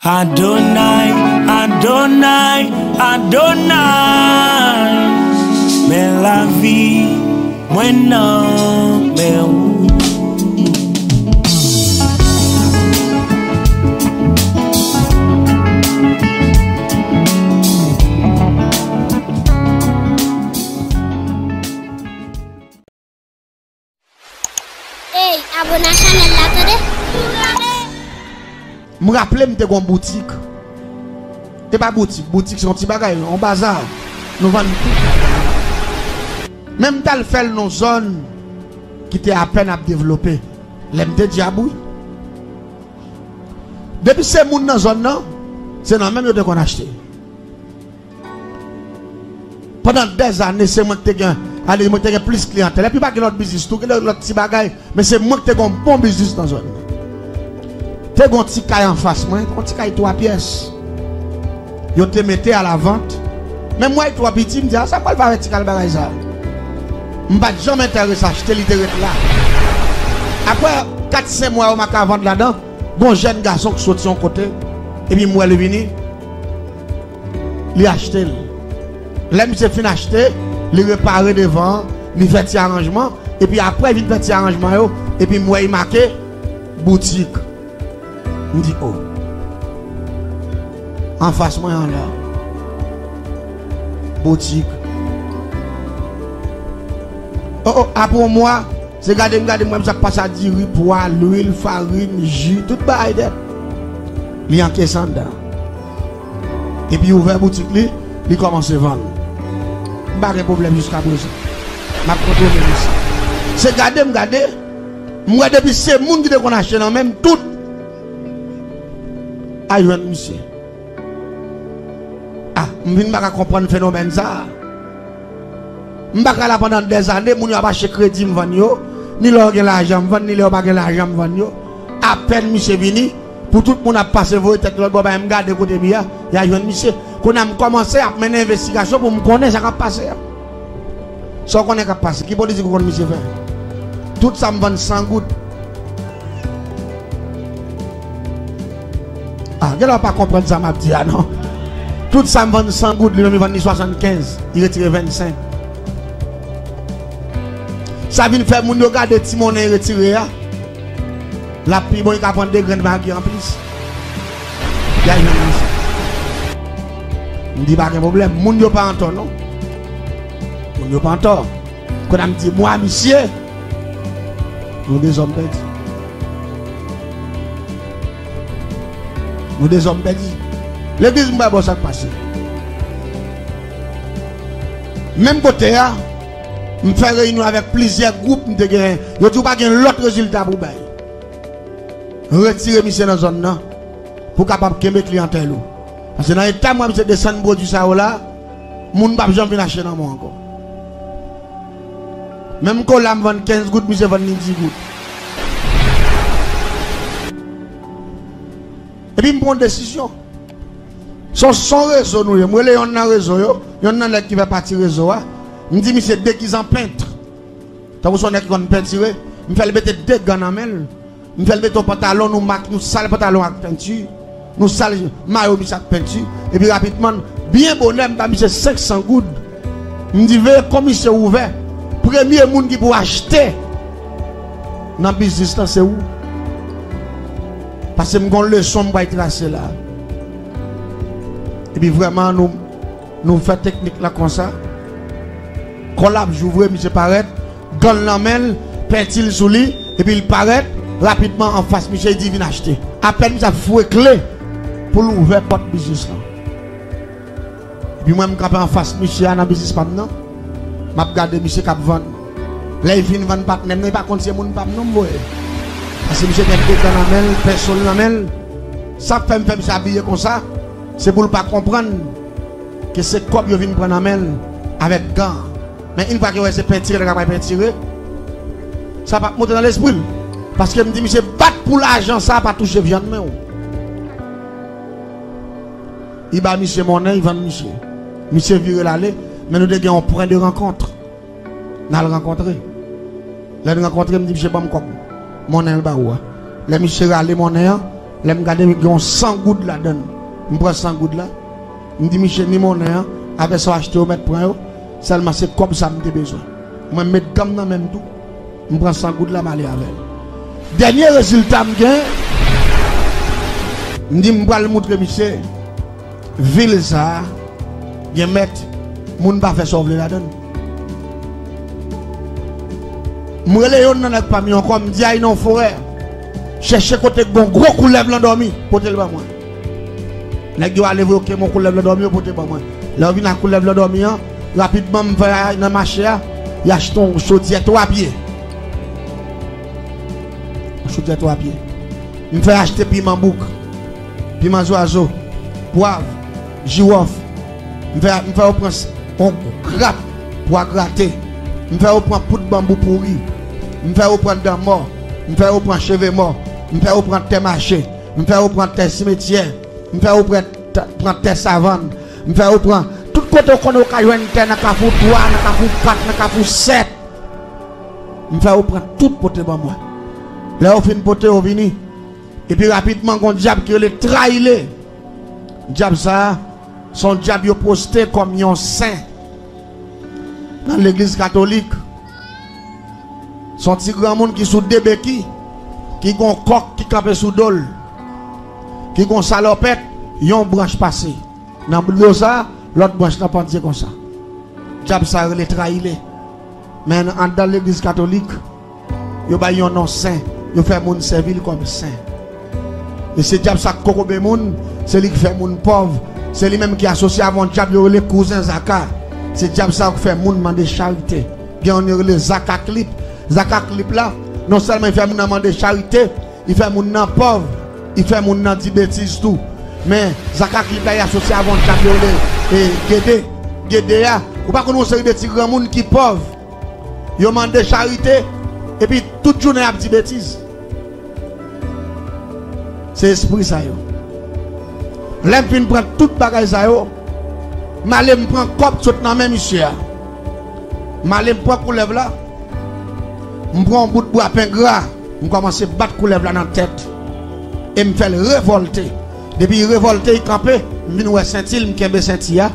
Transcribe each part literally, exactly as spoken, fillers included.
Adonai, Adonai, Adonai, men lavi mwen nan men ou. Ey, abone a chanèl la, tande? M raple m te gon boutik. E pa boutik, boutik se yon ti bagay, yon baza. Nou vann tout. Men m t al fè l nan zòn ki te apèn ap devlope. Lè m te djab, wi. Depi se moun nan zòn nan, se nan men m yo te konn achte. Pandan dèzane, se mwen ki te gen, ale, mwen ki te gen plis kliyantèl. Epi pa gen lòt biznis tou, gen lòt ti bagay, men se mwen ki te gen yon bon biznis nan zòn nan. Te gen yon ti kay anfas mwen, yon ti kay twa pyès. Yo te mete a la vant. Men m wè l twò piti, m di, "A, sa m pral fè avèk ti kay bagay sa a?" M pa t janm enterese achte, li te ret la. Apre kat senk mwa, yo make a vann ladan, gen yon jèn gason ki soti yon kote, epi m wè li vini. Li achte l. Lè misye fin achte, li repare devan an, li fè ti aranjman, epi apre vin fè ti aranjman yo, epi m wè y make boutik. M di, "O." Anfas mwen an la. Boutik. O, o, apre yon mwa, se gade m gade m wè misye ap pase a diri, pwa, lwil, farin, ji, tout bagay nèt. Li ankesi anndan. Epi ouvè boutik li, li kòmanse vann. M pa gen pwoblèm jiskaprezan. M ap kontwole misye. Se gade m gade, m wè depi se moun ki te konn achte nan men m, tout al jwenn misye. A, m vin pa ka konprann fenomèn sa a. M pa ka la pandan dèzane, moun yo ap achte kredi m vann yo, ni lè yo gen lajan m vann, ni lè yo pa gen lajan m vann yo. Apèn misye vini, pou tout moun ap pase voye tèt lòt bò, bay m gade kote m ye a, y a jwenn misye. Kounye a m kòmanse ap mennen envestigasyon pou m konnen sa k ap pase a. Sa w konnen k ap pase, ki politik ou konn misye fè? Tout sa m vann san goud. A, gen lè w pa konprann sa m ap di a, non. Tout sa m vann san goud, li menm li vann li swasannkenz, li retire vennsenk. Sa vin fè moun yo gade ti monnen li retire a, l ap pi bon, li ka pran de grenn magi anplis. Y a jwenn misye. M di pa gen pwoblèm, moun yo pa antò, non. Moun yo pa antò. Kounye a m di, mwa misye, nou dezòm pèdi. Nou dezòm pèdi. Legliz m bay bò sa k pase. Menm kote a, m fè reyinyon avèk plizyè gwoup m te genyen. Yo di w pa gen lòt rezilta pou bay. Retire misye nan zòn nan pou w kapab kenbe kliyantèl ou. Paske nan eta m wè misye desann pwodui sa yo la, moun p ap janm vin achte nan men w ankò. Menm kola m vann kenz goud, misye vann li dis goud. Epi m pran yon desizyon. Se yon, se yon rezo nou ye. M rele yonn nan rezo yo, yonn nan nèg ki fè pati rezo a. M di misye degize an pent. Tankou se yon nèg ki konn pentire, m fè l mete de gan nan men l. M fè l mete yon pantalon, nou mak, nou sal pantalon ak penti. Nou sal mayo misye ak penti. Epi rapidman, byen bonè, m ba misye senk san goud. M di, veye kon misye ouvè. Premye moun ki pou achte nan biznis lan, se ou. Paske m gon leson m pral trase la. Epi vrèman, nou, nou fè teknik la konsa. Kò l ap jou vre, misye parèt, gan l nan men l, penti l sou li, epi l parèt rapidman anfas misye, li di, "Vin achte." Apèn misye ap foure kle pou l ouvè pòt biznis lan. Epi mwen, m kanpe anfas misye a nan biznis pa m nan. M ap gade misye k ap vann. Lè l fin vann patnè m nan, li pa konn se moun pa m non m voye. Paske misye gen de gan nan men l, penso l nan men l. Sa k fè m fè misye abiye konsa, se pou l pa konprann ke se kòb yo vin pran nan men l avèk gan. Men yon fwa ke w wè se pentire nèg la pral pentire, sa p ap monte nan lespri l. Paske m di misye, bat pou lajan sa pa touche vyann men w. Li ba misye monnen, li vann misye. Misye vire l ale, men nou te gen yon pwen de rankont. N al rankontre. Lè n rankontre, m di misye, "Ban m kòb monnen l ba ou a." Lè misye rale monnen an, Lè m gade, gen yon san goud ladan l. M pran san goud la. M di misye ni monnen an, avè sa w achte yo mèt pran yo. Sèlman se kòb sa m te bezwen. Mwen m met gan m nan men m tou. M pran san goud la, m ale avè l. Dènye rezilta m gen, m di m pral moutre misye. Vil sa a gen mèt, moun pa fè sa w vle ladan l. M rele yonn nan nèg pa m yo ankò, m di al nan yon forè, chèche kote k gon gwo koulèv landòmi, pote l ban mwen. Nèg yo ale voye oke m yon koulèv landòmi, yo pote ban mwen. Lè yo vin ak koulèv landòmi an, rapidman m fè al nan mache a, y achte yon chodyè twa pye. Yon chodyè twa pye. M fè achte piman bouk, piman zwazo, pwav, jiwòf. M fè, m fè yo pran s-, yon grap pwa grate. M fè yo pran poud banbou pouri. M fè yo pran dan mò. M fè yo pran cheve mò. M fè yo pran tè mache. M fè yo pran tè simetyè. M fè yo pran t-, pran tè savann. M fè yo pran tout kote w konnen w ka jwenn tè nan Kafou twa, nan Kafou kat, nan Kafou sèt. M fè yo pran tout pote ban mwen. Lè yo fin pote yo vini, epi rapidman, gon dyab ki rele Trayile. Dyab sa a, se yon dyab yo poste kòm yon sen nan legliz katolik. Se yon ti granmoun ki sou de beki, ki gon kòk ki kanpe sou do l, ki gon salopèt, yon branch pase nan do sa, lòt branch lan pandye konsa. Dyab sa rele Trayile. Men anndan legliz katolik, yo bay yon non sen, yo fè moun sèvi l kòm sen. E se dyab sa k kokobe moun, se li k fè moun pòv, se li menm ki asosye avè yon dyab yo rele kouzen Zaka. Se dyab sa k fè moun mande charite. Gen yon yo rele Zaka Klip. Zaka Klip la, non sèlman li fè moun nan mande charite, li fè moun nan pòv, li fè moun nan di betiz tou. Men, Zaka Klip la, li asosye avè yon dyab yo rele, e, Gede. Gede a, ou pa konn yon seri de ti granmoun ki pòv. Yo mande charite, epi tout jounen y ap di betiz. Se espri sa yo. Lè m fin pran tout bagay sa yo, m ale m pran kòb sot nan men misye a. M ale m pran koulèv la, m pran yon bout bwa pen gra, m kòmanse bat koulèv la nan tèt. E m fè l revòlte. Depi l revòlte, l kanpe, m vin wè senti l, m kenbe senti a.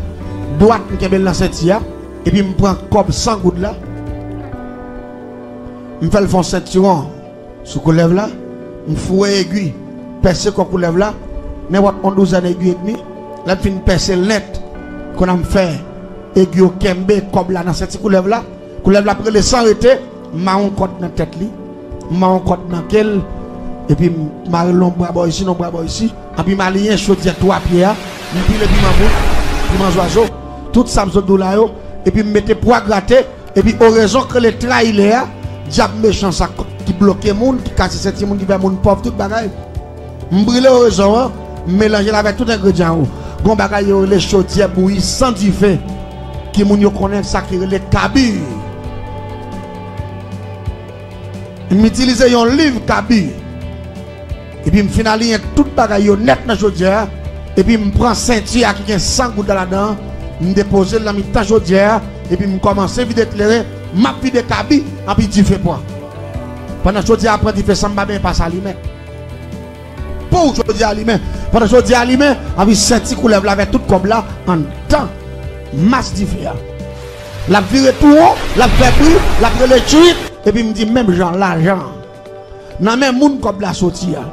Dwat, m kenbe l nan senti a. Epi m pran kòb san goud la. M fè l fè yon sentiwon sou koulèv la. M foure egwi, pèse kò koulèv la, nenpòt yon douzèn egwi edmi. Lè m fin pèse l nèt, kounye a m fè egwi yo kenbe kòb la nan senti koulèv la. Koulèv la ap rele san rete, m mare yon kòd nan tèt li, m mare yon kòd nan ke l, epi m mare l nan bra bò isi, nan bra bò isi, epi m aliyen chodyè twa pye a, m pile piman bouk, piman zwazo, tout sa m sot di w la yo, epi m mete pwa grate, epi orezon k rele Trayile a, dyab mechan sa k, ki bloke moun, ki kase senti moun, ki fè moun pòv, tout bagay. M brile orezon an, m melanje l avèk tout engredyan yo. Gon bagay yo rele chodyè bouyi san dife, ki moun yo konnen sa ki rele kabi. M itilize yon liv kabi. Epi m fin aliyen tout bagay yo nèt nan chodyè a. Epi m pran senti a ki gen san goud la ladan an, m depoze l nan mitan chodyè a. Epi m kòmanse vide kleren, m ap vide kabi, epi dife pran. Pandan chodyè a pran dife san m pa benyen pa sa limen. Pou chodyè a limen. Pandan chodyè a limen, anvi senti koulèv la avèk tout kòb la anndan mas dife a. L ap vire tou won, l ap fè bri, l ap rele tchwit, epi m di menm jan lajan an. Nan men moun kòb la soti a.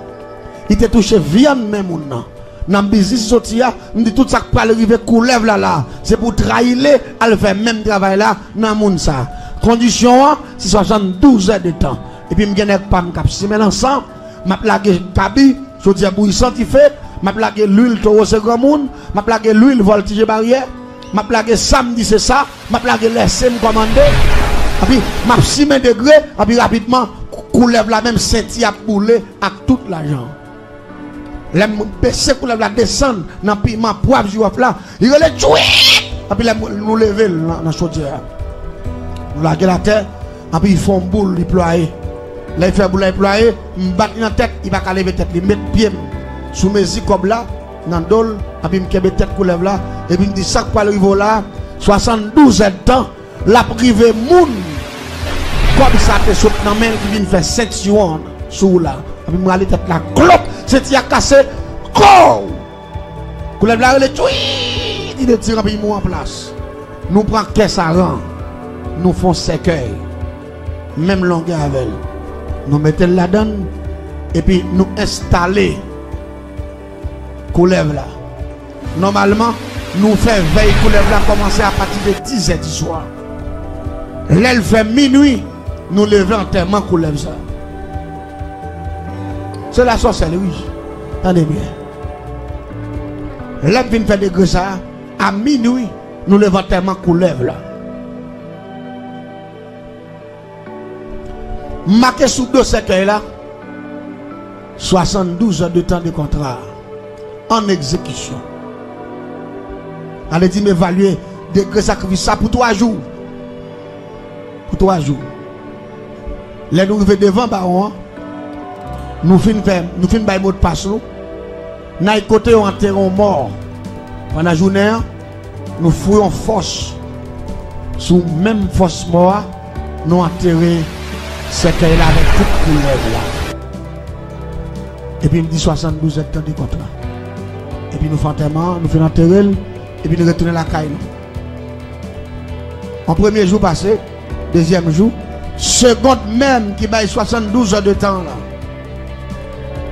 Li te touche vyann men moun nan. Nan biznis li soti a, m di tout sa k pral rive koulèv la la, se pou Trayile al fè menm travay la nan moun sa. Kondisyon an, se swasanndouz èdtan. Epi m gen nèg pa m k ap simen lansan, m ap lage kabi, chodyè bouyi san dife, m ap lage lwil towo se granmoun, m ap lage lwil vòltije baryè, m ap lage sa m di se sa, m ap lage lèse m kòmande, epi m ap simen degre, epi rapidman, kou-, koulèv la menm senti ap boule ak tout lajan. Lè m bese koulèv la desann nan piman pwav jiwòf la, li rele tchwit! Epi lè m, nou leve l nan, nan chodyè a. Nou lage l atè, epi l fè yon boul, li plwaye. Lè l fè boul la, li plwaye, m bat li nan tèt, li pa ka leve tèt li. M met pye m sou mezi kòb la, nan do l, epi m kenbe tèt koulèv la, epi m di sa k pral rive w la, swasanndouz èdtan, l ap rive moun kòb sa te sot nan men l ki vin fè sentiwon sou ou la. Epi m rale tèt la, klòp, Senti a kase, kow! Koulèv la rele, tchwi! Li detire anpi li mouri an plas. Nou pran kè sa ran, nou fè yon sèkèy, menm longè avè l. Nou mete l ladan l, epi nou enstale koulèv la. Nòmalman, nou fè vèy koulèv la kòmanse apati de dizè di swa. Lè l fè minui, nou leve antèman koulèv sa. Se lasòsèlri. Tande byen. Lè m fin fè degre sa, a minui, nou leve antèman koulèv la. M make sou do sèkèy la, swasanndouz è de tan de kontra an egzekisyon. Sa vle di m evalye degre sakrifis sa pou twa jou. Pou twa jou. Lè nou rive devan bawon an, nou fin fè, nou fin bay modpas nou. N al kote yo antere yon mò. Pandan jounen an, nou foure yon fòs. Sou menm fòs mò a, nou antere sèkèy la avèk tout koulèv la. Epi m di swasanndouz èdtan de kontra. Epi nou fè antèman an, nou fin antere l, epi nou retounen lakay nou. An premye jou pase, dezyèm jou, segond menm ki bay swasanndouz è de tan la.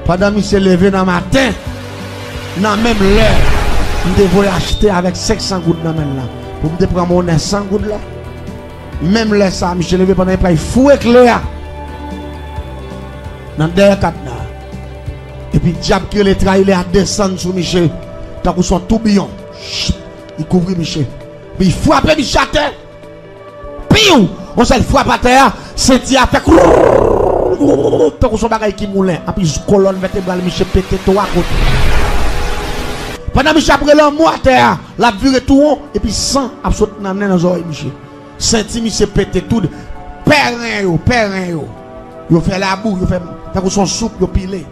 Pandan misye leve nan maten, nan menm lè, m te voye achte avèk senk san goud nan men l la, pou m te pran monnen san goud la. Menm lè sa a, misye leve pandan l pral foure kle a nan dèyè kadna. Epi dyab ki rele trayilè a desann sou misye tankou s on toubiyon. Li kouvri misye. Epi li frape misye atè. Piw! Yon sèl frap atè a, senti a fè krrrr, tankou s on bagay ki moulen. Epi kolòn vètebral misye pete twa kote. Pandan misye ap rele anmò atè a, l ap vire tou won, epi san ap sot nan nen, nan zòrèy misye. Senti misye pete tou, pè ren yo, pè ren yo. Yo fè labou, yo fè tankou s on soup, yo pile.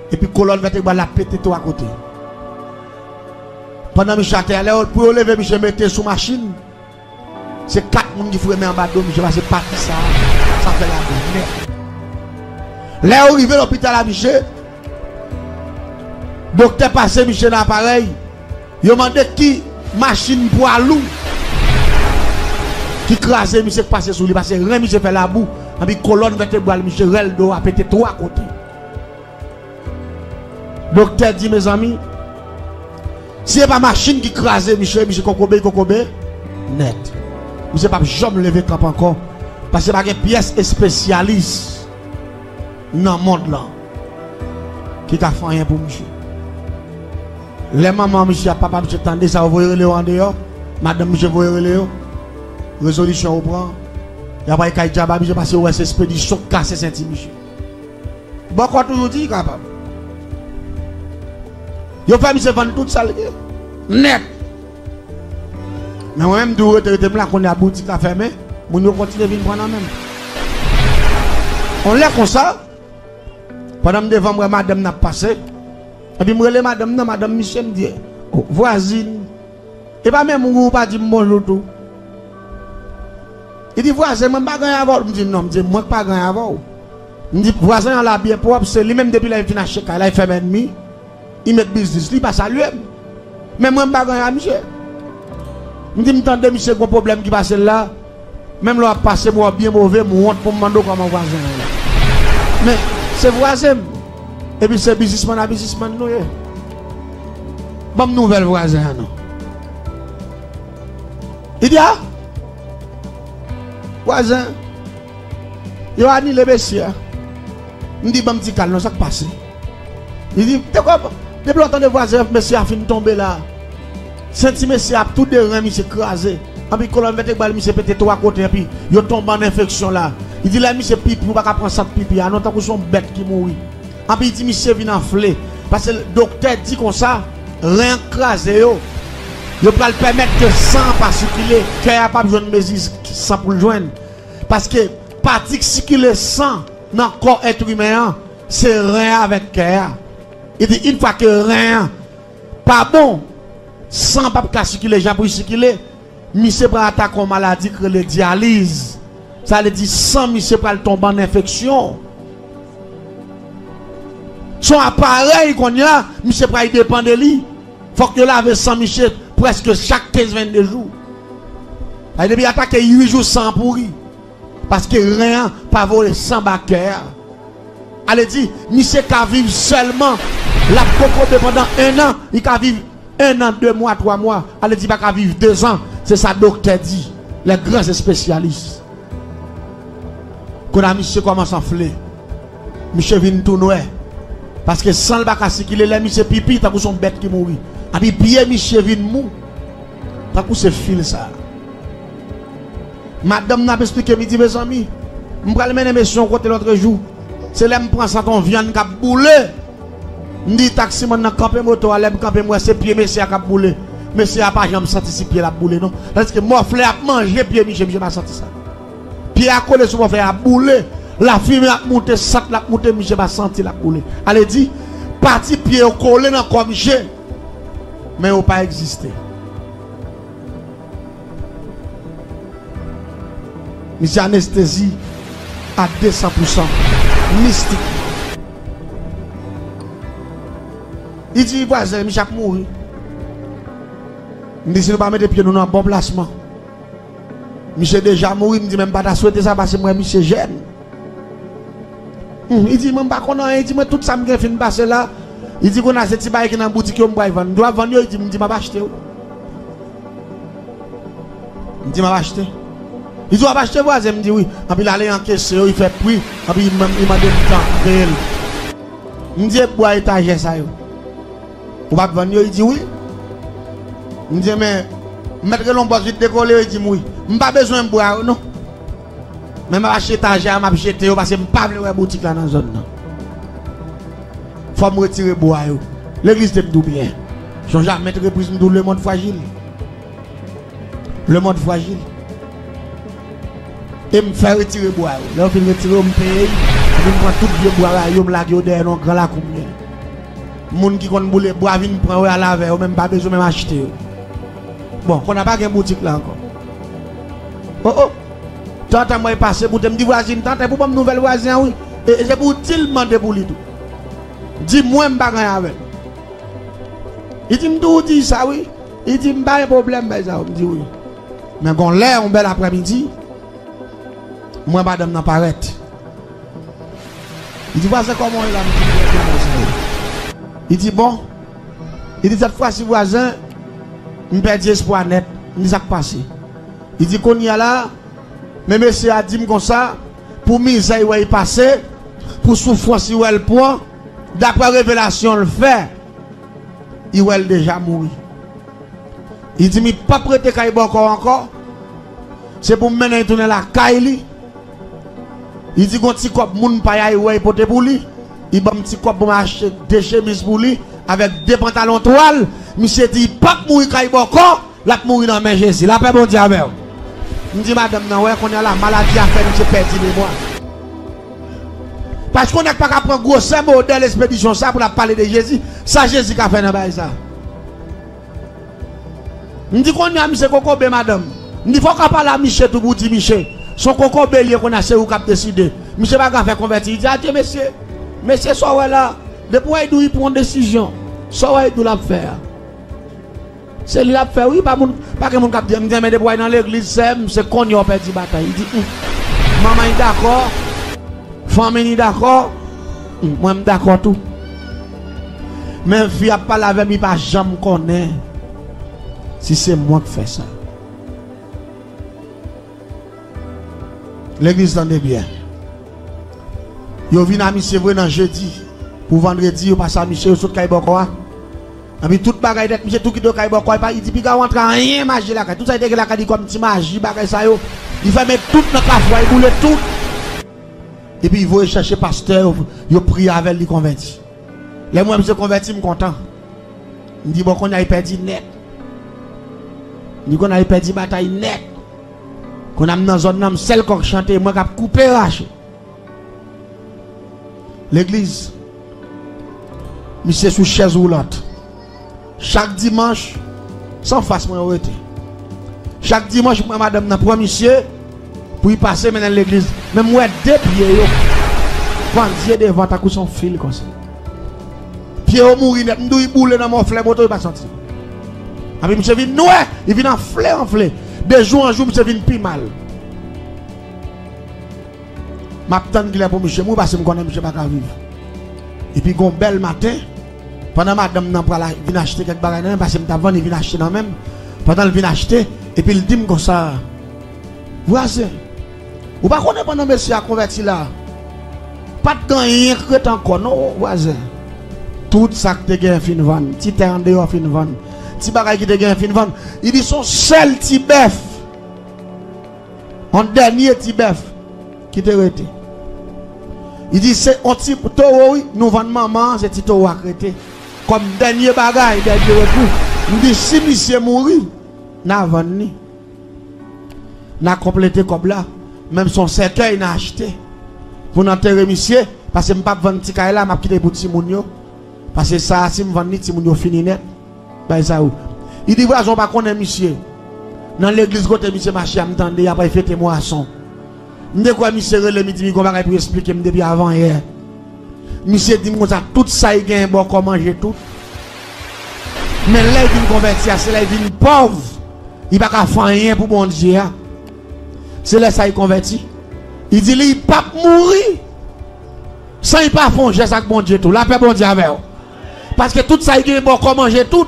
Epi kolòn vètebral la pete twa kote. Pandan misye atè a, lè yo, pou yo leve misye mete sou machin, se kat moun ki foure men anba do misye, paske pati sa a, sa fè labou nèt. Lè yo rive lopital a misye, doktè pase misye nan aparèy, yo mande ki machin pwa lou ki kraze misye, k pase sou li, paske ren misye fè labou, anpi kolòn vètebral misye, rèl do a pete twa kote. Doktè di, mezanmi, si se pa machin ki kraze misye, misye kokobe, li kokobe nèt. Misye p ap janm leve kanpe ankò, paske pa gen pyès espesyalis nan mond lan ki ka fè anyen pou misye. Lè manman misye ak papa misye tande sa, yo voye rele yo andeyò, madanm misye voye rele yo, rezolisyon yo pran, y ap al kay djab a misye, paske yo wè se espedisyon k kase senti misye. Bòkò toujou di li kapab. Yo fè misye vann tout sa l gen. Nèt. Men mwen menm, m di w rete, rete, m la kounye a, boutik la fèmen, moun yo kontinye vin pran nan men m. On lè konsa, pandan m devan, m wè madanm nan ap pase, epi m rele madanm nan, madanm misye, m di, "O, vwazin, e pa menm ou, ou pa di m bonjou tou?" Li di, "Vwazen, mwen m pa gen anyen avè w." M di, "Non," m di, "mwen k pa gen anyen avè w." M di, "Vwazen an la byen pwòp, se li menm depi lè l fin achte kay la, li fè m ènmi, li met biznis li, li pa salye m. Men mwen m pa gen anyen a misye." M di, "M tande misye gon pwoblèm ki pase l la, menm lè w ap pase, m wè w byen move, m wont pou m mande w kòman vwazen an ye." Men, se vwazen m. Epi se biznismann a biznismann nou ye. Ban m nouvèl vwazen an non. Li di, "A, vwazen, yo anile mesye a." M di, "Ban m ti kal non, sa k pase?" Li di, "Te kòman? Depi lè w tande vwazen an, mesye a fin tonbe la. Senti mesye a, tou de ren misye kraze. Anpi kolòn vètebral misye pete twa kote, anpi yo tonbe an enfeksyon la." Li di, "Lè misye pipi, ou pa ka pran sant pipi a non, tankou s on bèt ki mouri." Anpi li di misye vin anfle. Paske doktè di konsa, ren an k kraze yo, yo pral pèmèt ke san an pa sikile, kè a p ap jwenn mezi san pou l jwenn. Paske pati k sikile san nan kò èt imen an, se ren an avèk kè a. Li di, yon fwa ke ren an pa bon, san an p ap ka sikile jan pou l sikile, misye pral atake yon maladi k rele dyaliz. Sa vle di san misye pral tonbe an enfeksyon. Se yon aparèy kounye a, misye pral depann de li. Fòk yo lave san misye prèske chak kenz, vennde jou. Sa vle di depi atake uit jou san an pouri. Paske ren an pa voye san ba kè a. Ale di, misye ka viv sèlman, l ap kokobe pandan en an, li ka viv en an, de mwa, twa mwa, ale di pa ka viv de zan, se sa doktè di, les grands spécialistes. Kounye a misye kòmanse anfle. Misye vin tou nwè. Paske san l pa ka sikile, lè misye pipi, tankou se yon bèt ki mouri. Epi pye misye vin mou. Tankou se fil sa. Madanm nan ap esplike m, li di, mezanmi, m pral mennen mesye yon kote lòtrejou. Se lè m pran sant yon vyann k ap boule. M di taksimann nan kanpe moto a, lè m kanpe m wè se pye mesye a k ap boule. Mesye a pa janm santi si pye l ap boule non. Tandiske mòflè ap manje pye misye, misye pa santi sa. Pye a kole sou mòflè a ap boule. Lafimen ap moute, sant la ap moute, misye pa santi l ap boule. Ale di, pati pye yo kole nan kò misye, men yo pa egziste. Misye anestezi a de san pou san. Mistik. Li di vwazen, misye ap mouri. M di si nou pa mete pye nou nan bon plasman. Misye deja mouri, m di men m pa ta swete sa paske m wè misye jèn. Hmm, li di mwen m pa konn anyen, li di mwen tout sa m gen fin pase la. Li di kounye a se ti bagay ki nan boutik yo m pral vann. M di w ap vann yo, li di m di m ap achte yo. M di m ap achte. Li di w ap achte vwazen, m di wi. Anpi l ale ankese yo, li fè pri, anpi li mande m tan, m peye l. M di e bwa etajè sa yo. Ou p ap vann yo? Li di wi. M di men, m mèt rele yon bòs vit dekole yo, li di m wi. M pa bezwen bwa yo non. Men m ap achte etajè a, m ap jete yo paske m pa vle wè boutik la nan zòn nan. Fò m retire bwa yo. Legliz te m di w byen. Sonje a maintes reprises m di w lemonn frajil. Lemonn frajil. E m fè retire bwa yo. Lè yo fin retire yo, m peye, epi m pran tout vye bwa yo, m lage yo dèyè nan yon gran lakou m gen. Moun ki konn boule bwa vin pran yo al avè yo, men m pa bezwen menm achte yo. Bon, kounye a pa gen boutik la ankò. O o! Tantan mwen pase boute, m di vwazin, tantan pou ban m nouvèl vwazen an wi. E, e se pou di l mande pou li tou. Di mwen m pa gen anyen avè l. Li di m tou di sa wi. Li di m pa gen pwoblèm bay sa yo. M di wi. Men gon lè, yon bèl aprèmidi, m wè madanm nan parèt. Li di vwazen kòman w ye la? M di m trè byen, mèsi. Li di bon. Li di sèt fwa si vwazen, m pèdi espwa nèt. M di sa k pase? Li di kounye a la, men mesye a di m konsa, pou mizè li wè li pase, pou soufrans li wè l pran, daprè revelasyon l fè, li wè l deja mouri. Li di m li p ap rete kay bòkò ankò. Se pou m mennen l tounen lakay li. Li di gon ti kòb moun pa y a li wè li pote pou li. Li ban m ti kòb pou m achte de chemiz pou li avèk de pantalon twal. Misye di li p ap mouri kay bòkò, l ap mouri nan men Jezi. Lapè Bondye avè w. M di madanm nan, wè kounye a la, maladi a fè misye pèdi memwa. Paske yon nèg pa ka pran gwosè modèl espedisyon sa pou l ap pale de Jezi. Sa Jezi ka fè nan bagay sa? M di kounye a misye kokobe madanm. M di fò w ka pale a misye tou pou w di misye se yon kokobe li ye kounye a se ou k ap deside. Misye pa ka fè konvèti. Li di adye mesye. Mesye sa w wè la. Depi w wè li di w li pran yon desizyon. Sa w wè li di w l ap fè a. Se li l ap fè wi. Pa moun, pa gen moun k ap di m di men depi w al nan legliz sè m se kounye a w pèdi batay. Li di hmm. Manman li dakò. Fanmi li dakò. Hmm, mwen m dakò tou. Men fi ap pale avè m li pa janm konnen si se mwen k fè sa. Legliz tande byen. Yo vin a misye vre nan jedi. Pou vandredi yo pase a misye yo sot kay bòkò a. Epi tout bagay nèt misye tou kite yo kay bòkò a. Li di piga w antre anyen maji lakay. Tout sa li te gen lakay li kòm ti maji bagay sa yo. Li fèmen tout nan kafou a, li boule tout. Epi li voye chèche pastè yo, yo priye avè l, li konvèti. Lè m wè misye konvèti, m kontan. M di bon kounye a li pèdi nèt. M di kounye a li pèdi batay nèt. Kounye a m nan zòn nan, m sèl kòk chante, mwen k ap koupe rache. Legliz. Misye sou chèz woulant. Chak dimanch, se anfas mwen yo rete. Chak dimanch, m wè madanm nan pran misye pou li pase mennen l legliz. Men m wè de pye yo pandye devan tankou se yon fil konsa. Pye yo mouri nèt. M di w, li boule nan mòflè moto, li pa santi. Epi misye vin nwè, li vin anfle, anfle. De jou an jou, misye vin pi mal. M ap tann kilè pou misye mouri, paske m konnen misye pa ka viv. Epi gon bèl maten, pandan madanm nan pral a-, vin achte kèk bagay nan men m, paske m t ap vann, li vin achte nan men m. Pandan l vin achte, epi l di m konsa, "Vwazen, ou pa konnen pandan mesye a konvèti la, pa t gen anyen k ret ankò non, vwazen. Tout sa k te genyen fin vann, ti tè andeyò fin vann, ti bagay ki te genyen fin vann." Li di, "Se yon sèl ti bèf, yon dènye ti bèf ki te rete." Li di, "Se yon ti towo, wi, nou vann manman an, se ti towo a k rete kòm dènye bagay, dènye rekou." M di, "Si misye mouri, n a vann li. N a konplete kòb la. Menm se yon sèkèy n a achte pou n antere misye, paske m p ap vann ti kay la, m ap kite pou timoun yo. Paske sa a, si m vann li, timoun yo fini nèt." Bay sa yo. Li di, "Vwazen, ou pa konnen misye. Nan legliz kote misye mache a, m tande y ap fete mwason. M te kwè misye rele m, li di m li gon bagay pou l esplike m depi avanyè. Misye di m konsa, tout sa li genyen bòkò manje tout. Men lè li vin konvèti a, se lè li vin pòv, li pa ka fè anyen pou Bondye a. Se lè sa li konvèti." Li di, "Li p ap mouri san li pa fè yon jès ak Bondye tou." Lapè Bondye avè w. Paske tout sa li genyen bòkò manje tout.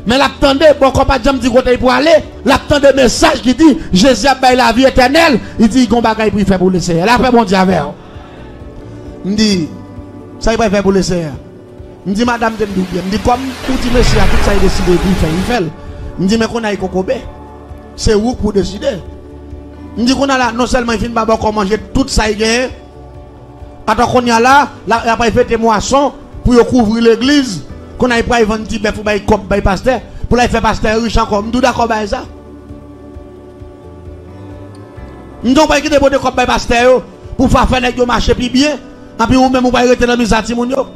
Men l ap tande, bòkò pa t janm di kote li prale. L ap tande mesaj ki di, Jezi ap bay lavi etènèl. Li di, li gon bagay pou li fè pou Lesenyè. Lapè Bondye avè w. M di, "Sa li pral fè pou Lesenyè?" M di, "Madanm, te m di w byen." M di, "Kòm ou di mesye a, tout sa li deside pou li fè, li fè l." M di, "Men kounye a li kokobe. Se ou k pou deside." M di, "Kounye a la, non sèlman li fin ba bòkò manje tout sa li genyen, atò kounye a la, la, y ap fete mwason pou yo kouvri legliz. Kounye a, li pral vann ti bèf ou bay kòb bay pastè, pou l al fè pastè rich ankò." M di, "W dakò bay sa?" M di, "W pral kite pote kòb bay pastè yo, pou w fè nèg yo mache pi byen, anpi ou menm ou pral rete nan mizè timoun yo?"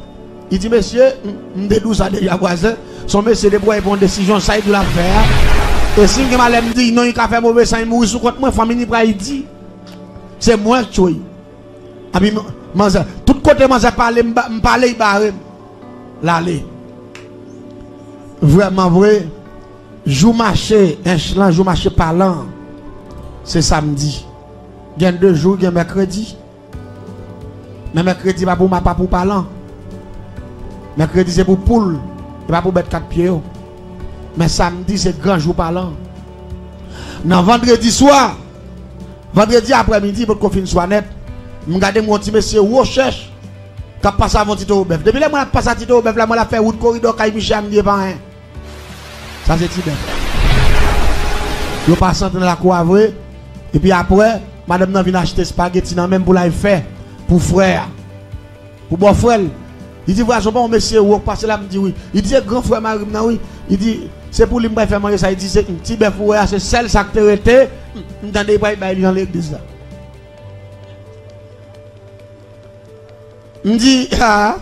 Li di, "Mesye, m, m te di w sa deja, vwazen. Se yon mesye depi w wè l pran yon desizyon, sa l di w l ap fè a. E si m gen malè, m di non, li ka fè move san, li mouri sou kont mwen, fanmi li pral di se mwen k tchwe l." Epi m-, manzè, tout kote manzè pale, m ba-, m pale, li bare m. L ale. Vrèman vre, jou mache ench lan, jou mache palan, se samdi. Gen de jou, gen mèkredi. Men mèkredi pa pou ma, pa pou palan. Mèkredi se pou poul, e pa pou bèt kat pye yo. Men samdi se gran jou palan. Nan vandredi swa, vandredi aprèmidi, potko fin swa nèt, m gade m wè yon ti mesye wo chèch k ap pase avè yon ti towo bèf. Depi lè m wè l ap pase a ti towo bèf la, m wè l ap fè wout koridò kay misye a, m di e pa anyen. Sa se ti bèf. Yo pase antre nan lakou a vre. Epi apre, madanm nan vin achte espageti nan men m pou l al fè pou frè a. Pou bòfrè l. Li di, "Vwazen, pa yon mesye wo k pase la?" M di, "Wi." Li di, "Se gran frè mari m nan, wi." Li di, "Se pou li m pral fè manje sa." Li di, "Se ti bèf ou wè a, se sèl sa k te rete. M tande li pral bay li nan legliz la." M di, "A."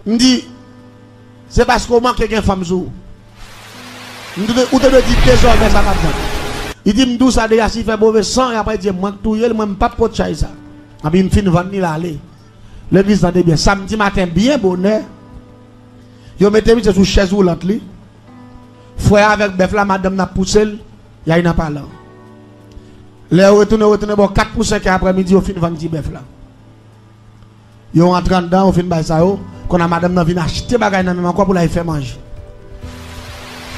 M di, "Se paske w manke gen fanm sou ou. M te, ou te dwe di dezòmè sa p ap janm." Li di, "M di w sa deja, si l fè move san, y ap di mwen k touye l, mwen m p ap pot chay sa." Epi m fin vann li, l ale. Legliz, tande byen, samdi maten byen bonè, yo mete misye sou chèz woulant li. Frè a avèk bèf la, madanm nan ap pouse l, y ale nan palan. Lè yo retounen, yo retounen bò kat pou senk è aprèmidi, yo fin vann ti bèf la. Yo rantre anndan, yo fin bay sa yo. Kounye a madanm nan vin achte bagay nan men m ankò pou l al fè manje.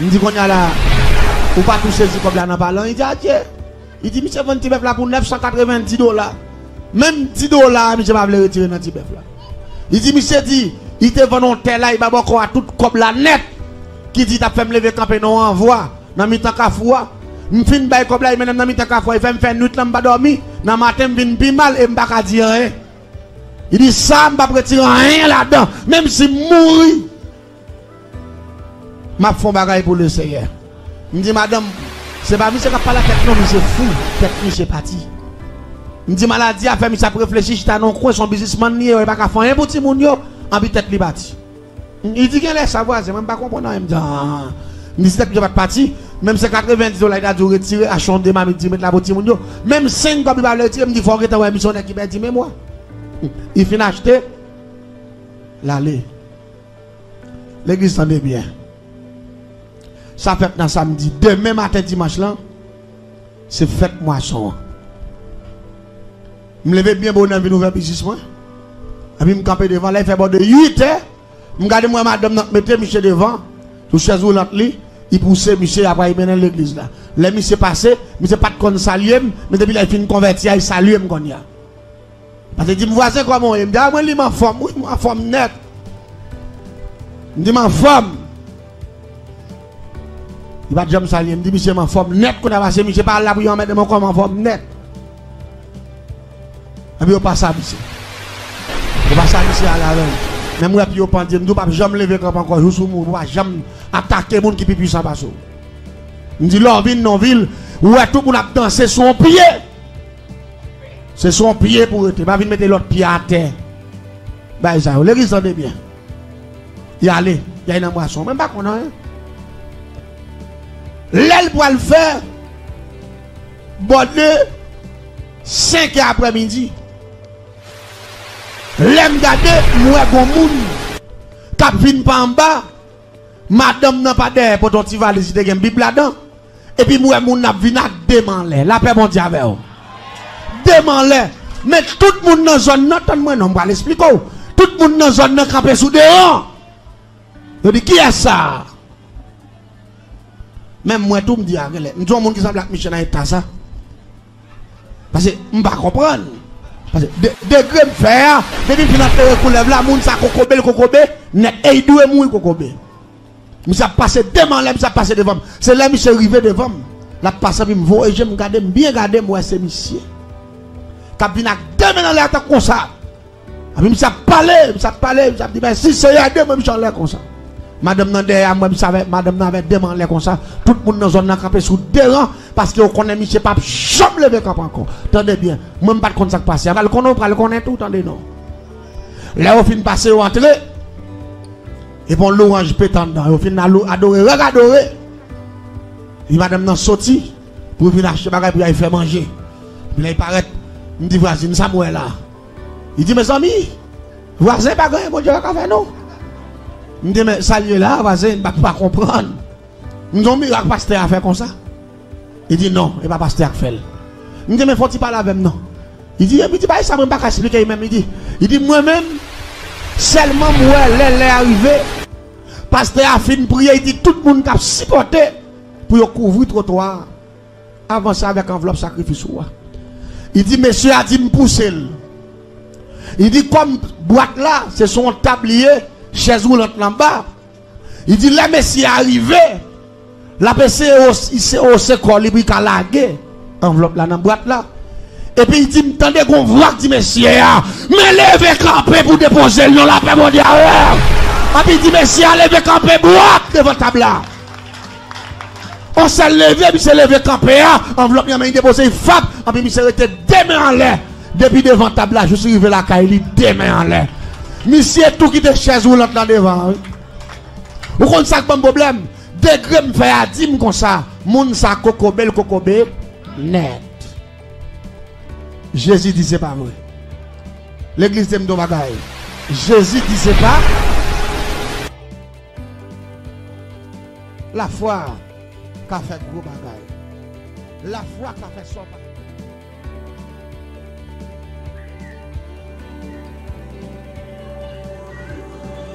M di, "Kounye a la, ou pa tou sezi kòb la nan palan?" Li di, "Adye." Li di, "Misye vann ti bèf la pou nèf san katrevenndis dola. Menm dis dola a, misye pa vle retire nan ti bèf la." Li di, "Misye di, li te vann yon tè la, li ba bòkò a tout kòb la nèt. Ki di, t ap fè m leve kanpe nan yon ranvwa, nan mitan kafou a. M fin bay kòb la, li mennen m nan mitan kafou a, li fè m fè nwit lan, m pa dòmi. Nan maten, m vin pi mal e m pa ka di anyen." Li di, "Sa, m p ap retire anyen ladan, menm si m mouri, m ap fè yon bagay pou Lesenyè." M di, "Madanm, se pa misye k ap pale a tèt non, misye fou, tèt misye pati." M di, "Maladi a fè misye ap reflechi, chita nan yon kwen, se yon biznismann li ye, li pa ka fè anyen pou timoun yo, anpi tèt li pati." Li di, "Genlè sa, vwazen, mwen m pa konprann anyen." M di, "A." M di, "Si tèt misye pa t pati, menm se katrevenndis dola li ta di w retire, achte yon de mamit di met la pou timoun yo. Menm senk kòb li pa vle retire." M di, "Fò w gentan wè misye yon nèg ki pèdi memwa." Li fin achte, l ale. Legliz, tande byen. Sa fèt nan samdi. Demen maten dimanch lan, se fèt mwason an. M leve byen bonè, m vin ouvè biznis mwen. Epi m kanpe devan, lè l fè bò de uit è, m gade, m wè madanm nan k mete misye devan, sou chèz woulant li, li pouse misye, apre li mennen l legliz la. Lè misye pase, misye pa t konn salye m, men depi lè l fin konvèti a, li salye m kounye a. Paske li di m, "Vwazen, kòman w ye?" M di, "A, mwen li m anfòm, wi, m anfòm nèt." M di, "M anfòm." Li pa t janm salye m, m di, "Misye, m anfòm nèt kounye a, paske misye pa al lapriyè anmède m ankò, m anfòm nèt." Epi yo pase a misye. Yo pase a misye ale avè l. Men m wè pye yo pandye, m di, "W p ap janm leve kanpe ankò, jous ou mouri, w pa janm atake moun ki pi pwisan pase w." M di, "Lè w vin nan yon vil, ou wè tout moun ap danse sou yon pye. Se sou yon pye pou w rete. Pa vin mete lòt pye atè." Bay sa yo. Legliz, tande byen. Y ale. Y al nan mwason. Mwen m pa konn anyen. Lè l pral fè bò de senk è aprèmidi, lè m gade, m wè gon moun k ap vin pa anba. Madanm nan pa dèyè pote yon ti valiz, li te gen Bib ladan. Epi m wè moun nan ap vin ak de men anlè. Lapè Bondye avè w. De men anlè. Men tout moun nan zòn nan, tann mwen non, m pral esplike w. Tout moun nan zòn nan kanpe sou devan. Yo di, "Kiyès sa a?" Men mwen tou, m di, "A, genlè." M di, "Yon moun ki sanble ak misye nan eta sa." Paske m pa konprann. Paske de-, degre m fè a, depi m fin antere koulèv la, moun sa kokobe l kokobe nèt. E li dwe mouri kokobe. Misye ap pase de men anlè, misye ap pase devan m. Se lè misye rive devan m, l ap pase, epi m voye je m gade, m byen gade, m wè se misye k ap vin ak de men anlè a tankou konsa. Epi misye ap pale, misye ap pale, misye ap di, "Mèsi Seyè, ede mwen, misye anlè konsa." Madanm nan dèyè a, m wè misye avè, madanm nan avè de men anlè konsa. Tout moun nan zòn nan kanpe sou de ran, paske yo konnen misye p ap janm leve kanpe ankò. Tande byen, mwen m pa t konn sa k pase a. Pral konnen, w pral konnen tou, tande non. Lè yo fin pase, yo antre, epi yon lwanj pete anndan. Yo fin alou-, adore, règ adore. Epi madanm nan soti pou vin achte bagay pou y al fè manje. Epi lè l parèt, m di, "Vwazin, sa m wè la?" Li di, "Mezanmi, vwazen, pa gen anyen Bondye pa ka fè non." M di, "Men sa l ye la, vwazen, m pa, pa konprann." M di, "Yon mirak pastè a fè konsa?" Li di, "Non, e pa pastè a k fè l." M di, "Men fò w ti pale avè m non." Li di, "Epi di bagay sa mwen pa ka esplike li menm," li di. Li di, "Mwen menm, sèlman m wè lè lè a rive, pastè a fin priye, li di tout moun k ap sipòte pou yo kouvri twotwa a." Avanse avèk anvlòp sakrifis ou a. Li di, "Mesye a di m pouse l." Li di, "Kòm bwat la, se sou yon tab li ye, chèz woulant lan anba." Li di, "Lè mesye a rive, l ap eseye wos-, eseye wose kò li pou li ka lage anvlòp la nan bwat la." Epi li di, "M tande gon vwa k di mesye a, 'Men leve kanpe pou depoze l non, lapè Bondye avè w.'" Epi li di, "Mesye a leve kanpe bwat devan tab la." On sèl leve, misye leve kanpe a, anvlòp li nan men li depoze, li fap, anpi misye rete de men anlè, depi devan tab la jis rive lakay li, de men anlè. Misye tou kite chèz woulant lan devan an, wi. Ou konn sa k ban m pwoblèm? Degre m fè a di m konsa, moun sa kokobe l kokobe nèt. Jezi di se pa vre. Legliz, di m yon bagay. Jezi di se pa. Lafwa ka fè gwo bagay. Lafwa ka fè sa w pa.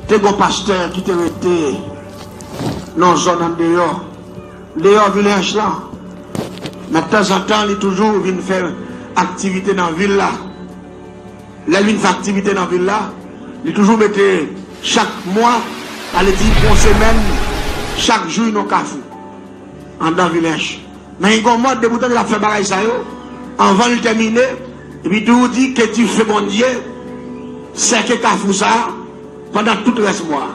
Te gon pastè ki te rete nan zòn andeyò, deyò vilaj lan. Men tanzantan, li toujou vin fè aktivite nan vil la. Lè l vin fè aktivite nan vil la, li toujou mete chak mwa, sa vle di pou yon semèn, chak jou nan kafou, anndan vilaj. Men gen yon mòd, depi w tande l ap fè bagay sa yo, anvan l tèmine, epi toujou di, "Ke dife Bondye sèke kafou sa a pandan tout rès mwa a."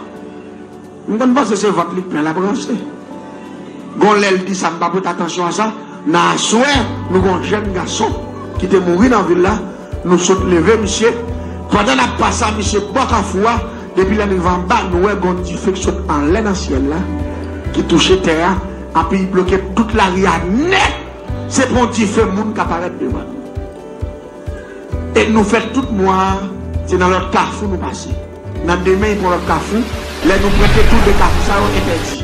M konn panse se vant li k plen l ap ranse. Gon lè l di sa, m pa pote atansyon a sa. Nan aswè, nou gon jèn gason ki te mouri nan vil la. Nou sot leve misye. Pandan n ap pase a misye bò kafou a, depi lè n rive anba, nou wè gon dife k sot anlè nan syèl la, ki touche tè a, anpi li bloke tout lari a nèt. Se pa yon dife moun k aparèt devan nou. E nou fè tout mwa a, se nan lòt kafou nou pase. Nan demen, li pran lòt kafou, Lè nou prete tou de kafou sa yo entèdi.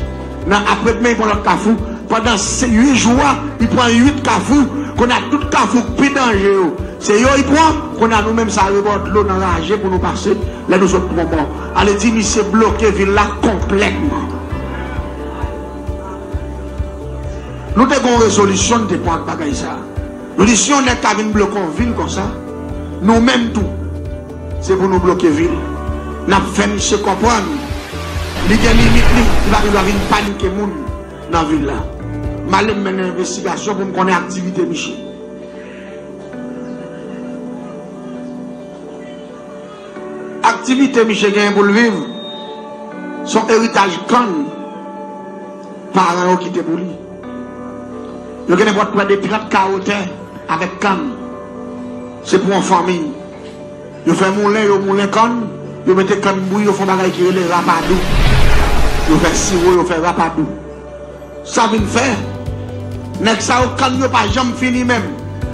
Nan apre demen, li pran lòt kafou. Pandan se uit jou a, li pran uit kafou. Kounye a tout kafou k pi danje yo, se yo li pran. Kounye a nou menm sa rebò dlo nan raje pou nou pase lè nou sot pran bò. Ale di misye bloke vil la konplètman. Nou te gen yon rezolisyon nou te pran ak bagay sa. Nou di si yon nèg ka vin bloke yon vil konsa, nou menm tou, se pou nou bloke vil. N ap fè misye konprann li gen limit li, li pa gen dwa vin panike moun nan vil la. M ale m mennen envestigasyon pou m konnen aktivite misye. Aktivite misye genyen pou l viv, se yon eritaj kann paran yo kite pou li. Yo gen nenpòt prè de trant kawo tè avèk kann. Se pou yon fanmi. Yo fè moulen, yo moulen kann, yo mete kann bouyi, yo fè yon bagay ki rele rapadou. Yo fè siwo, yo fè rapadou. Sa vin fè, nèg sa yo, kann yo pa janm fini menm.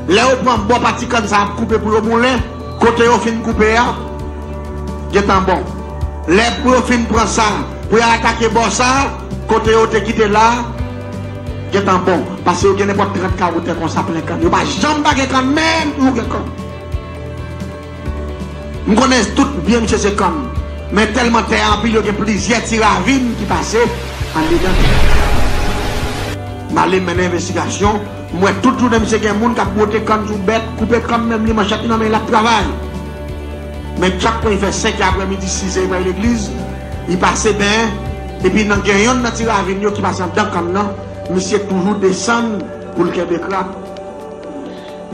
Lè yo pran bò pati kann sa ap koupe pou yo moulen, kote yo fin koupe a, gentan bon. Lè pou yo fin pran sa, pou yo atake bò sa, kote yo te kite la, gentan bon. Paske yo gen nenpòt trant kawo tè konsa plen kann. Yo pa janm pa gen kann menm, yo gen kann. M konnen tout byen misye se kann. Men tèlman tè a anpil, yo gen plizyè ti ravin ki pase andedan tè a. M ale mennen envestigasyon. M wè tout jounen misye gen moun k ap bwote kann sou bèt, koupe kann menm li, manchèt li nan men l ap travay. Men chak fwa li fè senkè aprèmidi, sizè li pral legliz, li pase benyen, epi nan gen yonn nan ti ravin yo ki pase anndan kann nan, misye toujou desann pou l kenbe krab.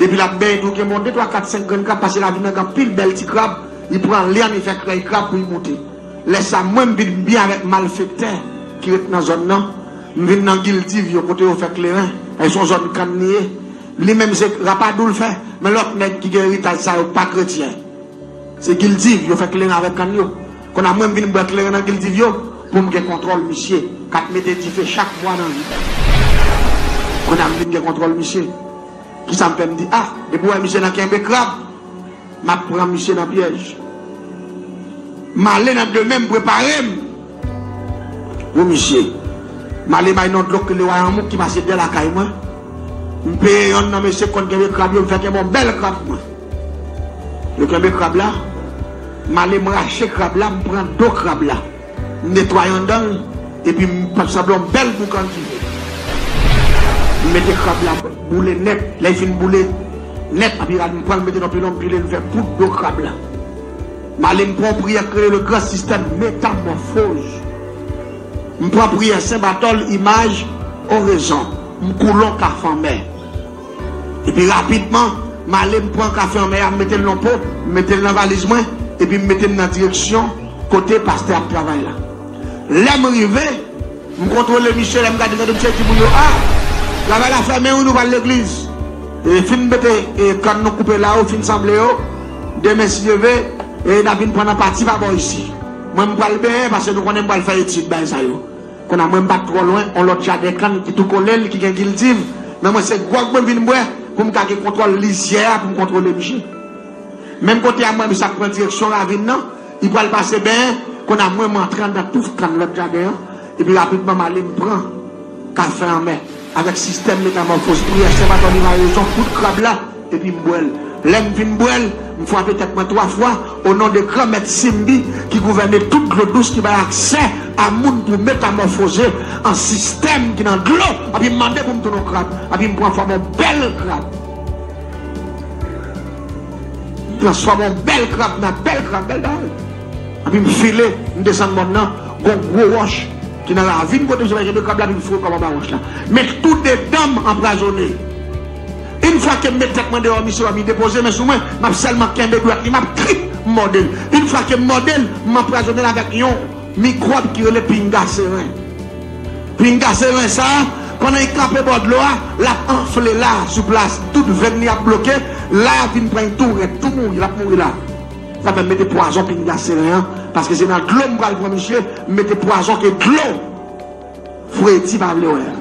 Depi l ap benyen tou, gen bon de, twa, kat, senk grenn krab, paske ravin nan gen anpil bèl ti krab, li pran lyann, li fè krèy krab pou li moute. Lè sa, mwen, m vin byen avèk malfektè ki ret nan zòn nan. M vin nan Gildiv yo, kote yo fè kleren. E se yon zòn kann li ye. Li menm, se rapadou l fè. Men lòt nèg ki gen eritaj sa yo pa kretyen. Se Gildiv, yo fè kleren avèk kann yo. Kounye a mwen, m vin bwè kleren nan Gildiv yo pou m gen kontwòl misye k ap mete dife chak mwa nan vil. Kounye a m vin gen kontwòl misye. Kisa m fè? M di, a, depi w wè misye nan kenbe krab, m ap pran misye nan pyèj. M ale nan demen, m prepare m pou misye. M ale bay nan dlo k rele Wayanmouk ki pase dèyè lakay mwen. M peye yonn nan mesye k konn kenbe krab yo, m fè kenbe yon bèl krab mwen. Yo kenbe krab la, m ale m rache krab la, m pran do krab la. M netwaye anndan l, epi m fè sanblan yon bèl boukan dife. M mete krab la boule nèt. Lè l fin boule nèt, epi rad m pran l, m mete nan pilon, m pile l, m fè poud do krab la. M ale m pran yon priyè k rele le gran sistèm metamòfoz. M pran priyè Sen Batòl, imaj, orezon. M koule yon kafe anmè. Epi rapidman, m ale m pran kafe anmè a, m mete l nan po, m mete l nan valiz mwen, epi m mete m nan direksyon kote pastè ap travay la. Lè m rive, m kontwole misye, lè m gade, gade misye, di moun yo, a, travay la fèmen wi, nou pral legliz. E fin mete, e, kann nou koupe la yo, fin sanble yo, demen si Dye vle, e n a vin pran nan pati pa bò isi. Mwen m pral benyen, paske nou konnen m pral fè etid bagay sa yo. Kounye a mwen m pa t twò lwen, yon lòt jaden kann ki tou kole l, ki gen Gildiv, men mwen se gwòg mwen vin bwè pou m ka gen kontwòl lizyè a, pou m kontwole misye. Menm kote a mwen, misye ap pran direksyon ravin nan, li pral pase benyen, kounye a mwen m antre anndan touf kann lòt jaden an, epi rapidman m ale m pran kafe anmè avèk sistèm metamòfoz, priyè Sen Batòl, imaj, orezon, poud krab la, epi m bwè l. Lè m fin bwè l, m frape tèt mwen twa fwa, o non de Granmèt Simbi ki gouvène tout dlo dous, ki bay aksè a moun pou metamòfoze an sistèm ki nan dlo, epi m mande pou m tounen yon krab, epi m pran fòm yon bèl krab. M transfòme yon bèl krab nan bèl krab, bèl bagay. Epi m file, m desann mòn nan, gon gwo wòch ki nan ravin kote misye kenbe krab la, epi m foure krab anba wòch la. Men tou de dan m anpwazonnen. Yon fwa ke m met tèt mwen deyò, misye wè m, li depoze men sou mwen, m ap sèlman kenbe dwèt li, m ap trip, m mòde l. Yon fwa ke m mòde l, m anpwazonnen l avèk yon mikwòb ki rele pinga seren. Pinga seren sa a, pandan li kanpe bò dlo a, l ap anfle la, sou plas, tout venn li ap bloke, la a vin pran, li tou rèd, tou mouri, l ap mouri la. Sa fè m mete pwazon pinga seren an, paske se nan dlo m pral pran misye, m mete pwazon ke dlo fredi pa vle wè a.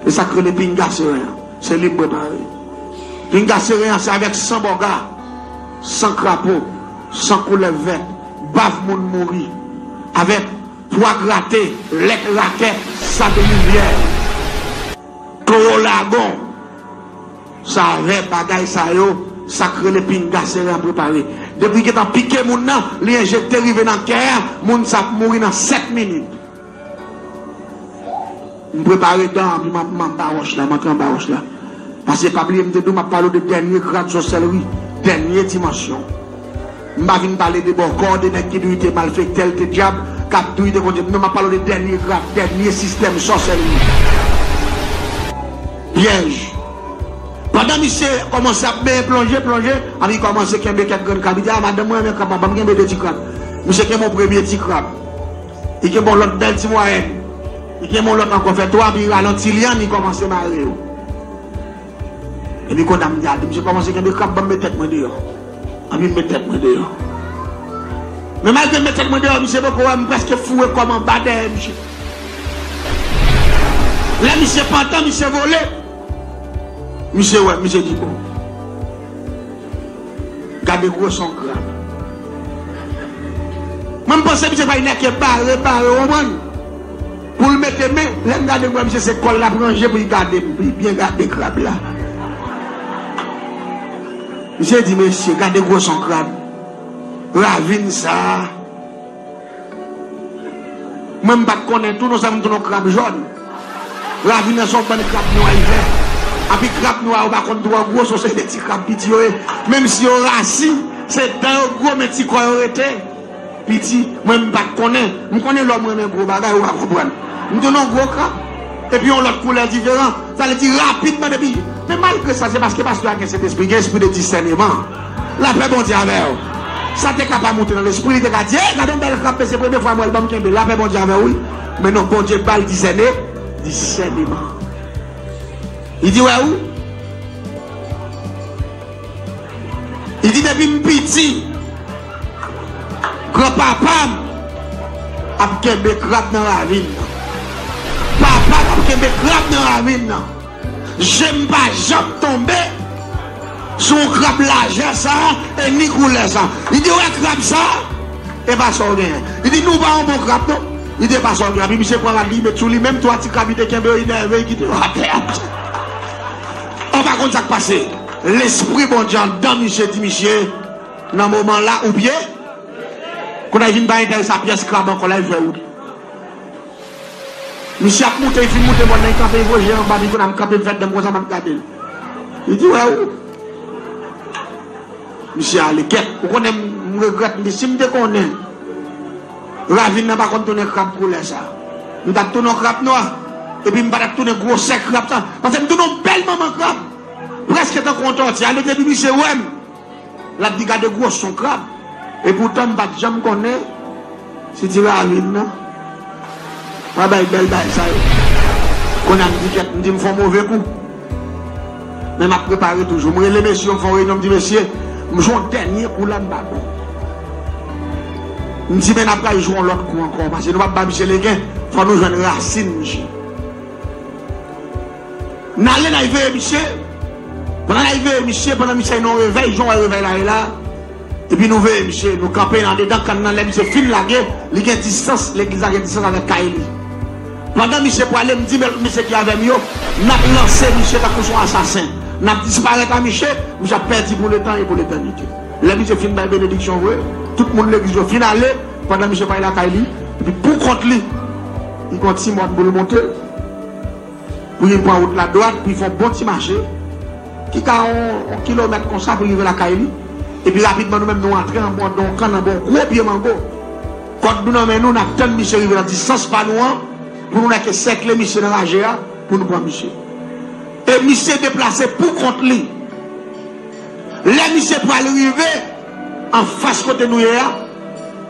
E sa k rele pinga seren an. Se li m prepare. Pinga seren an, se avèk san bòga, san krapo, san koulèv vèt, bav moun mouri, avèk Pwa grate, lèt rakèt, sab rivyè, towo lagon, savè bagay sa yo, sa k rele pinga sere an prepare. Depi gentan pike moun nan, li enjekte rive nan kè a, moun sa ap mouri nan sèt minit. M prepare dan an, pi m ap, m ap ba wòch la, m antre anba wòch la. Paske pa bliye, m te di w, m ap pale w de dènye grad sòsèlri, dènye dimansyon. M pa vin pale de bòkò, de nèg ki di w te malfektè, l te dyab, k ap di w te Bondye. Non, m ap pale w de dènye grad, dènye sistèm sòsèlri. Pyèj. Pandan misye kòmanse ap benyen, plonje, plonje, epi kòmanse kenbe kèk grenn krab. Li di, "A, madanm mwen renmen krab, ban m kenbe de ti krab." Misye kenbe yon premye ti krab. Li kenbe yon lòt bèl ti mwayèn. Li kenbe yon lòt ankò, fè twa, epi li rale yon ti lyann, li kòmanse mare yo. Epi kounye a m gade, misye kòmanse kenbe krab, ban m met tèt mwen deyò. Anpi m met tèt mwen deyò. Men malgre m met tèt mwen deyò, misye poko wè m, prèske foure kò m anba dèyè misye. Lè misye pantan, misye vole. Misye wè, misye di, "Bon. Gade gwosè yon krab." Mwen, m panse misye pral nèke bare, bare, w konprann? Pou l mete men, lè m gade m wè misye se kò l l ap ranje pou l gade m, pou l byen gade krab la. Misye di, "Mesye, gade gwosè yon krab. Ravin sa a." Mwen, m pa t konnen tou, non sèlman m te wè yon krab jòn. Ravin nan se yon bann krab nwa li fè. Epi krab nwa yo pa konn twò gwo, se yon seri de ti krab piti yo ye. Menm si yo rasi, se dan yo gwo, men ti kò yo rete piti. Mwen, m pa t konnen. M konnen lè w renmen gwo bagay, ou pa konprann. M te wè yon gwo krab. Epi yon lòt koulè diferan. Sa vle di rapidman depi. Men malgre sa, se paske pastè a gen Sentespri, gen espri de disèneman. Lapè Bondye avè w. Sa te ka pa moute nan lespri, li te ka di, "Ey, gade yon bèl krab, men se premye fwa m wè l, ban m kenbe l." Lapè Bondye avè w, wi. Men non, Bondye ba l disène, disèneman. Li di, "Wè ou?" Li di, "Depi m piti, granpapa m ap kenbe krab nan ravin nan. Papa m ap kenbe krab nan ravin nan. Je m pa janm tonbe sou yon krab lajè sa a, e ni koulè sa a." Li di, "Ou wè krab sa a? E pa sa w genyen." Li di, "Nou pa yon bon krab, non." Li di, "E pa sa w genyen." Epi misye pran rad li, met sou li, menm twa ti krab li te kenbe yo, li nève, li kite yo atè a. Ou pa konn sa k pase. Lespri Bondye anndan misye di misye, "Nan moman la, ou pye." Kounye a, li vin bay entèl sa pyès krab ankò la, li fè wout. Misye ap moute, li fin moute mòn nan, li kanpe, li voye je anba, li konn ap kanpe, m fè dan m konsa, m ap gade l. Li di, "Wè ou?" Misye ale, kèt. Ou konnen, m, m regrèt, m di, "Si m te konnen, ravin nan pa konn tounen krab koulè sa. M t ap tounen yon krab nwa, epi m pa t ap tounen gwosè krab sa. Paske m tounen yon bèl manman krab. Prèske tankou yon tòti." Ale depi misye wè m. L ap di, "Gade gwosè yon krab." Epoutan, m pa t janm konnen si ti ravin nan pa bay bèl bagay sa yo. Kounye a, m di, "Kèt," m di, "m fè yon move kou." Men m ap prepare toujou. M rele mesye yo, m fè yon reyinyon, m di, "Mesye, m jwe yon dènye kou la, m pa bon." M di, "Men n ap pral jwe yon lòt kou ankò, paske nou p ap ba misye legen, fò nou jwenn rasin misye." N ale, n al veye misye. Pandan n al veye misye, pandan misye nan yon revèy, jan w wè revèy la ye la, epi nou veye misye, nou kanpe andedan kann nan, lè misye fin lage, li gen distans, legliz la gen distans avèk kay li. Pandan misye prale, m di, "Men lòt mesye ki avè m yo, n ap lanse misye tankou se yon asasen. N ap disparèt a misye, misye ap pèdi pou letan e pou letènite." Lè misye fin bay benediksyon vre, tout moun legliz yo fin ale, pandan misye prale lakay li, epi pou kont li, li gen yon ti mòn pou l monte. Pou li pran wout la dwat, pou li fè yon bon ti mache, ki ka yon, yon kilomèt konsa pou li rive lakay li. Epi rapidman, nou menm, nou antre anba yon kann, anba yon gwo pye mango. Kòd nou nan men nou, n ap tann misye rive nan distans pa nou an, pou nou nèke sèkle misye nan raje a, pou nou pran misye. E misye deplase pou kont li. Lè misye pral rive anfas kote nou ye a,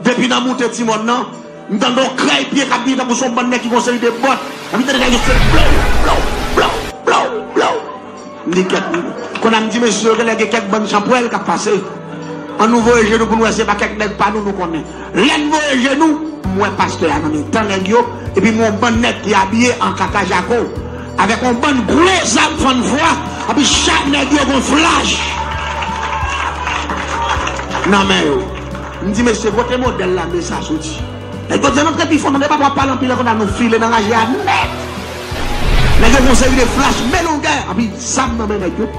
depi nan moute ti mòn nan, m tande yon kray pye k ap vini tankou se yon bann nèg ki gen yon seri de bòt. Epi tande nèg yo fè blow, blow, blow, blow, blow. M di kèt, kounye a m di mesye yo genlè gen kèk bann chanpwèl k ap pase. Ann nou voye je nou pou n wè si se pa kèk nèg pa nou nou konnen. Lè n voye je nou, m wè pastè a nan mitan nèg yo, epi m wè yon bann nèg ki abiye an kaka jako, avèk yon bann gwo zam fann fwa, epi chak nèg yo gen flach nan men yo. M di, "Mesye, kote modèl lame sa soti?" Nèg yo di antre pi fon, tande papa w ap pale anpil, konn nou file nan raje a nèt. Nèg yo gen yon seri de flash, men longè, anpi zam nan men nèg yo.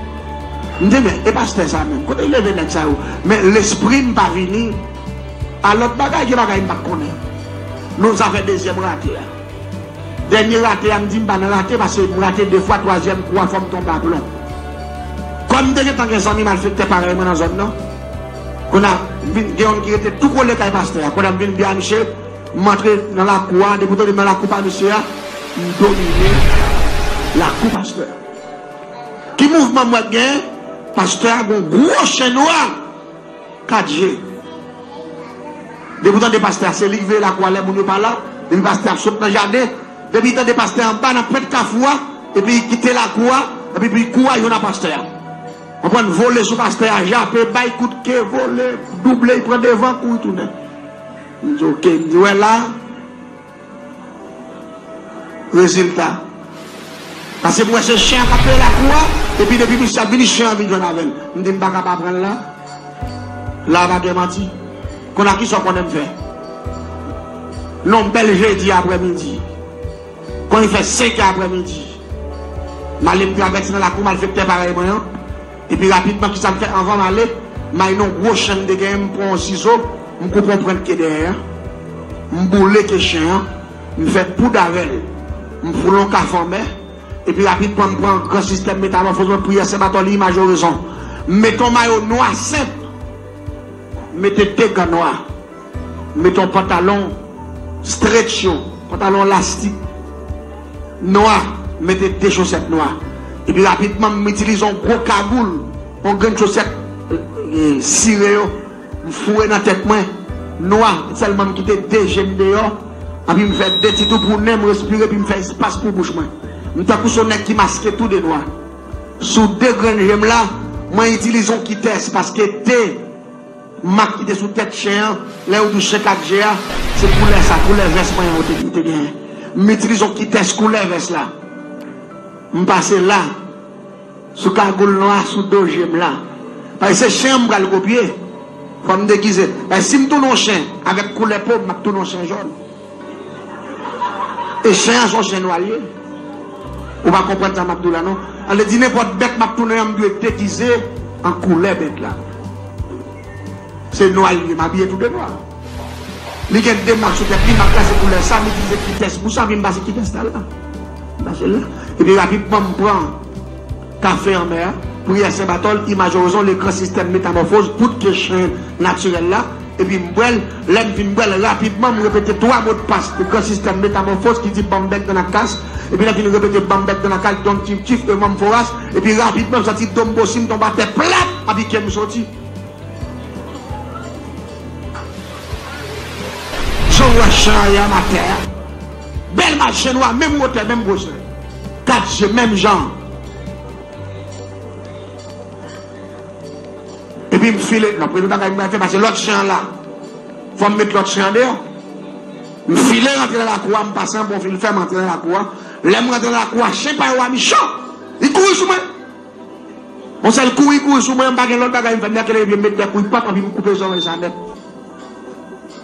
M di, men, e pastè sa menm, kote l leve nèg sa yo? Men lespri m pa vini a lòt bagay, gen bagay m pa t konnen. Nou sa fè dezyèm rate a. Dènye rate a, m di m pa nan rate, paske m rate de fwa, twazyèm kou a, fò m tonbe aplon. Kòm m te gentan gen zanmi malfektè parèy mwen nan zòn nan, kounye a, m vin gen youn ki rete tou kole kay pastè a. Kounye a, m vin di a misye, m antre nan lakou a, depi w tande m nan lakou pa misye a, m domine lakou pastè a. Ki mouvman m wè k genyen? Pastè a gen yon gwo chen nwa. Kat je. Depi w tande pastè a, se li k veye lakou a lè moun yo pa la. Depi pastè a ap sot nan jaden, depi w tande pastè a anba nan pwent kafou a, epi li kite lakou a, epi li kouri jwenn a pastè a. Konprann, vole sou pastè a, jape, bay kout ke, vole, double, li pran devan, kouri tounen. M di, oke, m di, wè la, rezilta. Paske m wè se chen an k ap veye lakou a, epi depi misye ap vini, chen an vin jwenn avè l. M di m pa ka pa pran l la. La pa gen manti. Kounye a kisa w konnen m fè? Nan yon bèl jedi aprèmidi, kounye a fè senk è aprèmidi, m ale m travèse nan lakou malfektè parèy mwen an. Epi rapidman, kisa m fè anvan m ale? M al nan yon gwo chen m te genyen, m pran yon sizo, m koupe yon pwent ke dèyè a, m boule ke chen an, m fè poud avè l, m foule yon kafou anmè, epi rapidman m pran gran sistèm metamòfoz mwen, priyè Sen Batòli, imaj orezon. M mete yon mayo nwa senp, m mete de gan nwa. M mete yon pantalon stretch yo, pantalon lastik nwa, m mete de chosèt nwa. Epi rapidman, m itilize yon gwo kagoul, yon grenn chosèt, e, sire yo, m foure nan tèt mwen, nwa, sèlman m kite de je m deyò, epi m fè de ti tou pou nen m respire, epi m fè espas pou bouch mwen. M tankou se yon nèg ki maske tou de nwa. Sou de grenn je m la, mwen itilize yon kitès, paske de mak ki te sou tèt chen an, lè yo di w chen kat je a, se koulè sa, koulè vès mwen an yo te, te genyen. M itilize yon kitès koulè vès la. M pase la, sou kagoul nwa, sou do je m la. Paske se chen an m pral kopye. Fò m degize. Paske si m tounen yon chen avèk koulè po m, m ap tounen yon chen jòn. E chen an se yon chen nwa l ye. Ou pa konprann sa m ap di w la, non? Sa vle di nenpòt bèt m ap tounen an, m dwe degize an koulè bèt la. Se nwa l ye, m abiye tou de nwa. Li gen de mak sou tèt li, mak la se koulè sa, m itilize kitès pou sa, epi m pase kitès la la. M pase l la. Epi rapidman, m pran kafe anmè a, priyè Sen Batòl, imaj orezon, le gran sistèm metamòfoz, poud ke chen natirèl la, epi m bwè l. Lè m fin bwè l, rapidman, m repete twa modpas gran sistèm metamòfoz ki di ban m bèk dan la kas, epi lè m fin repete ban m bèk dan la kas, don tif tif, e manm foras, epi rapidman, m santi do m bosi, m tonbe atè plat, epi ke m soti. Jan w wè chen an ye a atè a. Bèl machin nwa, menm wotè, menm gwosè. Kat je, menm jan. Epi m file, non, premye bagay m pral fè, pase lòt chen an la. Fò m met lòt chen an deyò. M file rantre nan lakou a, m pase anba yon fil fè, m rantre nan lakou a. Lè m rantre nan lakou a, chen pa yo a mechan. Li kouri sou mwen. Yon sèl kouri, kouri sou mwen, m pa gen lòt bagay m fè, m dèkele epi m met de kouri pap, epi m koupe zòrèy sa nèt.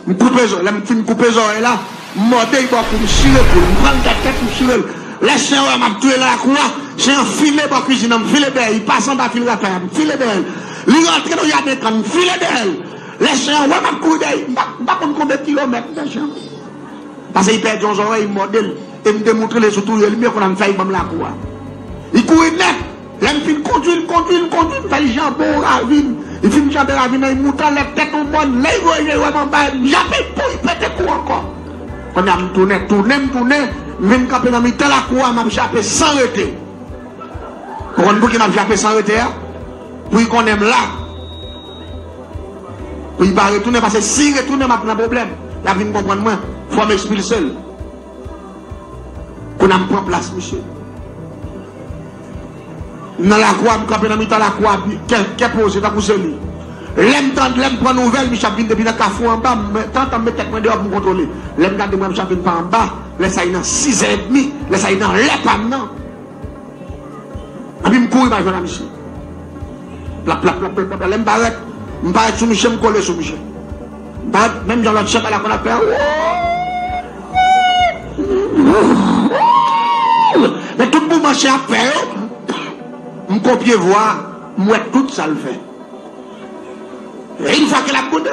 M koupe zòrèy, lè m fin koupe zòrèy la, m mòde l bò kou, m chire kou l, m pran l tèt tèt, m chire l. Lè chen an wè m ap touye nan lakou a, chen an file bò kwizin nan, m file dèyè, li pase anba fil rapè a, m file dèyè l. Li rantre nan jaden kann, m file dèyè l. Lè chen an wè m ap kouri dèyè, m pa, m pa konn konbyen kilomèt m fè chen an. Pase li pèdi yon zòrèy, m mòde l. E m te montre l sou touye l, men kounye a m fè l ban m lakou a. Li kouri nèt. Lè m fin kondui l, m kondui l, m kondui l, m fè l janbe yon ravin. Li fin janbe ravin nan, li moute anlè tèt yon mòn. Lè li voye je l wè m anba, m jape l, pou li pete kou ankò. Kounye a m tounen, tounen, m tounen, m vin kanpe nan mitan lakou a, m ap jape san rete. Ou konn pouki m ap jape san rete a? Pou li konnen m la. Pou li pa retounen, paske si li retounen, m ap nan pwoblèm. L ap vin konprann mwen. Fò m ekspilse l. Kounye a m pran plas misye. M nan lakou a, m kanpe nan mitan lakou a, kè, kè poze, tankou se li. Lè m tande, lè m pran nouvèl, misye ap vin depi nan kafou anba, m, tantan m met tèt mwen deyò pou m kontwole. Lè m gade, m wè misye ap vin pa anba, lè sa li nan sizè edmi, lè sa li nan lè pa m nan. Epi m kouri m al jwenn a misye. Plap, plap, plap, plap, plap. Lè m parèt, m parèt sou misye, m kole sou misye. M parèt, menm jan lòt chen pa la konn ap fè, wouy! Men tout mouvman chen ap fè yo, m kopye vwa, m wè tout sa l fè. E yon fwa ke l ap bounde,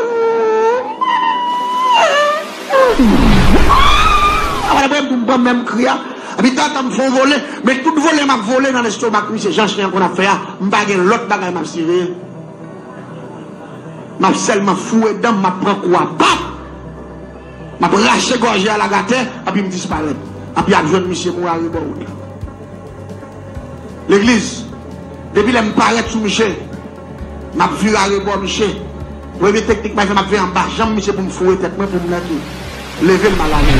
apre m pou m pran menm kri a. Epi tantan m fè yon vole, men tout vole m ap vole nan lestomak misye, jan chen an konn ap fè a, m pa gen lòt bagay m ap siveye. M ap sèlman foure dan m, m ap pran kou a, pap! M ap rache gòje a lage atè, epi m disparèt. Epi y ap jwenn misye mouri arebò wout la. Legliz, depi lè m parèt sou misye, m ap vire arebò misye. Premye teknik m ap fè, m ap fè anba janm misye pou m foure tèt mwen, pou m nan tou leve l m al ale.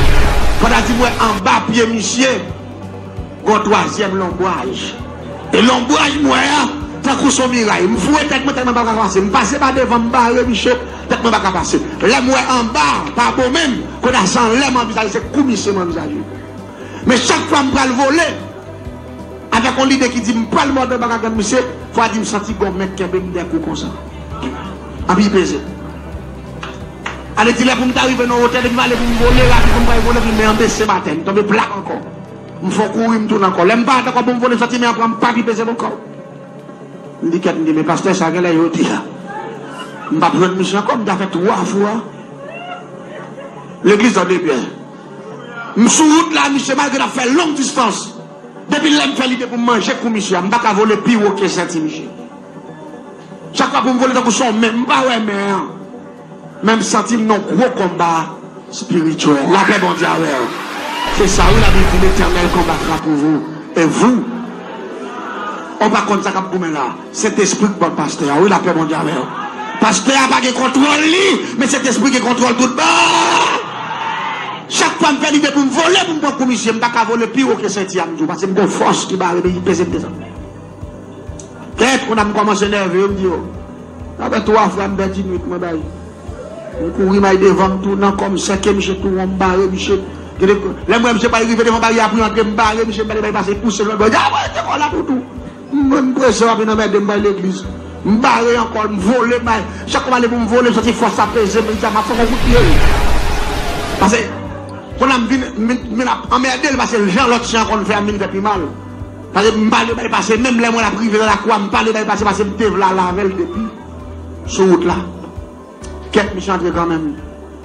Pandan di m wè anba pye misye, gon twazyèm lonbraj. E lonbraj m wè a, tankou s on miray. M foure tèt mwen, tèt mwen pa ka pase. M pase pa devan, m bare misye, tèt mwen pa ka pase. Lè m wè anba, pa bò menm, kounye a se anlè m anvizaje, se kou misye m anvizaje. Men chak fwa m pral vole, avèk yon lide ki di m pral mòde anba kagann misye, fwa di m santi gon men k kenbe m dèkou konsa. Anpi peze. Ale di lè pou m ta rive nan wotè, depi m ale pou m vole, rapi pou m pral vole, epi men an bese m atè, m tonbe plat ankò. M fè yon kouri, m tounen ankò. Lè m parèt ankò pou m vole, m santi men an pran m, pa pi peze m ankò. M di kèt, m di, men pastè, sa genlè jodi a m p ap jwenn misye ankò, m ta fè twa fwa. Legliz, tande byen. M sou wout la, misye, malgre n ap fè long distans, depi lè m fè lide pou m manje kou misye a, m pa ka vole pi wo ke senti misye. Chak fwa pou m vole tankou s on men, m pa wè men an. Men m santi m nan gwo konba espirityèl. Lapè Bondye avè w. Se sa wi, Labib di, L'Éternel combattra pour vous, et vous. Ou pa konn sa k ap goumen la. Sentespri k ban pastè a. Wi, lapè Bondye avè w. Pastè a pa gen kontwòl li, men Sentespri gen kontwòl tout bon. Chak fwa m fè lide pou m vole, pou m pran kou misye, m pa ka vole pi wo ke senti a, m di w, paske m gon fòs ki bare m, ki peze m desann. Kèt, kounye a m kòmanse nève yo, m di yo, sa fè twa fwa m pèdi nwit mwen bay. M kouri, m al devan, m tounen ankò, m sèke misye tou won, m bare misye. Gen de, lè m wè misye pral rive devan baryè a pou l antre, m bare misye, m pale bay pase, pouse l lòt bò, di, "A, mwen te kò la pou tou." Mwen, m prese, w ap vin anmède m bay legliz. M bare ankò, m vole, m bay. Chak fwa m ale pou m vole, m santi fòs la peze m, m di, "A, m ap fè yon kout pye." Paske, kounye a m vin, m vin, m vin ap anmède l, paske jan lòt chen an konn fè a, m vin fè pi mal. Paske m pale bay pase, menm lè mwen ap rive nan lakou a, m pale bay pase, paske m te vle al avè l depi sou wout la. Kèt, misye antre kanmenm.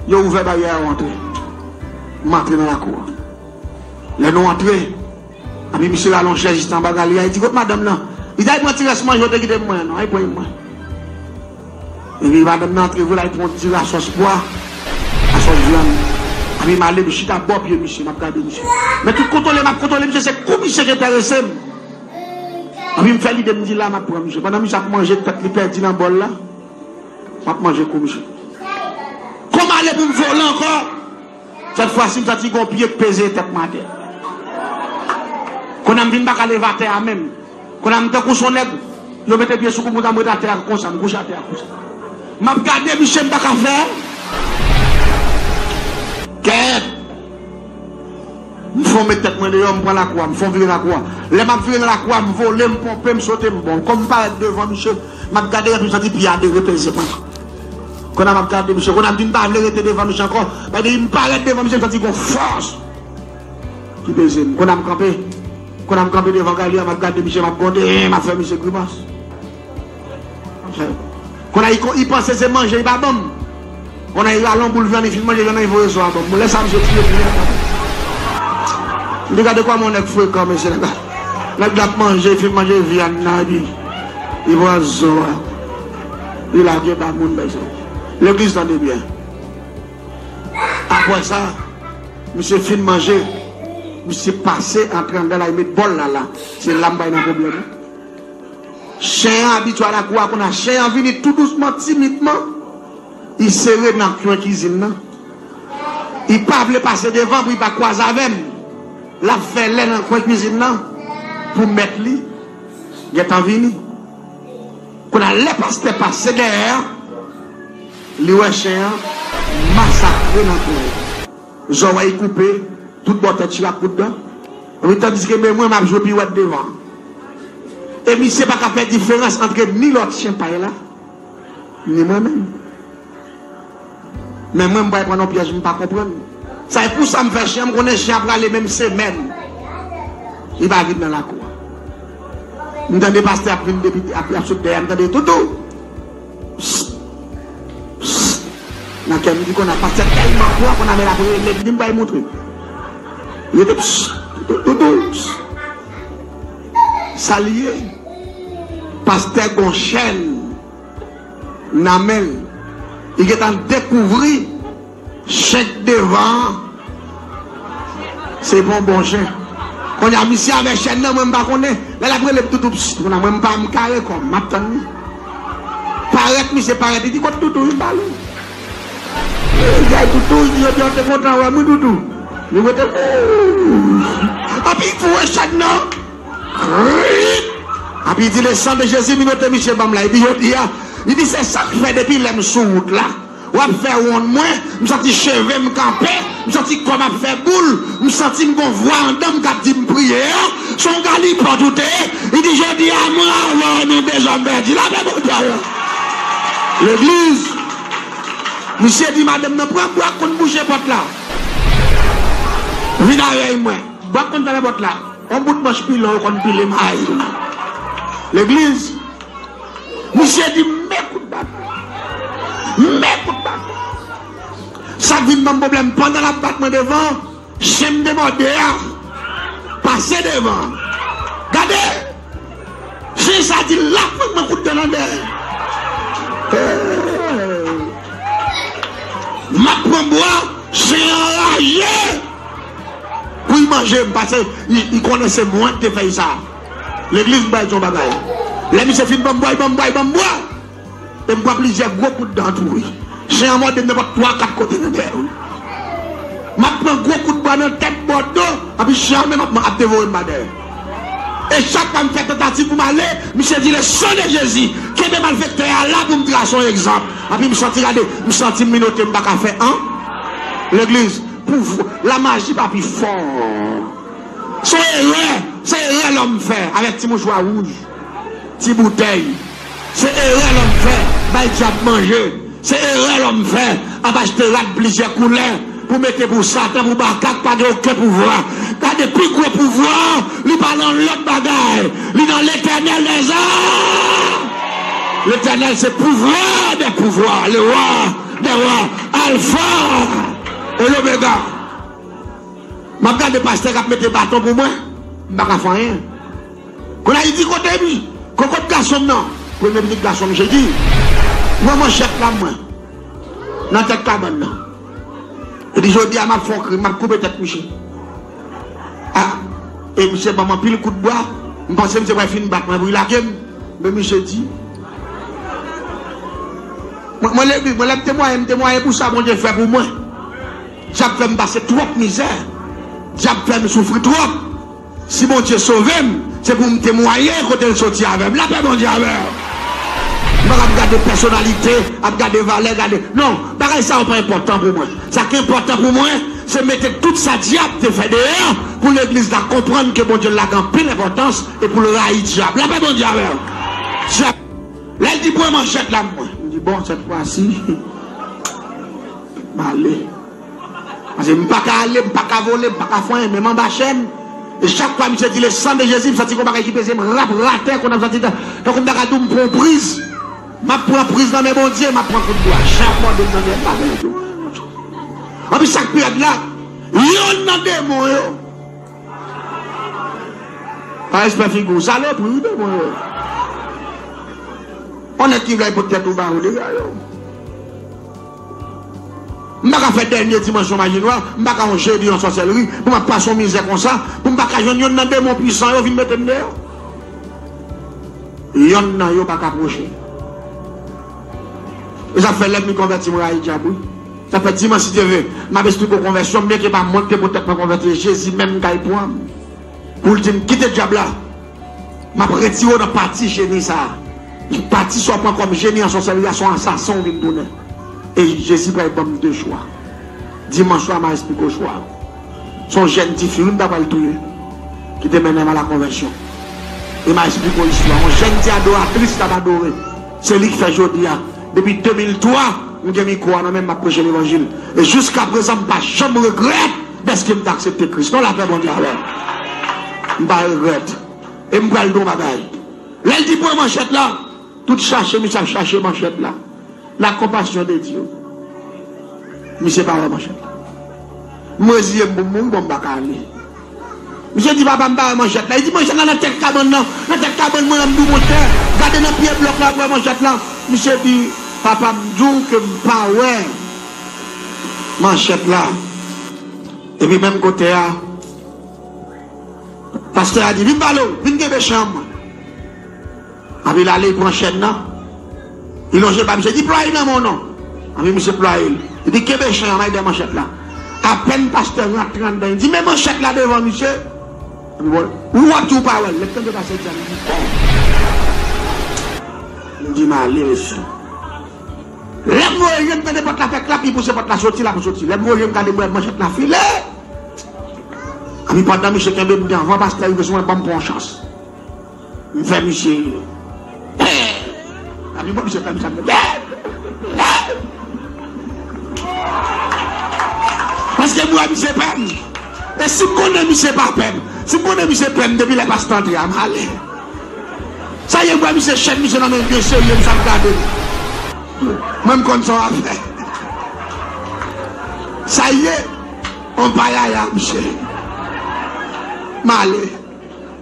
Yo ouvè baryè a, yo antre. M antre nan lakou a. Lè nou antre, epi misye rale yon chèz jis anba galeri a, li di, "Kot madanm nan?" Li di, "Al pran ti rès manje w te kite pou mwen an non, al pran mwen." Epi madanm nan antre vre, l al pran yon ti rasòs pwa, rasòs vyann. Epi m ale, m chita bò pye misye, m ap gade misye. Men tout kontwole m ap kontwole misye, se kou misye ki enterese m. Epi m fè lide, m di, "La, m ap pran misye." Pandan misye ap manje, tèt li pèdi nan bòl la, m ap manje kou misye. Kòm ale pou m vole ankò, sèt fwa si, m santi gon pye k peze tèt mwen atè. Kounye a m vin pa ka leve atè a menm. Kounye a m tankou s on nèg, yo mete pye sou kou m, konsa m ret atè a konsa, m kouche atè a konsa. M ap gade misye, m pa ka fè. Kèt! M fè on met tèt mwen deyò, m pran lakou a, m fè on vire lakou a. Lè m ap vire nan lakou a, m vole, m ponpe, m sote, m bon. Kòm m parèt devan misye, m ap gade, epi m santi pye a de repeze mwen. Kounye a m ap gade misye, kounye a m di m pa vle rete devan misye ankò. Paske depi m parèt devan misye, m santi gon fòs ki peze m. Kounye a m kanpe. Kounye a m kanpe devan galeri a, m ap gade misye, m ap gwonde, en, m ap fè misye grimas. Kounye a li ko-, li panse se manje li pa ban m. Kounye a li rale yon boul vyann, li fin manje vyann nan, li voye zo a ban m. Bon, lè sa a misye tiye pou mwen. M di gade kòman yon nèg frekan, mesye, nèg la. Nèg la ap manje, li fin manje vyann nan, epi li pran zo a. Li lage ba moun, mesye. Legliz, tande byen. Apre sa, misye fin manje, misye pase antre anndan la, li met bòl la la. Se la m bay nan pwoblèm. Chen an abitye a lakou a, kounye a chen an vini tou dousman, timidman. Li sere nan kwen kizin nan. Li pa vle pase devan pou li pa kwaze avè m. L ap fè lè nan kwen kizin nan pou mèt li gentan vini. Kounye a, lè pastè pase dèyè a, li wè chen an masakre nan kwen. Zòrèy koupe, tout bò tèt chire ak bout dan. Wi, tandiske men mwen, m ap jwe piwèt devan. E misye pa ka fè diferans antre ni lòt chen pay la, ni mwen menm. Men mwen, m pral pran yon pyèj m pa konprann. Sa e pou sa m fè chen an, m konnen chen an prale menm semèn. Li pa vin nan lakou a. M tande pastè ap vin depi, ap, ap sot dèyè, m tande toutou. Psst. Psst. Nan kè m di konn a pastè tèlman pran konn a men l ap rele m di m bay moutre. Li di psst. Toutou. Psst. Sa l ye? Pastè gon chèn nan men l. Li gentan dekouvri chen k devan an se pa yon bon chen. Kounye a misye avè chèn nan, mwen m pa konnen. Lè l ap rele m toutou psst, kounye a mwen m pa m kare kò m, m ap tann li. Parèt misye parèt, li di kot toutou, vin pale. Gay toutou, li di yo te kontan wè m wi toutou. Li rete anpi foure chèn nan. Krik! Anpi di le sang de Jésus, minote misye ban m la. Li di jodi a, li di se sa k fè depi lè m sou wout la. W ap fè wonn mwen, m santi cheve m kanpe, m santi kò m ap fè boul, m santi m gon vwa anndan m k ap di m priye a, se yon galipòt ou te ye. Li di jodi a mwen avè w nou de zòm pèdi. Lapè Bondye avè w. Legliz. Misye di madanm nan pran bwa k konn bouche pòt la. Vin avèk mwen. Bwa k konn fèmen pòt la. Yon bout manch pilon yo konn pile may. Legliz. Misye di men kout bat. Men kout bat. Sa k vin ban m pwoblèm pandan l ap bat mwen devan, chen m te mòde a pase devan. Gade! Chen sa di l ap pran mwen kout dan nan dèyè. Hey! M ap pran bwa, chen an raje. Pou l manje m, paske li, li konnen se mwen ki te fè l sa. Legliz, m pral di yon bagay. Lè misye fin ban m bwa, li ban m bwa, li ban m bwa. E m pran plizyè gwo kout dan tou wi. Chen an mòde m nenpòt twa, kat kote nan dèyè wi. M ap pran gwo kout bwa nan tèt bò do, anpi chen an menm ap, ap devore m pa dèyè. E chak fwa m fè tantativ pou m ale, misye di le sang de Jésus, kenbe malfektè a la pou m trase yon egzanp. Anpi m santi gade, m santi m minote, m pa ka fè an. Legliz, pou, lamaji pa pi fò. Se yon erè, se erè lòm fè avèk ti mouchwa wouj, ti boutèy. Se erè lòm fè, bay dyab manje. Se erè lòm fè, ap achte rad plizyè koulè pou mete pou Satan, pou makak, pa gen okenn pouvwa. Gade pi gwo pouvwa, li pa nan lòt bagay, li nan Letènèl dèzame. Letènèl se pouvwa dè pouvwa, le wa dè wa, Alfa e Lomega. M ap gade pastè k ap mete baton pou mwen, m pa ka fè anyen. Kounye a li di kote epi, kokot gason m nan. Premye pitit gason m, misye di, pran manchèt la mwen, nan tèt kabann nan. Li di jodi a m ap fè yon krim, m ap koupe tèt misye. A, e misye ban m anpil kout bwa, m panse misye pral fin bat mwen pou li lage m. Men misye di, mwen, mwen legliz, mwen lè m temwaye, m temwaye pou sa Bondye fè pou mwen. Dyab fè m pase twòp mizè. Dyab fè m soufri twòp. Si Bondye sove m, se pou m temwaye kote l soti avè m. Lapè Bondye avè w. M pa ap gade pèsonalite, ap gade valè, gade. Non, bagay sa yo pa enpòtan pou mwen. Sa k enpòtan pou mwen, se mete tout sa dyab te fè deyò, pou legliz la konprann ke Bondye lage anpil enpòtans e pou l rayi dyab. Lapè Bondye avè w. Dyab, lè l di pran manchèt la mwen, m di bon, sèt fwa si, m ale. Paske m pa ka ale, m pa ka vole, m pa ka fè anyen, men m anba chèn. E chak fwa misye di le sang de Jésus, m santi gon bagay ki peze m rap atè, konn ap santi tan, tankou m ta ka di w m pran yon priz. M ap pran priz nan men Bondye, m ap pran kout bwa. Chen ap mòde m nan men, m pa gen anyen. Anpi sa k pi rèd la, yonn nan demon yo. Pa respè figi w, salopri wi demon yo. On nèg ki vle pot tèt ou ba ou dega yo. M pa ka fè dènye dimansyon maji nwa, m pa ka yon jedi yon sòsèlri, pou m ap pase yon mizè konsa, pou m pa ka jwenn yonn nan demon pwisan yo vin mete m deyò. Yonn nan yo pa ka pwoche. E sa fè lè m vin konvèti m rayi dyab wi. Sa fè dimanch si Dye vle, m ap esplike w konvèsyon m, byenke pa mwen ki te pot tèt mwen konvèti, Jezi menm kay pran m. Pou l di m kite dyab la. M ap retire w nan pati jeni sa a. Pati sa w pran kòm jeni an sòsèlri a, se yon asasen w vin tounen. E Jezi pral ban m de chwa. Dimanch swa m a esplike w chwa yo. Se yon jèn tifi wi m ta pral touye ki te mennen m a la konvèsyon. E m a esplike w istwa. Yon jèn ti adoratris k ap adore. Se li k fè jodi a. Depi de mil twa, M gen mikwo a nan men m, m ap preche levanjil. E jiskaprezan, m pa janm regrèt dèske m te aksepte Kris. Non, lapè Bondye avè m. M pa regrèt. E m pral di w yon bagay. Lè l di pran manchèt la, tout chache misye ap chache manchèt la. La compassion de Dieu. Misye pa wè manchèt la. M reziye m pou m mouri, bon, m pa ka ale. Misye di, "Papa, m pa wè manchèt la." Li di, "Manchèt la nan tèt kabann nan, nan tèt kabann mwen an." M di, "Monchè, gade nan pye blòk la, w ap wè manchèt la." Misye di, "Papa, m di w ke m pa wè manchèt la." Epi menm kote a, pastè a di, "Vin pale w, vin kenbe chan mwen." Epi l ale, li pran chèn nan. Li lonje l ba misye, di, "Plwaye l nan men w non." Epi misye plwaye l. Li di, "Kenbe chan an, m al dèyè manchèt la." Apèn pastè rantre anndan, li di, "Men manchèt la devan misye." Epi bon, ou wè tou pa wè l. Lè l tande pastè di sa, li di, "Oh!" Li di, "M ale, mesye." Lè m voye je m tande pòt la fè klap, li pouse pòt la soti, l ap soti. Lè m voye je m gade, m wè manchèt la file. Epi pandan misye kenbe m devan, pastè rive sou mwen, ban m pran yon chans. M fè misye. Epi bon, misye fè m sa. Paske m wè misye pè m. E si m konnen misye pa pè m, si m konnen misye pè m depi lè pastè antre a, m ale. Sa ye, m wè misye, chèn misye nan men l byen serye, m sa m gade l. Mwen, m konn sa w ap fè. Sa ye, on payaya, misye. M ale.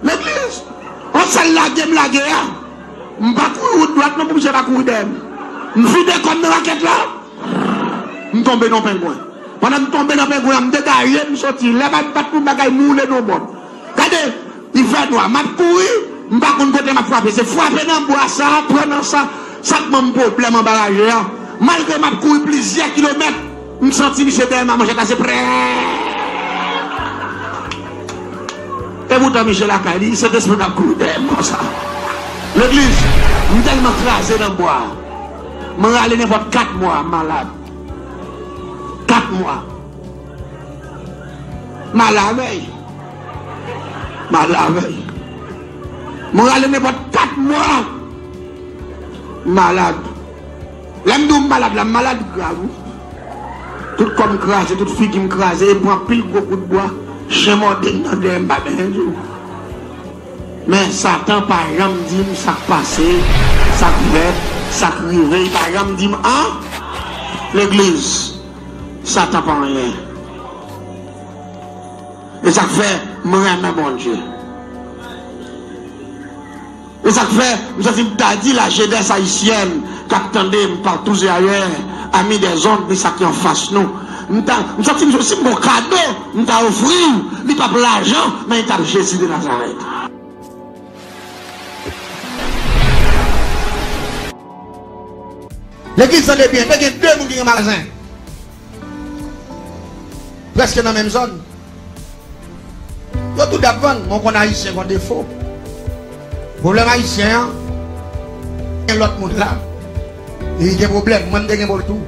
Legliz, on sèl lage m lage a. M pa kouri wout dwat non pou misye pa kouri dèyè m. M vide kò m nan rakèt la. M tonbe nan pengwen. Pandan m tonbe nan pengwen an, m degaje, m soti. Lè m ap bat pou m bagay, m woule nan bò m. Gade, li fè nwa. M ap kouri, m pa konn kote m ap frape. Se frape nan bwa sa, pran nan sa. Sa k ban m pwoblèm anba raje a. Malgre m ap kouri plizyè kilomèt, m santi misye dèyè m, manchèt la se prè. E poutan misye lakay li, Sentespri t ap kouri dèyè m konsa. Legliz, m tèlman kraze nan bwa a. M rale nenpòt kat mwa, m malad. Kat mwa. M al avè l. M al avè l. M rale nenpòt kat mwa. M malad. Lè m di w m malad la, m malad grav, wi. Tout kò m kraze, tout figi m kraze, e pran anpil gwo kout bwa, chen mòde m nan dèyè, m pa bezwen di w. Men Satan pa janm di m sa k pase, sa k fèt, sa k rive, li pa janm di m an. Legliz, Satan pa anyen. E sa k fè m renmen Bondye. E sa k fè m santi m ta di la jeunesse haïtienne k ap tande m partout et ailleurs, amis des ondes, ni sa ki anfas nou. M ta, m santi m si m gon kado m ta ofri w, li p ap lajan, men li t ap Jezi de Nazarèt. Legliz, tande byen, te gen de moun ki gen magazen. Prèske nan menm zòn. Yo tou de ap vann, men w konn Ayisyen gen defo. Pwoblèm Ayisyen an, gen lòt moun la, li gen pwoblèm. Mwen, m te gen pwoblèm tou.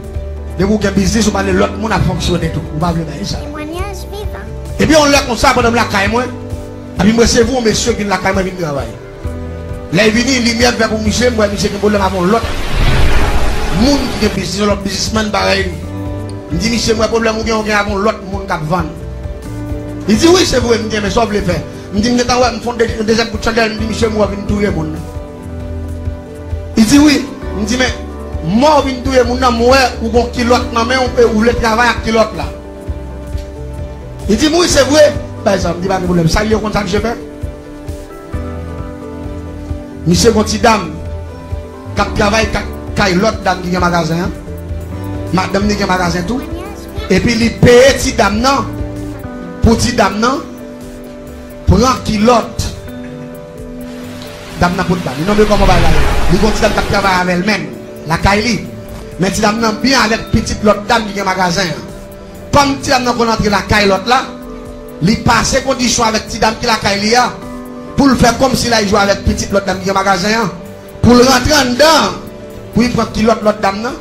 Depi w gen biznis, ou pale lòt moun ap fonksyone tou. Ou pa vle bay sa. Temwanyaj vivan. Epi yon lè konsa, pandan m lakay mwen, epi m resevwa yon mesye ki vin lakay mwen vin travay. Lè l vini, limyè vè pou misye, m wè misye gen pwoblèm avè yon lòt moun ki gen biznis, yon lòt biznismann parèy li. M di, "Misye, m wè pwoblèm ou gen, ou gen avè yon lòt moun k ap vann." Li di, "Wi, se vre, m gen, men sa w vle fè?" M di, "M gentan wè, m fè yon de-, yon dezyèm kout chandèl," m di, "Misye, m wè w vin touye moun nan." Li di, "Wi." M di, "Men, mò w vin touye moun nan, m wè ou gon kilòt nan men w, e ou vle travay ak kilòt la." Li di m, "Wi, se vre." Bay sa, m di, "Pa gen pwoblèm." Sa l ye, w konn sa misye fè? Misye gon ti dam k ap travay ka-, kay lòt dam ki gen magazen an. Madanm li gen magazen tou. Epi li peye ti dam nan pou ti dam nan pran kilòt dam nan pot ba li. Non, men kòman bagay la ye? Li gon ti dam k ap travay avè l menm lakay li. Men ti dam nan byen avèk pitit lòt dam ki gen magazen an. Kòm ti dam nan konn antre lakay lòt la, li pase kondisyon avèk ti dam ki lakay li a, pou l fè kòmsi l al jwe avèk pitit lòt dam ki gen magazen an, pou l rantre anndan, pou l pran kilòt lòt dam nan,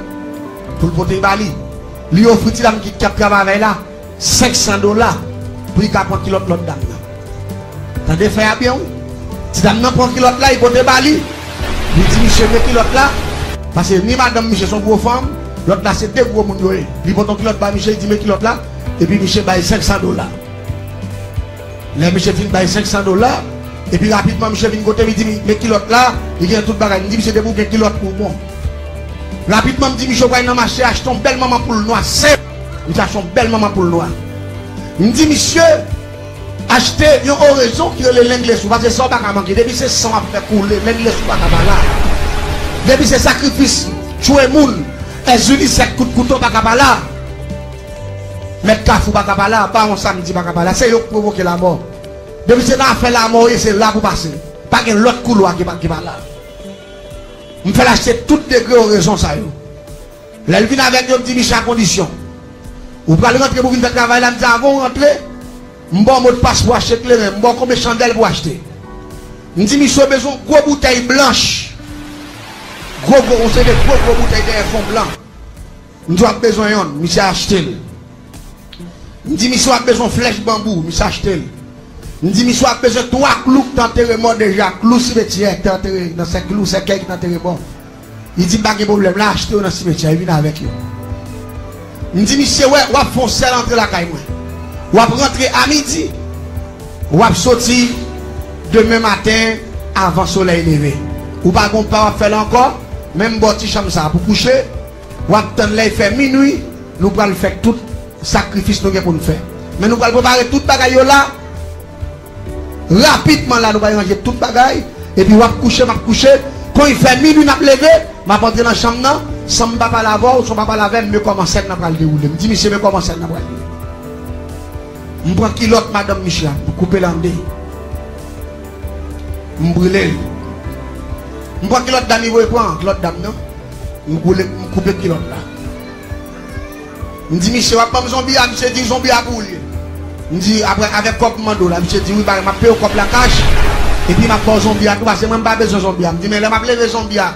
pou l pote ba li. Li ofri ti dam ki, k ap travay avè l la, senk san dola, pou li ka pran kilòt lòt dam nan. Tande fè a byen, wi. Ti dam nan pran kilòt la, li pote ba li. Li di misye, "Men kilòt la," paske ni madanm misye se yon gwo fanm, Lòt la se de gwo moun yo ye. Li pote yon kilòt ba misye, li di, "Men kilòt la." Epi misye bay senk san dola. Lè misye fin bay senk san dola, epi rapidman misye vin kote m, li di, "Men kilòt la, li gen tout bagay." M di, "Misye, depi w gen kilòt, ou bon." Rapidman, m di, "Misye, w pral nan mache achte yon bèl manman poul nwa, senp." Misye achte yon bèl manman poul nwa. M di, "Misye, achte yon orezon ki rele lenglesou, paske sa w pa ka manke. Depi se san w ap fè koule, lenglesou pa ka pa la. Depi se sakrifis, tchwe moun, èzili sèt kout kouto pa ka pa la. Mèt kafou pa ka pa la, bawon samdi pa ka pa la. Se yo k pwovoke lamò. Depi se nan afè lamò w ye, se la pou pase. Pa gen lòt koulwa ki pa, ki pa la." M fè l achte tout degre orezon sa yo. Lè l vin avèk yo, m di, "Misye, a kondisyon ou pral rantre pou vin fè travay la." M di, "Avan w rantre, m ba w modpas pou achte kleren, m ba w konbyen chandèl pou achte." M di, "Misye, w bezwen yon gwo boutèy blanch. Gwo, gwo, yon seri de gwo, gwo boutèy dèyè fon blan." M di, "W ap bezwen yonn." Misye achte l. M di, "Misye, w ap bezwen flèch banbou." Misye achte l. M di, "Misye, w ap bezwen twa klou ki te antere mò deja, klou simetyè ki te antere nan sèk, klou sèkèy ki te antere mò." Li di m, "Pa gen pwoblèm, l a achte yo nan simetyè, li vin avèk yo." M di, "Misye, wè, w ap fè yon sèl antre lakay mwen. W ap rantre a midi, w ap soti demen maten avan solèy leve. Ou pa gen yon pa w ap fè la ankò, menm bò ti chanm sa a pou kouche, w ap tann lè l fè minwi, nou pral fè tout sakrifis nou gen pou n fè. Men nou pral prepare tout bagay yo la. Rapidman la, nou pral ranje tout bagay, epi w ap kouche, m ap kouche. Kon l fè minwi, n ap leve, m ap antre nan chanm nan, san m pa pale avè w, san w pa pale avè m, men kòman sèn nan pral dewoule." M di, "Misye, men kòman sèn nan pral dewoule." M pran kilòt madanm misye a, m koupe l an de. M brile l. M pran kilòt dam li voye pran, kilòt dam nan. M boule, m koupe kilòt la. M di, "Misye, w ap ban m zonbi a?" Misye di, "Zonbi a pou ou l ye." M di, "Apre, avèk kòb m mande w la?" Misye di, "Wi, bagay, m ap peye w kòb la kach, epi m ap ba w zonbi a tou, paske mwen, m pa bezwen zonbi a." M di, "Men lè m ap leve zonbi a,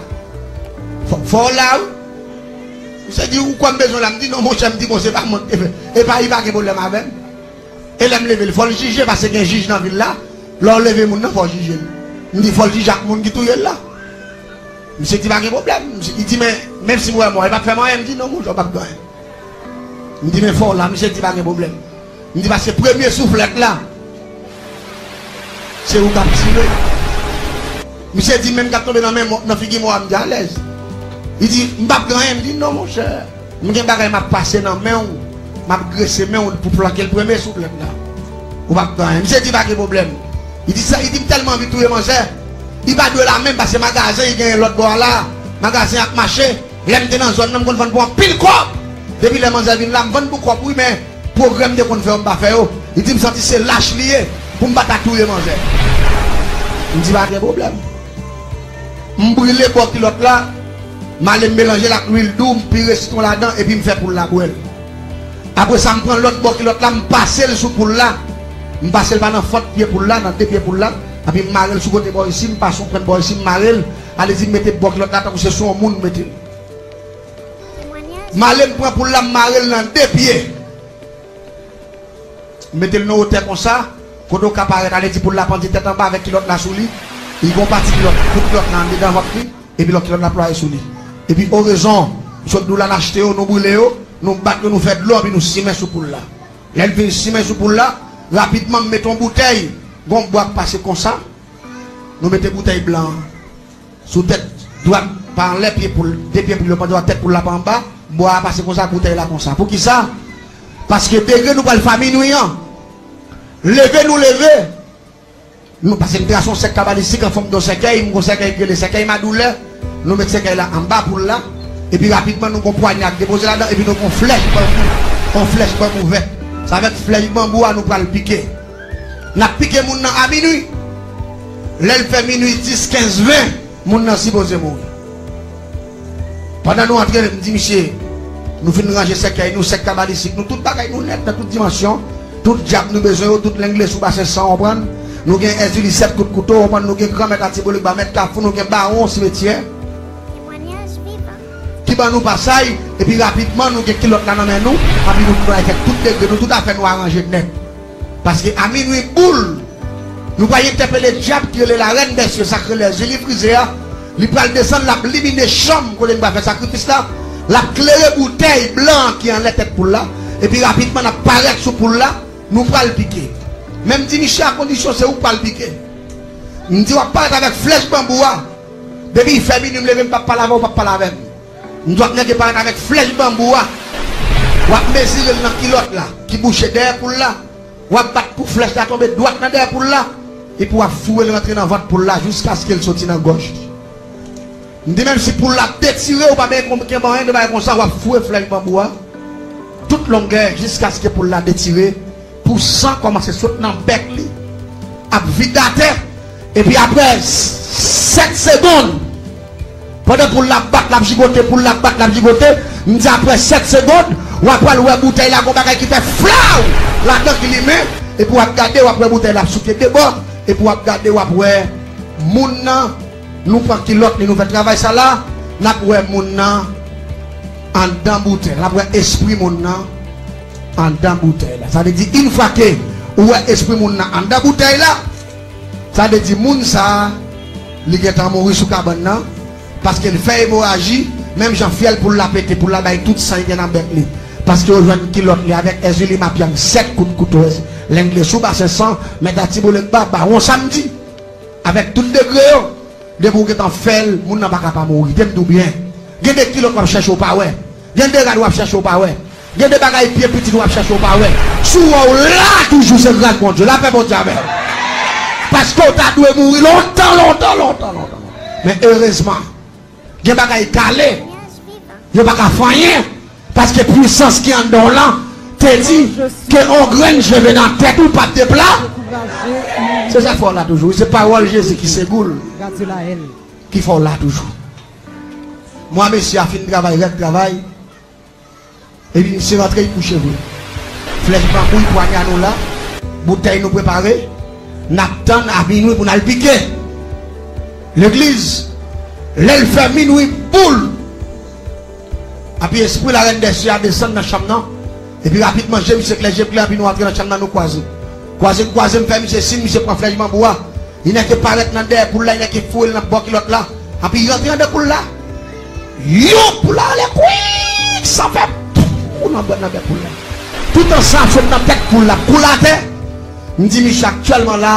fò, fò w la, wi." Misye di, "Ou kwè m bezwen w la?" M di, "Non, monchè," m di, "bon, se pa mwen k te fè. E pa, li pa gen pwoblèm avè m." E lè m leve l, fò l jije, paske gen jij nan vil la. Lè w leve moun nan, fò w jije l. M di, "Fò l jije ak moun ki touye l la." Misye di, "Pa gen pwoblèm." Misye, li di, "Men, menm si m wè mò, li p ap fè m anyen." M di, "Non, monchè, w p ap gen anyen." M di, "Men fò w la." Misye di, "Pa gen pwoblèm." M di, "Paske premye souflèt la, se ou k ap tire." Misye di, "Men m k ap tonbe nan men mò, nan figi mò a." M di, "Alèz." Li di, "M p ap gen anyen." M di, "Non, monchè. M gen bagay m ap pase nan men w, m ap grese men w pou flanke l premye souflèt la. Ou p ap gen anyen." Misye di, "Pa gen pwoblèm." Li di, "Sa," li di, "M tèlman anvi touye manzè." Li pa dwe la menm, paske magazen li genyen lòt bò a la. Magazen ap mache. Lè m te nan zòn nan, m konn vann pou anpil kòb. Depi lè manzè vin la, m vann pou kòb, wi, men pwogrè m te konn fè yo, m pa fè yo. Li di, "M santi se lach li ye pou m pa ta touye manzè." M di, "Pa gen pwoblèm." M brile bò kilòt la, m ale m melanje l ak lwil dou, m pire sitwon ladan, epi m fè poul la bwè l. Apre sa, m pran lòt bò kilòt la, m pase l sou poul la. M pase l pa nan fant pye poul la, nan de pye poul la, epi m mare l sou kote bò isi, m pase yon pwent bò isi, m mare l. Ale di m mete bò kilòt la tankou se sou yon moun m mete l. M ale m pran poul la, m mare l nan de pye. M mete l nan wotè konsa, kote w ka parèt, ale di poul la pandye tèt anba avèk kilòt la sou li. Li gon pati kilòt, bout kilòt la anndedan vant li, epi lòt kilòt la plwaye sou li. Epi orezon, m sot di w la, n achte yo, nou brile yo, nou bat yo, nou fè dlo, epi nou simen sou poul la. Lè n fin simen sou poul la, rapidman m mete yon boutèy, gon bwa k pase konsa, nou mete boutèy blan an. Sou tèt dwat, pa anlè pye poul, de pye poul yo pandye a, tèt poul la pa anba, bwa a pase konsa, boutèy la konsa. Poukisa? Paske degre nou pral fè a minwi an, leve nou leve, nou, paske m trase yon sèk kabalistik an fòm de yon sèkèy, m gon sèkèy ki rele sèkèy madoulè, nou met sèkèy la anba poul la, epi rapidman nou gon pwanya k depoze ladan, epi nou gon flèch banbou, yon flèch banbou vèt. Se avèk flèch banbou a nou pral pike. N ap pike moun nan a minwi. Lè l fè minwi dis, kenz, ven, moun nan sipoze mouri. Pandan nou antre, m di misye, nou fin ranje sèkèy nou, sèk kabalistik nou, tout bagay nou nèt nan tout dimansyon. Tout djab nou bezwen yo, tout lenglesou, basen san, w konprann? Nou gen èzili sèt kout kouto, w konprann? Nou gen granmèt atibolik ba mèt kafou, nou gen bawon simetyè ki ban nou pasay, epi rapidman nou gen kilòt la nan men nou, epi nou pral fè tout degre nou, tout afè nou aranje nèt. Paske a minwi boul, nou pral entèpele dyab ki rele larèn dèsye, sa k rele Zili Frize a. Li pral desann, l ap limine chanm kote n pral fè sakrifis la. L ap klere boutèy blan an ki anlè tèt poul la, epi rapidman n ap parèt sou poul la, nou pral pike. Men m di misye a kondisyon se ou k pral pike. M di w ap parèt avèk flèch banbou a. Depi fè minui m leve m p ap pale avè w, w p ap pale avè m. M di w ap nèke parèt avèk flèch banbou a. W ap mezire l nan kilòt la ki bouche dèyè poul la. W ap bat pou flèch la tonbe dwat nan dèyè poul la. Epi w ap foure l rantre nan vant poul la jiskaske l soti nan gòj li. M di menm si poul la ap detire, ou pa bezwen kenbe anyen de bagay konsa, w ap foure flèch banbou a tout longè jiskaske poul la detire, pou san kòmanse sot nan bèk li, ap vide atè, epi apre sèt segonn, pandan poul la ap bat, l ap jigote, poul la ap bat, l ap jigote, m di apre sèt segonn, w ap pral wè boutèy la gon bagay ki fè flaw ladan ki limen, epi w ap gade, w ap wè boutèy la ap souke de bò, epi w ap gade, w ap wè moun nan, nou pran kilòt li, nou fè travay sa la, n ap wè moun nan anndan boutèy la, n ap wè espri moun nan anndan boutèy la. Sa vle di, yon fwa ke ou wè espri moun nan anndan boutèy la, sa vle di moun sa a, li gentan mouri sou kabann nan, paske l fè emoraji, menm jan fyèl poul la pete, poul la bay tout san li gen nan bèk li. Paske yo jwenn kilòt li avèk Èzili Mapyang, sèt kout kouto Lengle sou basen san, mèt a Tiboulek ba, bawon Samdi. Avèk tout degre yo, depi w gentan fè l, moun nan pa ka pa mouri. Tande m di w byen. Gen de kilòt w ap chèche w pa wè. Gen de rad w ap chèche w pa wè. Gen de bagay pye pitit w ap chèche w pa wè. Si w wè w la toujou, se gras Bondye. Lapè Bondye avè w. Paske w ta dwe mouri lontan, lontan, lontan, lontan, lontan. Men erezman, gen bagay kale. Yo pa ka fè anyen. Paske pwisans ki anndan w lan te di ke yon grenn je vin nan tèt ou p ap depla. Se sa k fè w la toujou. Se pawòl Jezi ki segou l ki fè w la toujou. Mwa mesye a fin travay, rèk travay. Epi misye rantre, li kouche vre. Flèch banbou, li pwanya nou la. Boutèy nou prepare. N ap tann a minwi pou n al pike. Legliz, lè l fè minwi boul, epi espri larèn dèsye a desann nan chanm nan. Epi rapidman, je misye klè, je klè, epi nou antre nan chanm nan, nou kwaze. Kwaze n kwaze, m fè misye siy, misye pran flèch banbou a. Li nèke parèt nan dèyè poul la, li nèke foure l nan bò kilòt la. Epi li rantre anndan poul la. Yon poul la rele kwik, san fè pou nan bò nan bèk poul la. Toutan san ap sot nan tèt poul la, ap koule atè. M di misye aktyèlman la,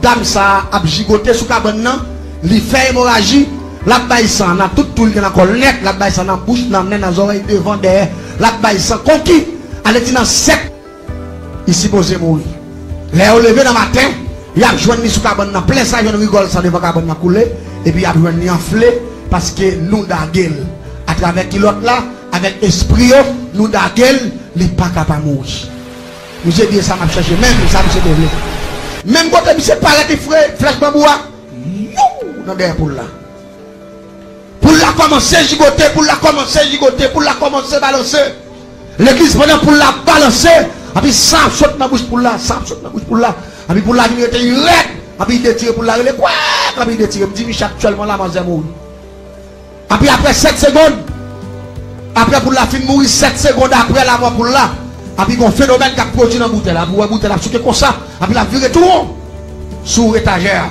dam sa a ap jigote sou kabann nan, li fè emoraji, l ap bay san nan tout twou li gen nan kò l nèt, l ap bay san nan bouch, nan nen, nan zòrèy, devan, dèyè, l ap bay san konki, ale di nan sèt. Li sipoze mouri. Lè yo leve nan maten, y ap jwenn li sou kabann nan plen sa, jwenn rigòl san devan kabann nan koule, epi y ap jwenn li anfle, paske nou dage l. Atravè kilòt la, avèk espri yo, nou dage l, li pa ka pa mouri. Misye di e sa m ap chèche, menm sa misye te vle. Menm kote misye parèt, li fre flèch banbou a, yon nan dèyè poul la. Poul la kòmanse jigote, poul la kòmanse jigote, poul la kòmanse balanse. Legliz, pandan poul la ap balanse, epi san ap sot nan bouch poul la, san ap sot nan bouch poul la. Epi poul la vin rete rèd, epi li detire poul la, rele kwèk, epi li detire. M di misye aktyèlman la, manzè mouri. Epi apre sèt segonn, apre poul la fin mouri, sèt segonn apre lanmò poul la, epi gon fenomèn k ap pwodui nan boutèy la. Epi w wè boutèy la ap souke konsa, epi l ap vire tou won sou etajè a.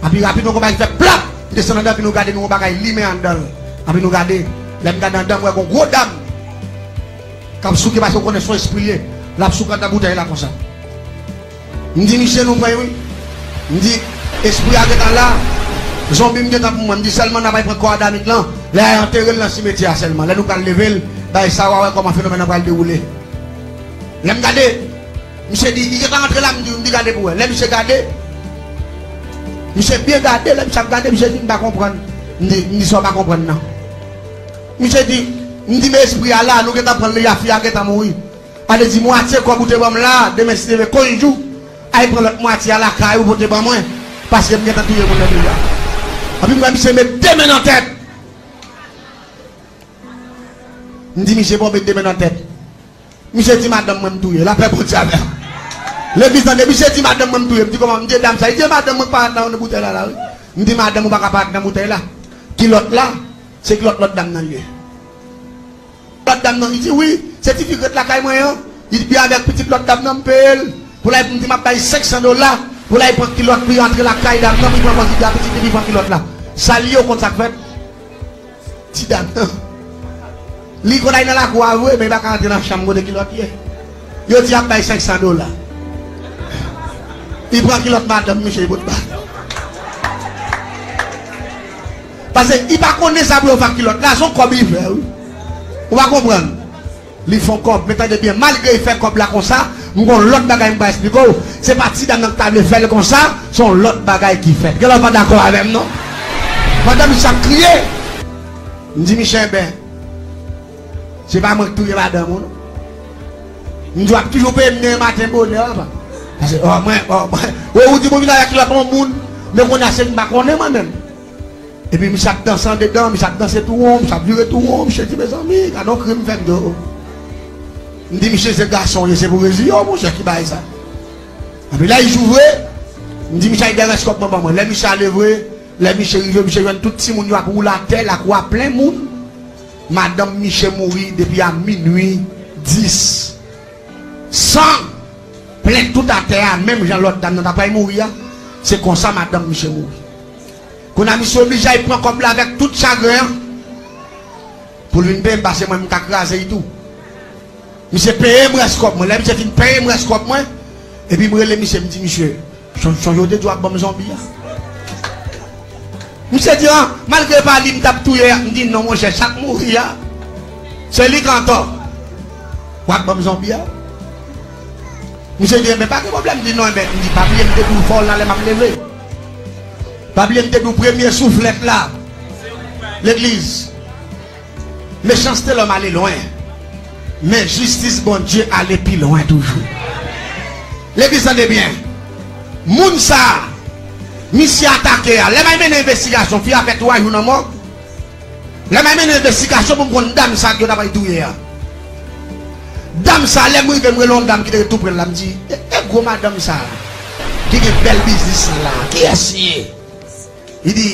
Epi rapidman, gon bagay fè plap, desann anndan, epi nou gade, nou wè yon bagay limen anndan l. Epi nou gade, lè m gade anndan, m wè gon gwo dam k ap souke, paske w konnen se yon espri l ye. L ap souke anndan boutèy la konsa. M di misye nou pran wi. M di, espri a gentan la. Zonbi m gentan pou mwen. M di sèlman n ap al pran kò Adamik lan. Lè y al antere l nan simetyè a sèlman. Lè nou pral leve l, bay sa w a wè kòman fenomèn nan pral dewoule. Lè m gade, misye di, li gentan rantre la, m di, m di gade pou wè. Lè misye gade, misye byen gade, lè misye ap gade, misye di, m pa konprann. M di, m di sa w pa konprann nan. Misye di, m di, men espri a la, nou gentan pran l deja, fi a gentan mouri. Ale di mwatye kòb ou te ban m la, demen si Dye vle, konjou, al pran lòt mwatye a lakay ou pote ban mwen, paske m gentan touye moun nan deja. Epi m wè misye met de men nan tèt. M di misye, bon, met de men nan tèt. Misye di madanm mwen m touye, lapè Bondye avè w. Legliz tande, misye di madanm mwen m touye, m di kòman, m di e dam sa, li di e madanm mwen k parèt nan boutèy la la wi. M di madanm ou pa ka parèt nan boutèy la. Kilòt la, se kilòt lòt dam nan li ye. Lòt dam nan, li di, wi, se ti fi k ret lakay mwen an. Li di, avèk pitit lòt dam nan, m peye l. Pou l al, m di, m ap bay senk san dola. Pou l al pran kilòt, pou l antre lakay dam nan, pou l pran kòb li a pitit li, pou l pran kilòt la. Sa l ye, w konn sa k fèt? Ti dam nan. Li konn al nan lakou a vre, men li pa ka rantre nan chanm kote kilòt ye. Yo di y ap bay senk san dola. Li pran kilòt madanm misye, li pot ba. Paske li pa konnen sa pou yo fè ak kilòt la, se yon kòb li fè, wi. Ou pa konprann? Li fè yon kòb, men tande byen, malgre li fè kòb la konsa, m gon lòt bagay m pral esplike w. Se pa ti dam nan ki ta vle fè l konsa, se yon lòt bagay ki fèt. Gen lè w pa dakò avè m, non? Pandan misye ap kriye, m di misye, enben, se pa mwen ki touye madanm ou, non. M di w ap toujou peye m demen maten bonè, papa. Paske, o, mwen, o, mwen, o, ou di bon vin avèk lòt yon moun, men kounye a se m pa konnen mwen menm. Epi misye ap danse andedan, misye ap danse tou won, misye ap vire tou won, misye di, mezanmi, gade yon krim fèt, yo. M di, misye, se gason w ye, se pou reziye w, monchè, ki bagay sa. Epi lè l jou vre, m di, misye, al dèyè rès kòb mwen ban mwen. Lè misye ale vre, lè misye rive, misye jwenn tout timoun yo ap woule atè, lakou a plen moun. Madanm misye mouri depi a minui dis. San plen tout atè a, menm jan lòt dam nan ta pral mouri a, se konsa madanm misye mouri. Kounye a misye oblije al pran kòb la avèk tout chagren an pou l vin peye m, paske mwen m ka kraze l tou. Misye peye m rès kòb mwen. Lè misye fin peye m rès kòb mwen, epi m rele misye, m di, misye, Son-, sonje w te di w ap ban m zonbi a? Misye di, an, malgre pa li m t ap touye a. M di, non, monchè, sa k mouri a, se li k antò. W ap ban m zonbi a? Misye di, enben, pa gen pwoblèm. M di, non, enben, m di, pa bliye m te di w fè w l nan lè m ap leve. Pa bliye m te di w premye souflèt la, legliz. Mechanste lòm ale lwen, men jistis Bondye ale pi lwen toujou. Legliz, tande byen. Moun sa a, misye atake a, lè m al mennen envestigasyon, fi a fè twa jou nan mòg. Lè m al mennen envestigasyon pou m konn dam sa a ki yo ta pral touye a. Dam sa a, lè m rive, m rele yon dam ki te ret tou pre l la, m di, e, e gwo madanm sa a, ki gen bèl biznis sa la, kiyès li ye? Li di,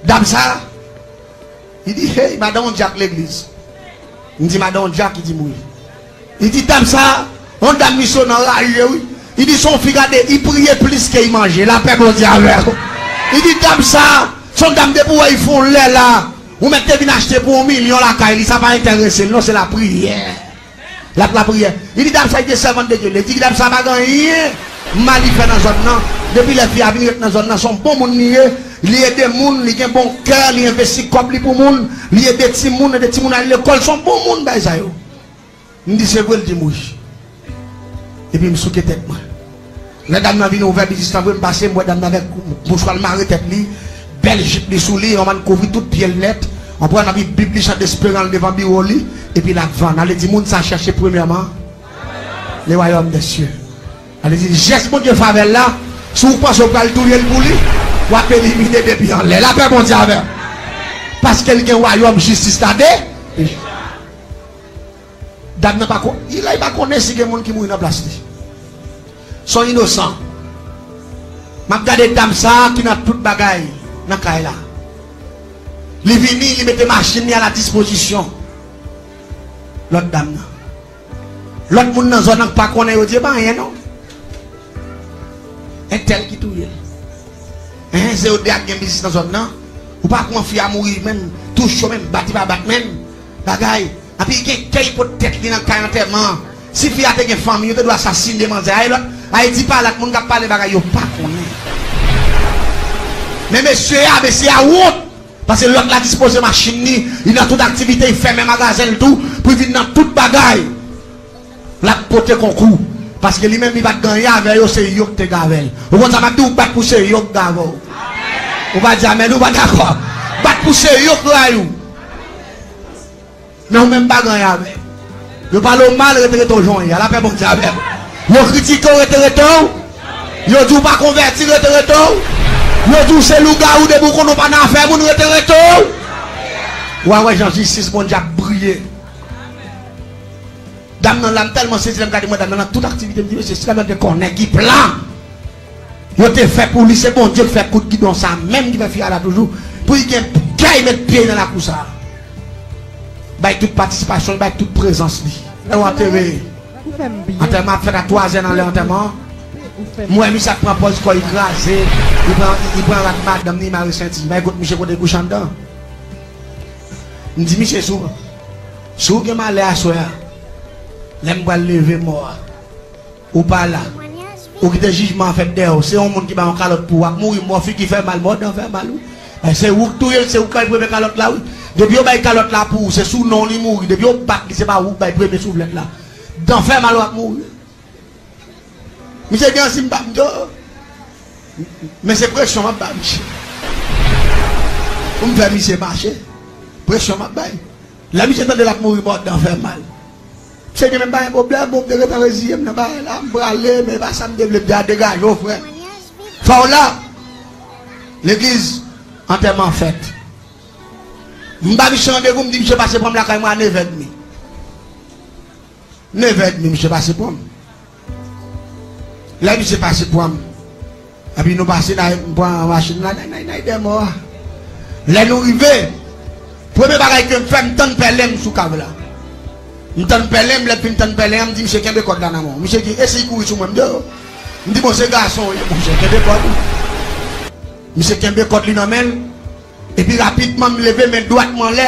dam sa a, Li di, hey, madan yon dyak legliz. M di, madan yon dyak? Li di m wi. Li di, dam sa, yon dam misye nan raje wi. Li di, se yon fi gade, li priye plis ke li manje. Lapè Bondye avè w. Li di, dam sa, se yon dam depi w wè li fè yon lè la, ou mèt te vin achte pou yon milyon lakay li, sa pa enterese l non, se lapriyè. L ap lapriyè. Li di dam sa li te sèvant de Dye. Li di dam sa pa gen anyen mal li fè nan zòn nan. Depi lè fi a vin ret nan zòn nan, se yon bon moun li ye. Li ede moun, li gen bon kè, li envesti kòb li pou moun, li ede timoun, ede timoun al lekòl, se yon bon moun, bagay sa yo. M di se vre, l di m wi. Epi m souke tèt mwen. Lè dam nan vin ouvè biznis lan vre, m pase, m wè dam nan avèk mouchwa l mare tèt li, bèl jip li sou li, yon bann kouvri tout pye l nèt, anpwen nan Bib li chante esperan l devan biwo li, epi l ap vann. Ale di moun sa chèche premyèman le royaume des cieux. Ale di jès Bondye favè l la, si w panse w pral touye l pou li, w ap elimine depi anlè. Lapè Bondye avè w. Paske l gen wayòm jistis la de. Dam nan pa ko-, li la, li pa konnen si gen moun ki mouri nan plas li. Se yon inosan. M ap gade dam sa a ki nan tout bagay nan kay la. Li vini, li mete machin li a la dispozisyon lòt dam nan. Lòt moun nan zòn nan k pa konnen yo di, e pa anyen non. Entèl ki touye l. Enhen, se yo de a k gen biznis nan zòn nan. Ou pa kwè fi a mouri menm, touche yo menm, bat li pa bat menm. Bagay. Anpi gen kè li pot tèt li nan kay antèman an. Si fi a te gen fanmi, yo te dwe asasinen manzè a. E lòt, a e di pa lòt moun k ap pale bagay yo pa konnen. Men mesye a, mesye a wont. Paske lòt la dispoze machin li, li nan tout aktivite, li fèmen magazen l tou, pou li vin nan tout bagay. L ap pote konkou. Paske li menm li pa t gen anyen avè yo, se yo k te gave l. Ou konn sa m ap di w, bat pou se yo k gave w. Ou pa di amèn, ou pa dakò. Bat pou se yo k rayi w. Men ou menm pa gen anyen avè yo. Yo pale w mal, rete rete w jan w ye a. Lapè Bondye avè w. Yo kritike w, rete rete w. Yo di w pa konvèti, rete rete w. Yo di w se lougawou, depi w konnen w pa nan afè moun, rete rete w. W a wè jan jistis Bondye ap briye. Dam nan la, m tèlman sezi lè m gade mwen dam nan nan tout aktivite, m di, mesye, si dam nan te konnen ki plan yo te fè pou li, se Bondye k fè kout gidon sa menm ki fè fi a la toujou, pou li gen kè met pye nan lakou sa. Bay tout patisipasyon, bay tout prezans li. Lè w antere, antèman ap fèt a twazè nan lè antèman an. M wè misye ap pran pòz kò li kraze, li pran, li pran rad madanm li, li mare senti. Bay kout misye kote l kouche anndan. M di misye sou Si w gen malè aswè a, lè m pral leve mò a, ou pa la, ou kite jijman an fèt dèyè w, se yon moun ki bay yon kalòt pou w, w ap mouri, mò figi fè mal, mò dan fè mal, wi. Men se ou k touye l, se ou k bay premye kalòt la, wi. Depi yo bay kalòt la pou ou, se sou non w li mouri. Depi yo bat li, se pa ou k bay premye souflèt la. Dan fè mal, w ap mouri. Misye gen ansi m pa m do. Men se presyon m ap ba misye. Pou m fè misye mache. Presyon m ap bay. Lè misye tande l ap mouri mò dan fè mal. Misye di men pa gen pwoblèm, bon, m te gentan reziye m nan bagay la, m prale, men e pa sa m te vle, m te a degaje w, frè. Fè w la. Legliz, antèman fèt. M ba misye randevou, m di misye pase pran m lakay mwen a nevè edmi. Nevè edmi, misye pase pran m. Lè misye pase pran m, epi nou pase, n al pran machin la, n al, n al, n al dèyè mò a. Lè nou rive, premye bagay ke m fè, m tann pèlen m sou kav la. M tann pèlen m, lè m fin tann pèlen an, m di misye kenbe kòd la nan men w. Misye di, e si l kouri sou mwen? M di, o. M di, bon, se gason w ye, monchè, kenbe kòd ou. Misye kenbe kòd li nan men l. Epi rapidman, m leve men dwat mwen anlè,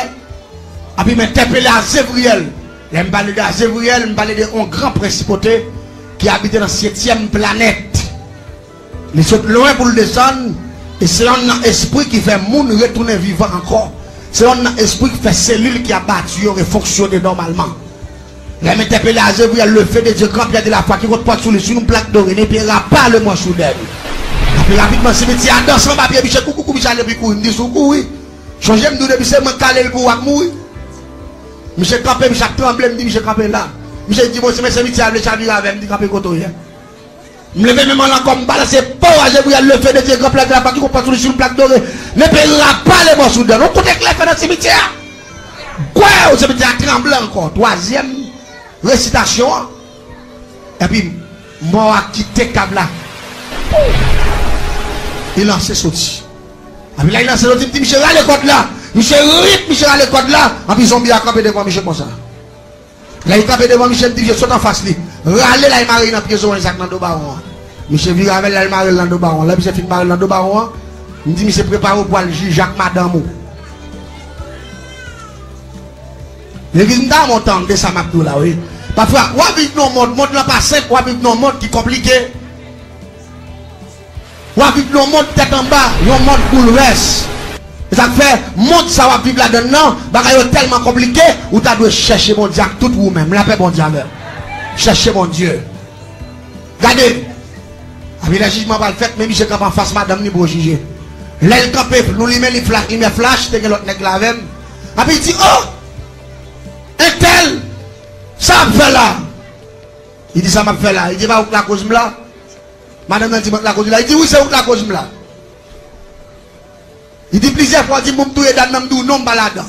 epi m entèpele Azevriyèl. Lè m pale de Azevriyèl, m pale de yon gran prensipote ki abite nan setyèm planèt. Li sot lwen pou l desann, e se yonn nan espri ki fè moun retounen vivan ankò. Se yonn nan espri ki fè selil ki abati yo refonksyone nòmalman. Lè m entèpele Azevriyèl, le feu de Dieu, grand pierre de la foi, quiconque porte sur lui, sur une plaque dorée, ne périra pas le mort soudain. Epi rapidman, simityè a danse anba pye misye, koukoukou, misye ale pi kouri, m di sou kou wi. Chonje m di w depi se mwen k kale l pou w ap mouri. Misye kanpe, misye ap tranble, m di misye kanpe la. Misye di bon, si men simityè a vle chavire avè m, m di kanpe kote w ye. M leve men mwen ankò, m balanse po a Zebriyèl, le feu de Dieu, grand plaque de la plaque, ki konprann sou li sou yon plak dore. Ne périra pas le mort soudain. Nou koute klè fè nan simityè a. Gwèw, simityè a tranble ankò. Twazyèm resitasyon an. Epi, mò a kite kav la. Li lanse soti. Epi lè li lanse soti, m di, misye rale kòd la. Misye rip, misye rale kòd la. Epi zonbi a kanpe devan misye konsa. Lè li kanpe devan misye, m di misye sot anfas li. Rale l al mare li nan pye zoranj sa k nan do bawon an. Misye vire avè l, l al mare l nan do bawon an. Lè misye fin mare l nan do bawon an, m di misye prepare w pou al jije ak madanm ou. Legliz, m ta renmen w tande sa m ap di w la, wi. Pafwa, w ap viv nan yon mond, mond lan pa senp, w ap viv nan yon mond ki konplike. W ap viv nan yon mond tèt anba, yon mond boulvès. E sa k fè, mond sa w ap viv ladan l nan, bagay yo tèlman konplike, ou ta dwe chèche Bondye ak tout ou menm. Lapè Bondye avè w. Chèche Bondye. Gade, epi lè jijman pral fèt, men misye kanpe anfas madanm li pou yo jije. Lè l kanpe, nou limen li flach, limyè flach, te gen lòt nèg la avè m. Epi li di, o! Entèl, sa w ap fè la? Li di, sa m ap fè la? Li di, e pa ou k lakoz m la? Madanm nan di, mwen k lakoz li la? Li di, wi, se ou k lakoz m la. Li di, plizyè fwa w di m pou m touye dam nan, m di w non, m pa ladan.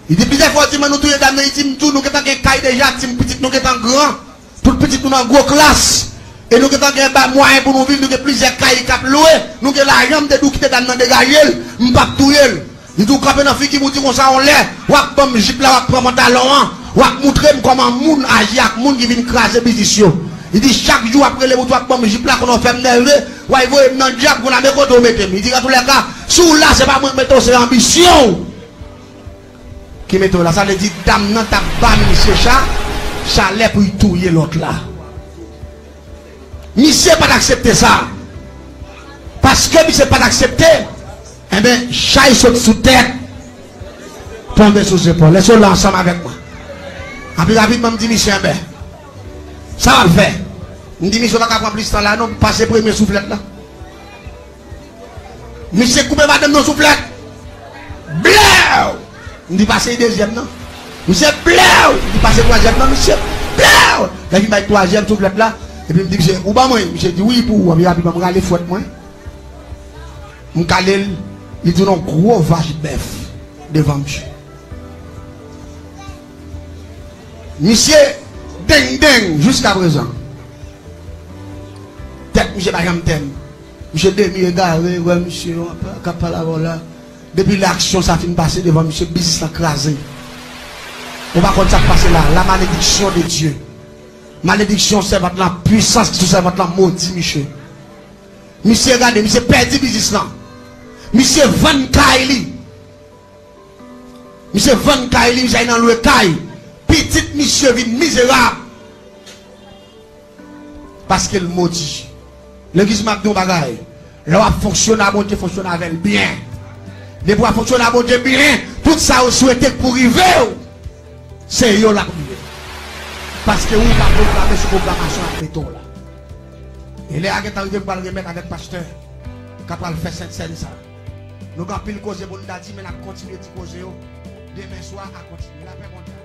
Li di, plizyè fwa w di mwen nou touye dam nan, li di m tou, nou gentan gen kay deja, ti pitit nou gentan gran, tout pitit nou nan gwo klas, e nou gentan gen ba mwayen pou nou viv, nou gen plizyè kay k ap lwe, nou gen lajan, m te di w kite dam nan degaje l, m p ap touye l. Li di w kanpe nan figi m, ou di konsa yon lè, w ap ban m jip la, w ap pran pantalon an, w ap moutre m kòman moun aji ak moun ki vin kraze biznis yo. Li di chak jou w ap rele m, ou di w ap ban m jip la, konnen w fè m nève, w al voye m nan dyab, kounye a men kote w mete m. Li di antoulèka, si w la, se pa mwen k mete w, se anbisyon w ki mete w la. Sa vle di dam nan t ap ba misye cha, chalè pou l touye lòt la. Misye pa t aksepte sa. Paske misye pa t aksepte, enben, chay sot sou tèt, tonbe sou zepòl. Èske w la ansanm avèk mwen? Epi rapidman, m di misye, enben, sa w ap fè? M di misye, w pa ka pran plis tan la non, pase premye souflèt la. Misye koupe madanm nan souflèt. Blèw! M di pase dezyèm nan. Misye blèw! M di pase twazyèm nan, misye blèw! Lè vin bay twazyèm souflèt la, epi m di misye, ou ban mwen? Misye di wi pou ou, epi rapidman m rale fwèt mwen. M kale l, li tounen yon gwo vach bèf devan misye. Misye deng deng jiskaprezan. Tèt misye pa janm tèm. Misye demi egare, wè misye k ap pale avè w la. Depi lè aksyon sa fin pase devan misye, biznis lan kraze. Ou pa konn sa k pase la, la malédiction de Dieu. Malediksyon sèvant lan, pwisans ki sou sèvant lan modi misye. Misye gade, misye pèdi biznis lan. Misye vann kay li. Misye vann kay li, misye al nan lwe kay. Pitit misye vin mizerab. Paske l modi. Legliz, m ap di w yon bagay. Lè w ap fonksyone a Bondye, fonksyone avè l byen. Depi w ap fonksyone a Bondye byen, tout sa ou swete k pou rive w, se yo l ap rive. Paske ou pa pwograme sou pwogramasyon ap mete w la. E lè a gentan rive, m pral remèt avèk pastè k ap pral fè sentsèn sa. Nou gen anpil koze pou n ta di, men n ap kontinye di koze yo demen swa a kontinye. Lapè Bondye.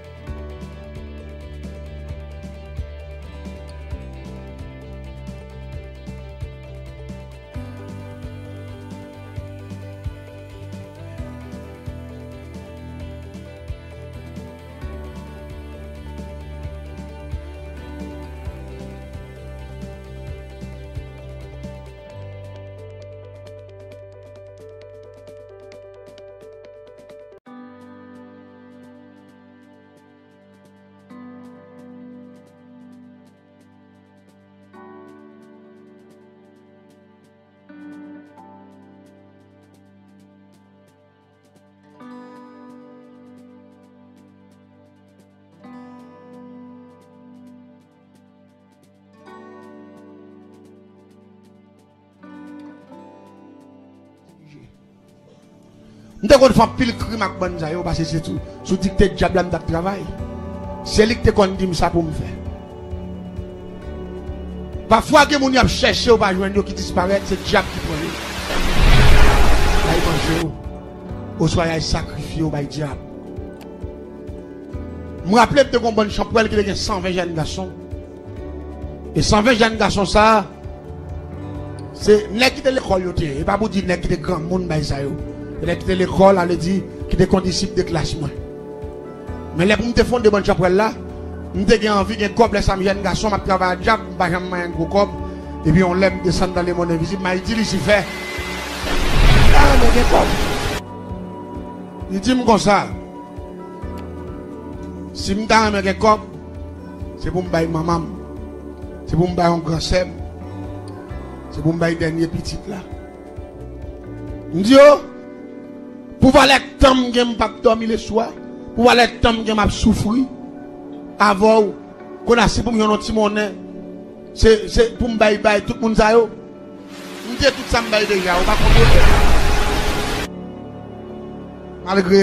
M te konn fè anpil krim ak bann sa yo, paske se sou, sou dikte dyab la m t ap travay. Se li k te konn di m sa pou m fè. Pafwa, gen moun y ap chèche, yo pa jwenn yo, ki disparèt, se dyab ki pran yo. Y al manje yo. Oswa y al sakrifye yo bay dyab. M raple m te gen yon bann chanpwèl ki te gen san ven jèn gason. E san ven jèn gason sa a, se nèg ki te lekòl yo te ye. E pa pou di nèg ki te granmoun bay sa yo. Se nèg ki te lekòl, sa vle di, ki te kondisip de klas mwen. Men lè pou m te fonde bann chanpwèl la, m te gen anvi gen kòb, lè sa m jèn gason, m ap travay a dyab, m pa janm manyen gwo kòb. Epi yon lè m desann nan lemonn envizib, m al di Lisifè, m ta renmen gen kòb. Li di m konsa, si m ta renmen gen kòb, se pou m bay manman m, se pou m bay yon gran sè m, se pou m bay dènye pitit la. M di yo, pou valè tan m gen m p ap dòmi leswa, pou valè tan m gen m ap soufri avè w, kounye a si pou m jwenn yon ti monnen, se, se pou m bay, bay tout moun sa yo. M te tout sa m bay deja, ou pa kontwole. Malgre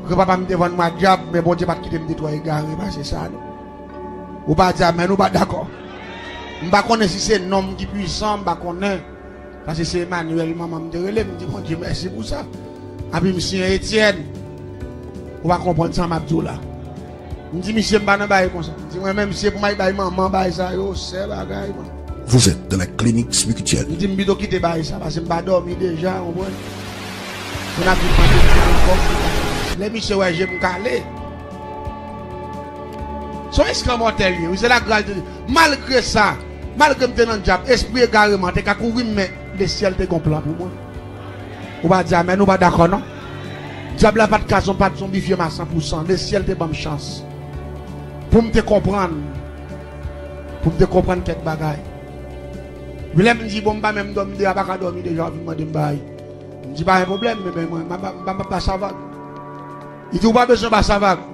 granpapa m te vann mwen ak dyab, men Bondye pa t kite m detwa egare pase sa, non. Ou pa di amèn, ou pa dakò. M pa konnen si se non m ki pwisan, m pa konnen. Paske se Emmanuel, manman m te rele m, m di Bondye mèsi pou sa. Epi m siyen Etienne. Ou pa konprann sa m ap di w la. M di misye m pa nan bagay konsa. M di mwen menm si se pou m al bay manman bagay sa yo, sè bagay, man. Vous êtes dans la clinique spirituelle. M di m pito kite bagay sa, paske m pa dòmi deja, ou konprann? Moun ap vin mande m pou kòb, pou bagay. Lè misye wè je m kale. Se yon eskanmòtè l ye, wi, se lagras de Dye. Malgre sa, malgre m te nan dyab, espri egareman te ka kouri m, men lesyèl te gon plan pou mwen. Ou pa di amèn, ou pa dakò non. Dyab la pa t ka zon, pa t zonbifye m a san pou san. Lesyèl te ban m chans pou m te konprann, pou m te konprann kèk bagay. Epi lè m di, bon, m pa menm dòmi deja, pa ka dòmi deja, w ap vin mande m bagay. M di, pa gen pwoblèm, men, men mwen, m pa, m pa, m pa ba sa vag. Li di, ou pa bezwen ba sa vag.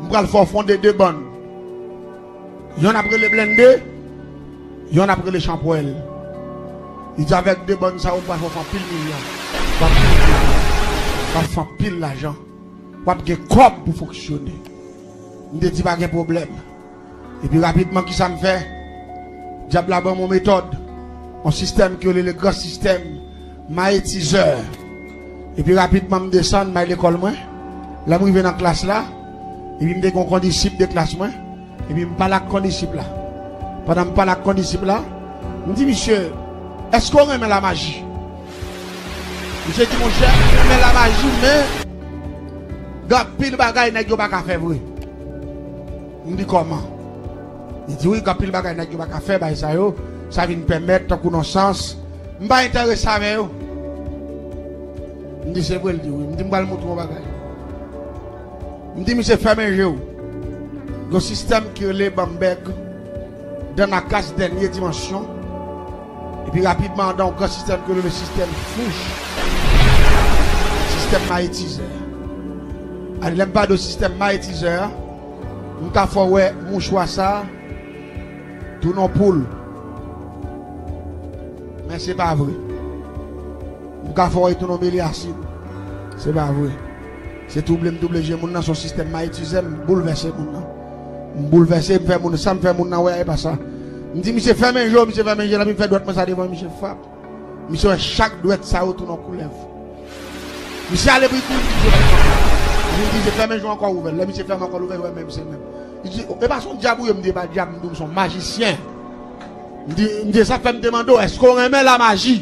M pral fè w fonde de bann. Yonn ap rele Blende, yonn ap rele Chanpwèl. Li di, avèk de bann sa yo, m pral fè w fè anpil milyon. W ap fè anpil lajan. W ap gen kòb pou fonksyone. M te di, pa gen pwoblèm. Epi rapidman, kisa m fè? Dyab la ban m yon metòd, yon sistèm ki rele le gran sistèm mayetizè. Epi rapidman, m desann, m al lekòl mwen. Lè m rive nan klas la, epi m te gen yon kondisip de klas mwen. Epi m pale ak kondisip la. Pandan m pale ak kondisip la, m di, misye, èske w renmen lamaji? Misye di, monchè, m renmen lamaji, men gen anpil bagay nèg yo pa ka fè vre. M di, kòman? Li di, wi, gen anpil bagay nèg yo pa ka fè, bagay sa yo, sa vin pèmèt, tankou nan sans, m pa enterese avè yo. M di, se vre, l di, wi. M di, m pral montre w yon bagay. M di, misye, fèmen je w. Gen yon sistèm ki rele Bamberg, Danakas, dènye dimansyon. Epi rapidman, andan yon gran sistèm ki rele sistèm Fouch, sistèm mayetizè. Lè m pale w sistèm mayetizè a, m ka fè w wè mouchwa sa a tounen yon poul. Men se pa vre. M ka fè w wè tounen yon melyasin. Se pa vre. Se touble m touble je moun nan, se yon sistèm mayetizè, m boulvèse moun nan. M boulvèse, m fè moun, sa m fè moun nan wè a, e pa sa. M di misye fèmen je w, misye fèmen je l, epi m fè dwèt mwen sa devan, misye frap. Misye wè chak dwèt sa yo tounen yon koulèv. Misye ale pou l kouri, misye fè kòman. Li di, misye fèmen je w ankò, ouvè l. Lè misye fèmen ankò, l ouvè, l wè menm se menm. Li di, e pa se yon dyab ou ye? M di, e pa dyab, m di, m se yon majisyen. M di, m di, sa fè m te mande w, èske w renmen lamaji?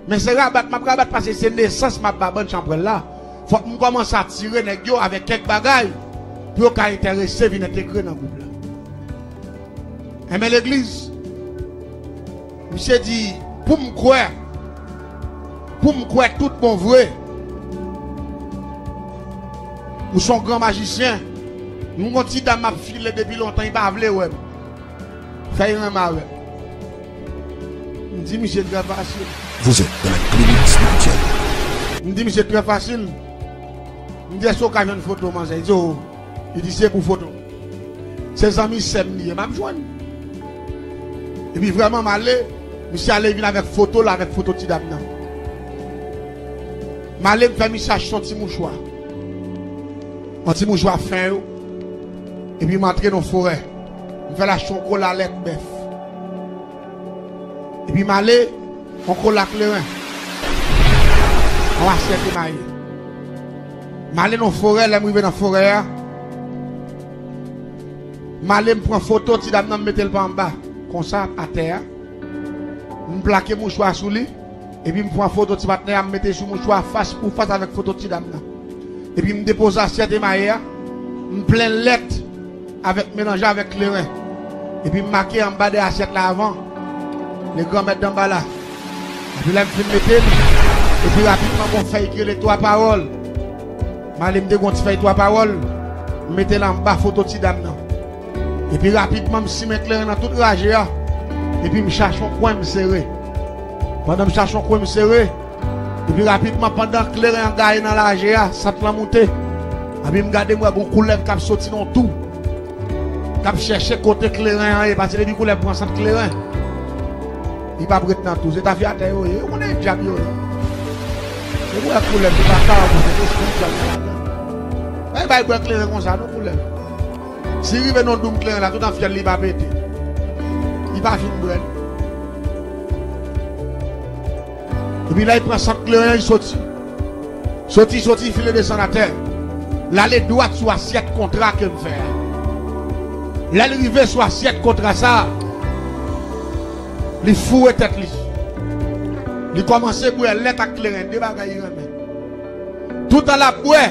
Men se rabat m ap rabat, paske se nesans m ap ba bann chanpwèl la. Fòk m kòmanse atire nèg yo avèk kèk bagay pou yo ka enterese vin entegre nan gwoup la. Enben legliz, misye di, pou m kwè, pou m kwè tout bon vre, ou se yon gran majisyen. M gon ti dam m ap file depi lontan, li pa vle wè m. Fè l renmen avè m. M di misye trè fasil. Vous êtes dans la clinique spirituelle. M di misye trè fasil. M di, èske w ka jwenn foto manzè? Li di, o. Li di, se pou foto. Se zanmi sè m li ye, m ap jwenn. Epi vrèman, m ale, misye ale vin avèk foto l, avèk foto ti dam nan. M ale, m fè misye achte yon ti mouchwa. Yon ti mouchwa fen yo. Epi m antre nan yon forè. M fè l achte yon kola lèt bèf. Epi m ale, yon kola kleren. Yon asyèt emaye. M ale nan forè, lè m rive nan forè a, m ale, m pran foto ti dam nan, m mete l pa anba, konsa, atè a. M plake mouchwa sou li, epi m pran foto ti patnè a, m mete sou mouchwa fas pou fas avèk foto ti dam nan. Epi m depoze asyèt emaye a, m plen lèt avèk, melanje avèk kleren. Epi m make anba de asyèt la avan, le granmèt danba la. Epi lè m fin mete l, epi rapidman gon fèy ki rele twa pawòl. M ale m te gon ti fèy twa pawòl, m mete l anba foto ti dam nan. Epi rapidman m simen kleren nan tout raje a, epi m chache yon kwen m sere. Pandan m chache yon kwen m sere, epi rapidman, pandan kleren an gaye nan raje a, sant lan moute. Epi m gade, m wè gon koulèv k ap soti nan yon tou, k ap chèche kote kleren an ye, paske depi koulèv pran sant kleren, li p ap ret nan tou. Se tafyatè yo ye, yo konnen dyab yo ye. Se pou wè koulèv, se pa ka, se espri dyab nan ladan. Bay, bay bwè kleren konsa, non, koulèv. Si rive nan doum kleren la, tout an fyèl li pa pete. Li pa fin bwè l. Epi la, li pran sant kleren, li soti. Soti, soti, file desann atè. L ale dwat sou asyèt kontra ke m fè a. Lè l rive sou asyèt kontra sa a, li foure tèt li. Li kòmanse bwè lèt ak kleren, de bagay li renmen. Toutan l ap bwè,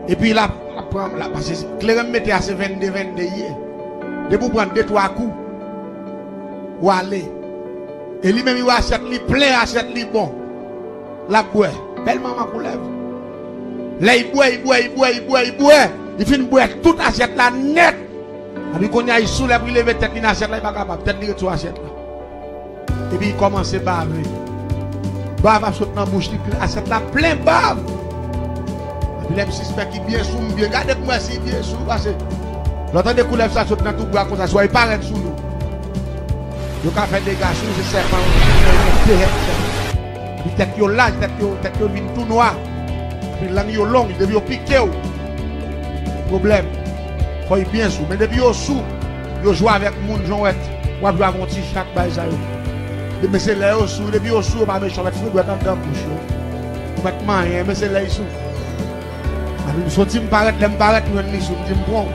epi l ap, l ap pran, l ap, paske kleren m mete a se vennde vennde li ye. Depi w pran de twa kou, w ale. E li menm, li wè asyèt li plen, asyèt li bon. L ap bwè. Bèl manman koulèv. Lè li bwè, li bwè, li bwè, li bwè, li bwè, li fin bwè tout asyèt la nèt. Epi kounye a, li sou, lè pou li leve tèt li nan asyèt la, li pa kapab. Tèt li ret sou asyèt la. Epi li kòmanse bave. Bav ap sot nan bouch li, asyèt la plen bav. Epi lè m sispèk li byen sou, m byen gade pou m wè si li byen sou, paske lè w tande koulèv sa sot nan twou bwa konsa, swa li parèt sou nou. Yo ka fè dega sou nou, se sèpan yo, yo pehèt. Epi tèt yo laj, tèt yo, tèt yo vin tou nwa. Epi lang yo long, depi yo pike w, pwoblèm. Fò yo byen sou. Men depi yo sou, yo jwe avèk moun, jan w wè, w ap jwe avèk yon ti chat, bay sa yo. Men se lè yo sou, depi yo sou, yo pa mechan, w mèt fout dwèt anndan bouch yo. Ou mèt manyen, men se lè yo sou. Epi m soti, m parèt, lè m parèt, m jwenn li sou, m di m pran w.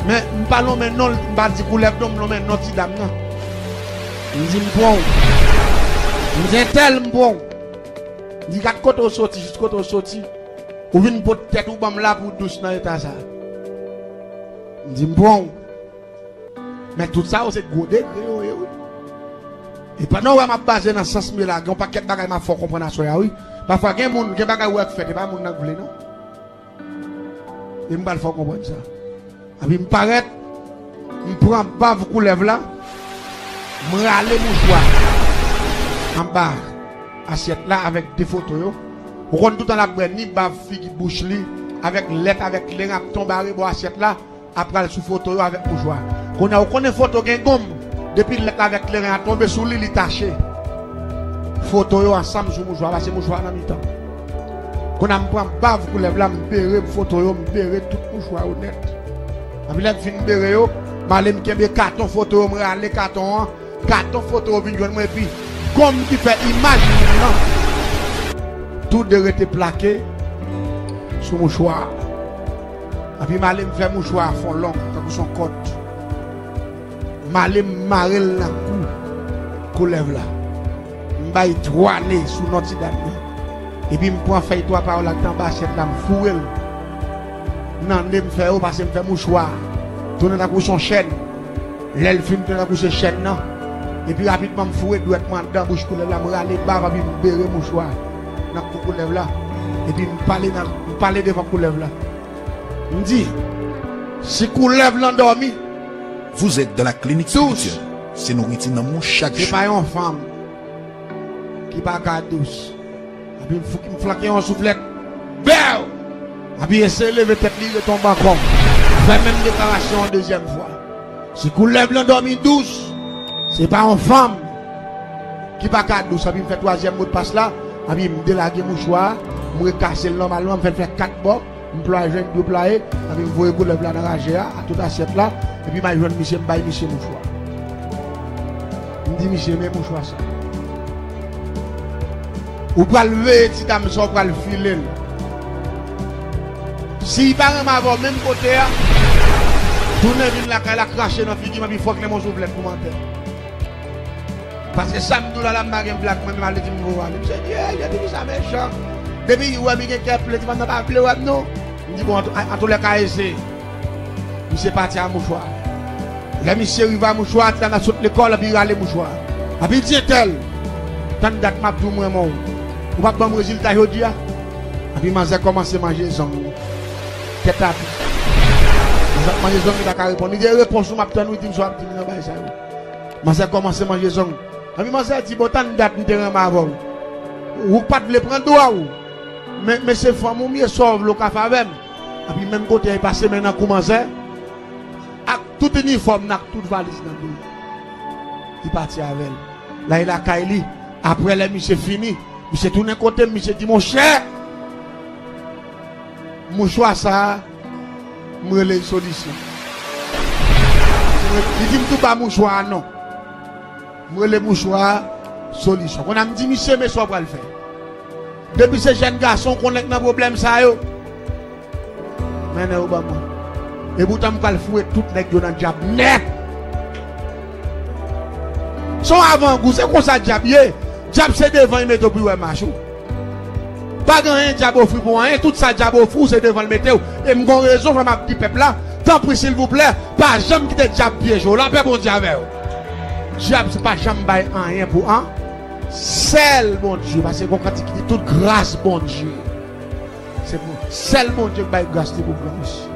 Men m pa lonmen non l, m pa di koulèv non, m lonmen non ti dam nan. M di m pran w. M di entèl m pran w. M di gad kote w soti, jis kote w soti. Ou vin pot tèt ou ban m la pou w dous nan eta sa. M di m pran w. Men tout sa yo se gwo degre yo ye wi. E pandan w wè m ap baze nan sans m ye la, gen yon pakèt bagay m ap fè w konprann aswè a wi. Pafwa gen moun, gen bagay ou wè k fèt, e pa moun nan k vle non. E m pral fè w konprann sa. Epi m parèt, m pran bav koulèv la, m rale mouchwa anba asyèt la avèk de foto yo, Ou konn toutan l ap bwè ni bav figi bouch li, avèk lèt, avèk kleren ap tonbe arebò asyèt la, ap pral sou foto yo avèk mouchwa. Kounye a, ou konnen foto gen gonm, depi lèt la avèk kleren an tonbe sou li, li tache. Foto yo ansanm sou mouchwa, pase mouchwa nan mitan. Kounye a, m pran bav koulèv la, m bere foto yo, m bere tout mouchwa yo nèt. Epi lè m fin bere yo, m ale m kenbe katon foto yo, m rale katon an, katon foto yo vin jwenn mwen, epi gonm ki fè imaj moun nan, tou de rete plake sou mouchwa a. Epi m ale m fè mouchwa a fon long, tankou s on kòd. M ale m mare l nan kou koulèv la. M bay twa ne sou non ti dam nan. Epi m pran fèy twa pawòl la ki t anba asyèt la, m foure l nan ne m fè yo, pase m fè mouchwa a tounen tankou s on chèn. Lè l fin tounen tankou se chèn nan, epi rapidman m foure dwèt mwen anndan bouch koulèv la, m rale bav epi m bere mouchwa nan kou koulèv la. Epi m pale nan, m pale devan koulèv la. M di, si koulèv lan dòmi, Vous êtes dans la clinique spirituelle. Se nouriti nanm ou chak jou. Se pa yon fanm ki pa ka dous. Epi m fou-, m flanke yon souflèt. Bèw! Epi eseye leve tèt li, retonbe ankò. Fè menm deklarasyon an dezyèm fwa. Si koulèv lan dòmi dous, se pa yon fanm ki pa ka dous. Epi m fè twazyèm modpas la, epi m delage mouchwa a, m rekase l nòmalman, m fè l fè kat bò. M plwaye jan m dwe plwaye, epi m voye koulèv la nan raje a, a tout asyèt la, epi m al jwenn misye, m bay misye mouchwa. M di misye, men mouchwa sa. Ou pral veye ti dam sa, ou pral file l. Si li pa renmen avè w menm kote a, tounen vin lakay la, krache nan figi m, epi fòk lè m yon souflèt pou m atè. Paske sa m di w la, la m pa gen blag, mwen menm ale di m vo ale. Misye di, "Ey, Jezi, sa mechan." Depi li wè m, li gen kè ple, ti fanm nan pa vle wè m non. M di, "Bon, an tou, an, antoulèka, eseye." Misye pati a mouchwa. Lè misye rive a mouchwa, ti dam nan sot lekòl, epi li rale mouchwa. Epi li di, "Entèl, tann dat m ap di w m renmen w. Ou p ap ban m rezilta jodi a?" Epi manzè kòmanse manje zong. Tèt a di. Manzè ap manje zong, li pa ka reponn. Li di, "E repons ou m ap tann, wi, di m sa w ap di m nan bagay sa yo." Manzè kòmanse manje zong. Epi manzè di, "Bon, tann dat m te renmen avè w. Ou pa t vle pran dwa w. Men, men se fanm ou m ye, sa w vle w ka fè avè m." Epi menm kote a, li pase men nan kou manzè, ak tout inifòm nan, ak tout valiz nan do l. Li pati avè l. L ale lakay li. Apre lè misye fini, misye tounen kote m, misye di, "Monchè, mouchwa sa a, m rele l Solisyon." Li di m tou ba mouchwa a non. M rele mouchwa a Solisyon. Kounye a m di, "Misye, men sa w pral fè. Depi se jèn gason, w konnen k nan pwoblèm sa yo, mennen yo ban mwen. Epoutan m pral foure tout nèg yo nan dyab nèt." Se yon avangou, se konsa dyab ye. Dyab se devan li mete w pou l wè mach ou. Pa gen anyen dyab ofri pou anyen, tout sa dyab ofri w, se devan l mete w. E m gon rezon, fò m ap di pèp la, tanpri, silvouplè, pa janm kite dyab pyeje w. Lapè Bondye avè w. Dyab se pa janm bay anyen pou an, sèl Bondye, paske gon kantite tout gras Bondye. Se pou sèl Bondye k bay gras li pou granmesi.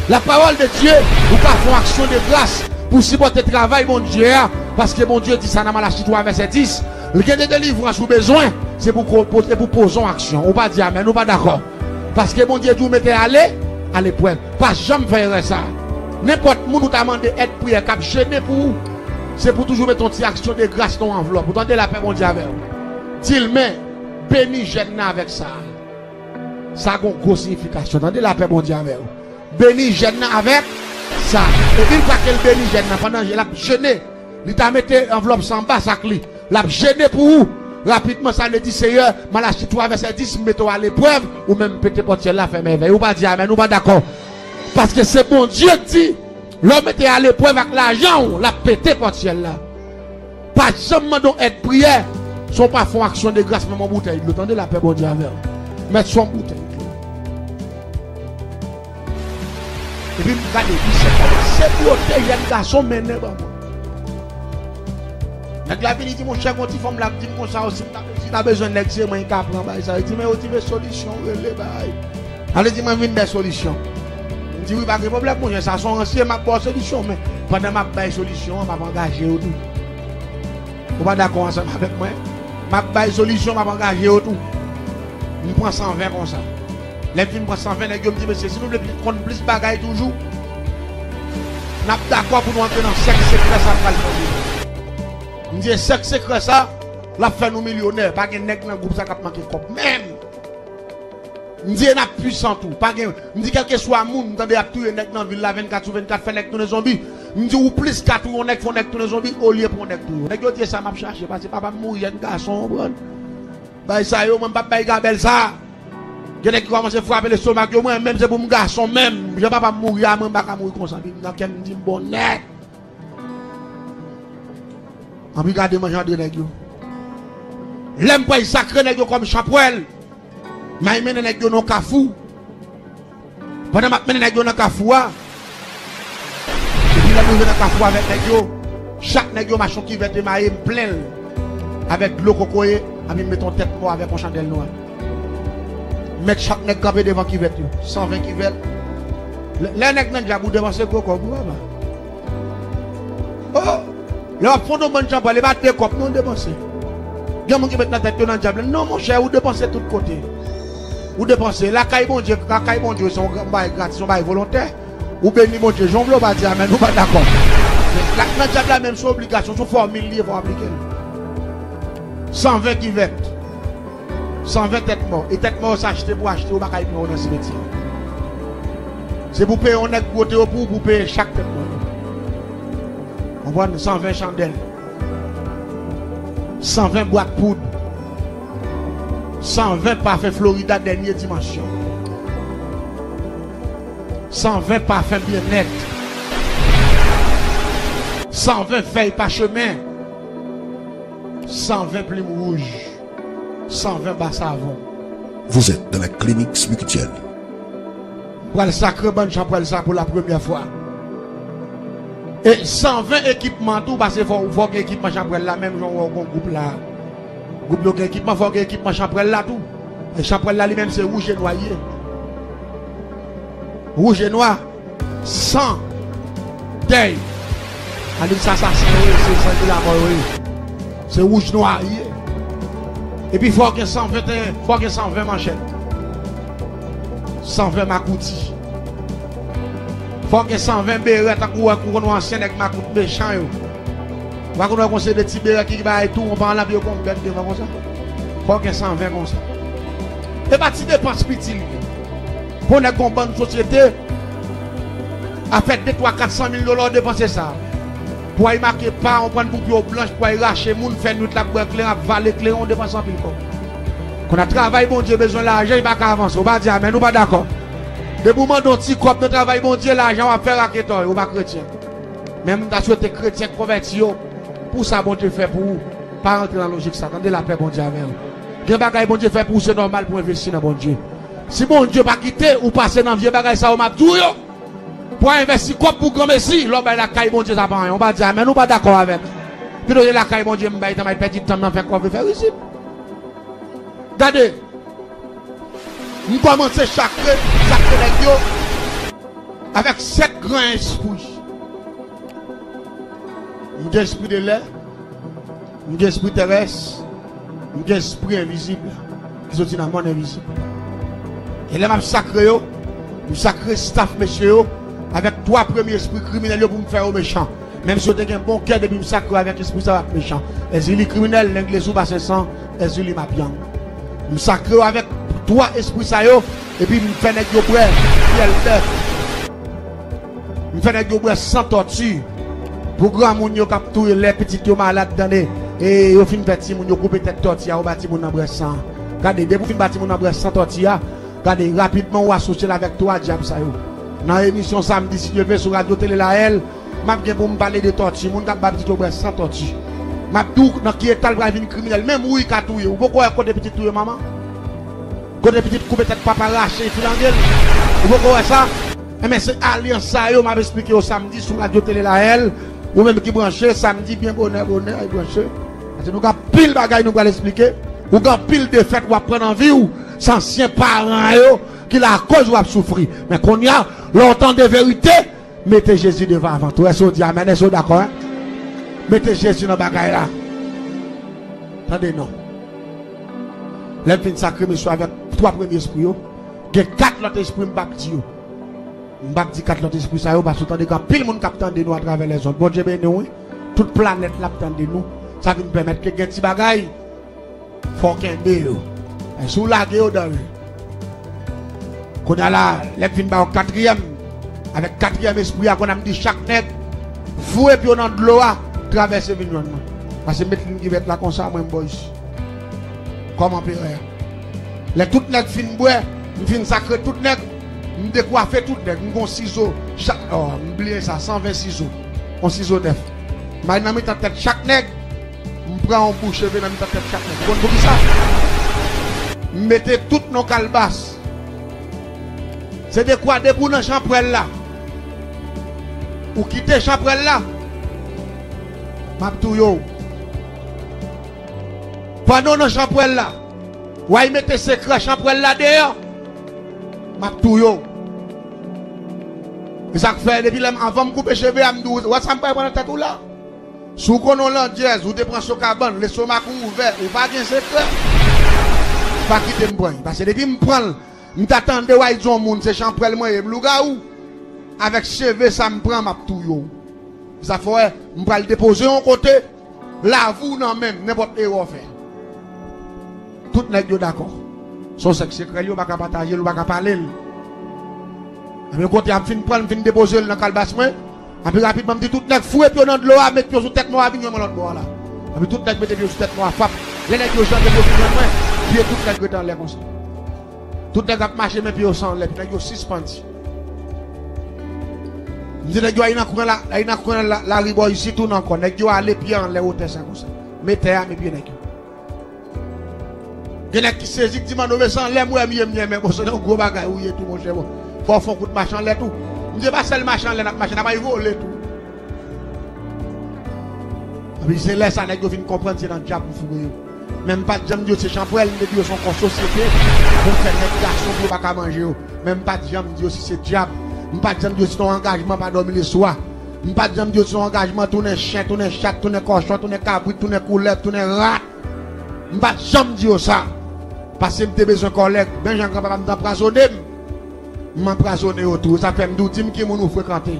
La parole de Dieu, ou ka fè yon aksyon de gras pou sipòte travay Bondye a, paske Bondye di sa nan Malachi twa vèsè dis, li gen de delivrans ou bezwen, se pou ko-, pou, se pou poze yon aksyon. Ou pa di amèn, ou pa dakò. Paske Bondye di w mete ale a leprèv. Pa janm fè erè sa. Nenpòt moun ou ta mande èd priyè k ap jene pou ou, se pou toujou mete yon ti aksyon de gras nan yon anvlòp. Ou tande, lapè Bondye avè w. Di l, men, beni jèn nan avèk sa. Sa gon gwo siyifikasyon. Tande, lapè Bondye avè w. Beni jèn nan avèk sa. Epi l pa ke l beni jèn nan pandan l ap jene. Li ta mete anvlòp sa anba sak li. L ap jene pou ou. Rapidman, sa vle di, Seyè, Malachi twa vèsè dis, m mete w aleprèv, ou menm pete pòt syèl la, fèmen vèy. Ou pa di amèn, ou pa dakò. Paske se Bondye k di, lè w mete aleprèv ak lajan w, l ap pete pòt syèl la. Pa janm mande yon èd priyè san w pa fè yon aksyon de gras, menm yon boutèy dlo. Tande, lapè Bondye avè w. Mèt sou yon boutèy dlo. Epi m gade, misye kòmanse bwote jèn gason mennen ban mwen. Nèg la vini di, monchè, gon ti fanm la ap di m konsa, si m ta, si ta bezwen nèg, se mwen ki ka pran bagay sa. Li di, men yo ti vle solisyon, rele bagay. Ale di mwen vin bay solisyon. M di, wi, pa gen pwoblèm, monchè, sa se yon ansyen, m ap ba w solisyon, men pandan m ap bay solisyon an, m ap angaje yo tou. Ou pa dakò ansanm avèk mwen? M ap bay solisyon, m ap angaje yo tou. M pran san ven konsa. Lè m fin pran san ven, nèg yo m di, mesye, si nou vle konn plis bagay toujou, n ap dakò pou nou antre nan sèk sekrè sa pral fè. M di, e sèk sekrè sa, l ap fè nou milyonè. Pa gen nèg nan gwoup sa k ap manke kòb. Menm! M di, e n ap pwisan tou. Pa gen, m di, kèlkeswa moun, m tande y ap touye nèg nan vil la vennkat sou vennkat, fè nèg tounen zonbi. M di, ou plis ka touye yon nèg, fè yon nèg tounen zonbi, olye pou yon nèg touye w. Nèg yo di, e sa m ap chache, paske papa m mouri jèn gason, w konprann? Bay sa yo, mwen m p ap bay gabèl sa. Gen nèg ki kòmanse frape lestomak yo, mwen menm se pou m gason menm. Jan papa m mouri a, mwen m pa ka mouri konsa. Epi nan kè m di m bon nèt. Anpi gade manje andre nèg yo. Lè m pral sakre nèg yo kòm chanpwèl, m al mennen nèg yo nan kafou. Pandan m ap mennen nèg yo nan kafou a, epi lè m rive nan kafou avèk nèg yo, chak nèg yo m achte yon kivèt emaye, m plen l avèk dlo kokoye, anpi m mete yon tèt mò avèk yon chandèl nwa. M mèt chak nèg kanpe devan kivèt yo, san ven kivèt. Lè, lè nèg nan djab ou depanse gwo kòb ou papa. Oh! Lè w ap fè yon bann chanpwèl, e pa de kòb non w depanse. Gen moun ki met nan tèt yo nan djab la. Non, monchè, ou depanse tout kote. Ou depanse. Lakay Bondye, lakay Bondye, se yon bagay gratis, yon bagay volontè. Ou beni Bondye. Jan w vle w pa di amèn, ou pa dakò. Men lak nan djab la menm, se yon obligasyon, se yon fòmil li ye, fò w aplike l. San ven kivèt. San ven tèt mò. E tèt mò yo se achte pou achte, yo pa ka pran yo nan simetyè. Se pou peye yon nèg pou pote yo pou ou, pou peye chak tèt mò yo. Konprann? San ven chandèl. San ven bwat poud. San ven pafen Florida dènye dimansyon. San ven pafen byennèt. San ven fèy pachemen. San ven plim wouj. San ven ba savon. Vous êtes dans la clinique spirituelle. M pral sakre bann chanpwèl sa pou la premyè fwa. E san ven ekipman tou, paske fò, fò gen ekipman chanpwèl la, menm jan w wè w gen gwoup la. Gwoup yo gen ekipman, fò gen ekipman chanpwèl la tou. E chanpwèl la li menm se wouj e nwa li ye. Wouj e nwa. San, dèy. Ann di sa, sa san yo ye, se san ki lamò yo ye. Se wouj nwa yo ye. Epi fò w gen san venteyen, fò w gen san ven manchèt. San ven makouti. Fò w gen san ven berè tankou w wè, ou konn wè ansyen nèg makout mechan yo. Ou pa konn wè gon seri de ti berè ki bay tou, yon pa anlap yo gon bèt devan konsa. Fò w gen san ven konsa. E pa ti depans piti li ye. Pou nèg gon bann sosyete ap fè de, twa, kat san mil dola, w depanse sa. Pou ay make pa, w pran pou pye w blanch, pou ay rache moun, fè nwit la, bwè kleren, ap vale kleren, w depanse anpil kòb. Kounye a travay Bondye bezwen lajan, li pa ka avanse. Ou pa di amèn, ou pa dakò. Depi w mande yon ti kòb nan travay Bondye, lajan w ap fè raketòy, ou pa kretyen. Men m ta swete kretyen k konvèti yo, pou sa Bondye fè pou ou, pa rantre nan lojik sa. Tande lapè Bondye avè w. Gen bagay Bondye fè pou ou, se nòmal pou w envesti nan Bondye. Si Bondye pa kite ou pase nan vye bagay sa yo m ap di w yo, pou w envesti kòb pou granmesi, lè w bay lakay Bondye sa pa anyen. Ou pa di amèn, ou pa dakò avè m. Pito se lakay Bondye m bay, tanmay pèdi tan m nan fè kòve, fè rizib. Gade, m kòmanse sakre, sakre nèg yo avèk sèt gran espri. M gen espri de lè, m gen espri terès, m gen espri envizib ki soti nan monn envizib. E lè m ap sakre yo, m sakre staf mesye yo avèk twa premye espri kriminèl yo pou m fè yo mechan. Menm si yo te gen bon kè, depi m sakre yo avèk espri sa yo ap mechan. Èzili kriminèl, Lenglezoub, Asensan, Èzili Mapyang. M sakre yo avèk twa espri sa yo, epi m fè nèg yo bwè fyèl bèf. M fè nèg yo bwè san tòti. Pou granmoun yo k ap touye lè pitit yo malad, tande. E yo fin fè timoun yo koupe tèt tòti a, yo ba timoun nan bwè san. Gade, depi w fin ba timoun nan bwè san tòti a, gade, rapidman ou asosye l avèk twa dyab sa yo. Nan emisyon samdi, si Dye vle, sou Radyo Tele Lahèl, m ap gen pou m pale de tòti, moun k ap ba pitit yo bwè san tòti. M ap di w nan ki eta l pral vin kriminèl. Menm wouy ka touye. Ou poko wè kote pitit touye manman? Kote pitit koupe tèt papa, rache, filange l? Ou poko wè sa? Enben, se alyans sa yo m ap esplike yo samdi sou Radyo Tele Lahèl. Ou menm ki branche, samdi byen bonè, bonè, e branche. Paske nou gen anpil bagay nou pral esplike. Ou gen anpil defèt w ap pran nan vi w, se ansyen paran yo ki lakoz w ap soufri. Men kounye a, lè w tande verite, mete Jezi devan avan tou. Èske w di amèn? Èske w dakò, en? Mete Jezi nan bagay la. Tande non. Lè m fin sakre mesye avèk twa premye espri yo. Gen kat lòt espri, m p ap di yo. M p ap di kat lòt espri sa yo, paske w tande gen anpil moun k ap tande nou atravè lèzond. Bondye beni w, wi. Tout planèt la ap tande nou. Sa vin pèmèt ke gen ti bagay, fò w kenbe yo. E si w lage yo, danje. Kounye a la, lè m fin ba w katriyèm, avèk katriyèm espri a, kounye a m di chak nèg, foure pye w nan dlo a, travèse vin jwenn mwen. Paske m met liy vèt la konsa, mwen m bò isi. Kòm anperè. Lè tout nèg fin bwè, m fin sakre tout nèg, m dekwafe tout nèg, m gon sizo, chak, oh, m bliye sa, san ven sizo, yon sizo nèf. M al nan mitan tèt chak nèg, m pran yon bout cheve nan mitan tèt chak nèg. Ou konn poukisa? M mete tout nan kalbas. Se dekwa depi w nan chanpwèl la, ou kite chanpwèl la, m ap touye w. Pandan w nan chanpwèl la, w al mete sekrè chanpwèl la deyò, m ap touye w. E sa k fè, depi lè m, anvan m koupe cheve a, m di w, wè sa m pral pran nan tèt ou la? Si w konnen w landjèz, ou te pran sokabann, lestomak ou ouvè, ou pa gen sekrè, pa kite m pran l. Paske depi m pran l, m ta tande w al di yon moun se chanpwèl mwen ye, m lougawou. Avèk cheve sa m pran, m ap touye w. Sa fè w wè, m pral depoze yon kote, lavi w nan men m, nenpòt erè w fè. Tout nèg yo dakò. Se yon sèk sekrè l ye, ou pa ka pataje l, ou pa ka pale l. Ebyen, kote a m fin pran l, m fin depoze l nan kalbas mwen. Epi rapidman, m di tout nèg, foure pye w nan dlo a, met pye w sou tèt mò a, vin jwenn mwen lòt bò a la. Epi tout nèg mete pye yo sou tèt mò a, fap. Lè nèg yo jante pou yo vin jwenn mwen, pye tout nèg rete anlè konsa. Tout nèg ap mache, men pye yo se anlè, epi nèg yo sispann. M di nèg yo al nan kwen la, al nan kwen la, lari bò isit tou nan kò. Nèg yo ale pye anlè wotè sa konsa. Men tè a, men pye nèg yo. Gen nèg ki sezi, ki di, "Mano, men se anlè m wè m ye, m ye, men bon, se nan gwo bagay ou ye tou, monchè, bon. Fò w fè yon kout mache anlè tou." M di, "E pa sèl mache anlè n ap mache, n ap al vole tou." Epi se lè sa nèg yo vin konprann se nan dyab m foure yo. Men m pa t janm di yo se chanpwèl, m te di yo se yon kò sosyete pou fè nèg gason pou yo pa ka manje yo. Men m pa t janm di yo si se dyab. M pa t janm di yo si se yon angajman pa dòmi leswa. M pa t janm di yo si se yon angajman tounen chen, tounen chat, tounen kòchon, tounen kabrit, tounen koulèv, tounen rat. M pa t janm di yo sa. Paske m te bezwen kòlèg. Men jan granpapa m te anprazone m, m anprazone yo tou. Sa fè m di w, di m ki moun ou frekante.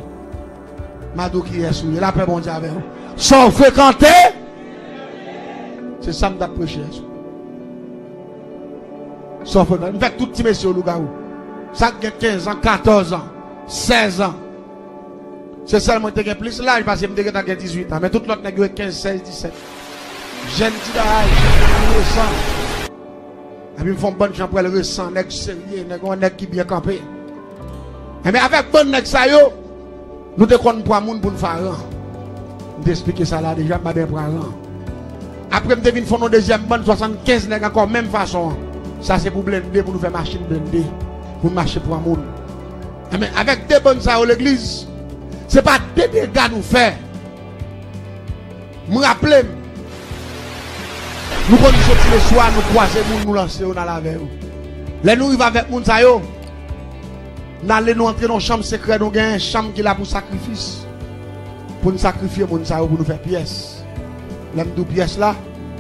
M a di w kiyès ou ye. Lapè Bondye avè w. Sa w frekante, se sa m t ap preche yè swa. Sa w frekante. M fè tout ti mesye yo lougawou. Sa k gen kenz an, katòz an, sèz an. Se sèl mwen ki te gen plis laj, paske m te gentan gen dizuit an. Men tout lòt nèg yo e kenz, sèz, disèt. Jèn ti bagay, jèn ti resan. Epi m fè yon bann chanpwèl resan, nèg serye, nèg, yon nèg ki byen kanpe. Enben, avèk bann nèg sa yo, nou te konn pran moun pou n fè aran. M te esplike sa la deja, m pa byen pran aran. Apre, m te vin fè yon dezyèm bann, swasannkenz nèg ankò, menm fason an. Sa se pou blende, pou nou fè machin blende, pou n mache pran moun. Enben, avèk de bann sa yo legliz, se pa de dega nou fè. M raple m, nou konn soti leswa, nou kwaze moun, nou lanse yo, n al avè yo. Lè nou rive avèk moun sa yo, n ale, nou antre nan yon chanm sekrè, nou gen yon chanm ki la pou sakrifis. Pou n sakrifye moun sa yo, pou nou fè pyès. Lè m di w pyès la,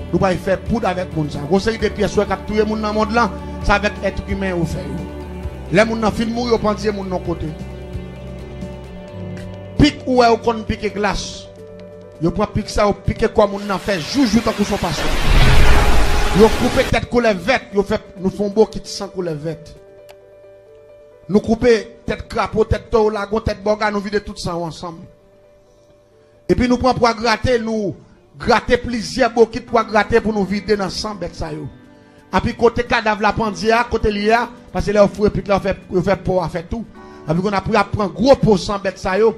nou pral fè poud avèk moun sa yo. Gon seri de pyès ou wè k ap touye moun nan mond lan, se avèk èt imen yo fè yo. Lè moun nan fin mouri, yo pandye moun nan yon kote. Pik ou wè yo konn pike glas. Yo pran pik sa, yo pike kò moun nan, fè joujou tankou se yon paswa. Yo koupe tèt koulèv vèt, yo fè, nou fè yon bokit san koulèv vèt. Nou koupe tèt krapo, tèt towo, lagon, tèt bòga, nou vide tout san yo ansanm. Epi nou pran pwa grate, nou grate plizyè bokit pwa grate pou nou vide nan san bèt sa yo. Epi kote kadav la pandye a, kote l ye a, paske lè yo foure pik la, yo fè, yo fè po a fè tou. Epi kounye a pou y ap pran gwo po san bèt sa yo,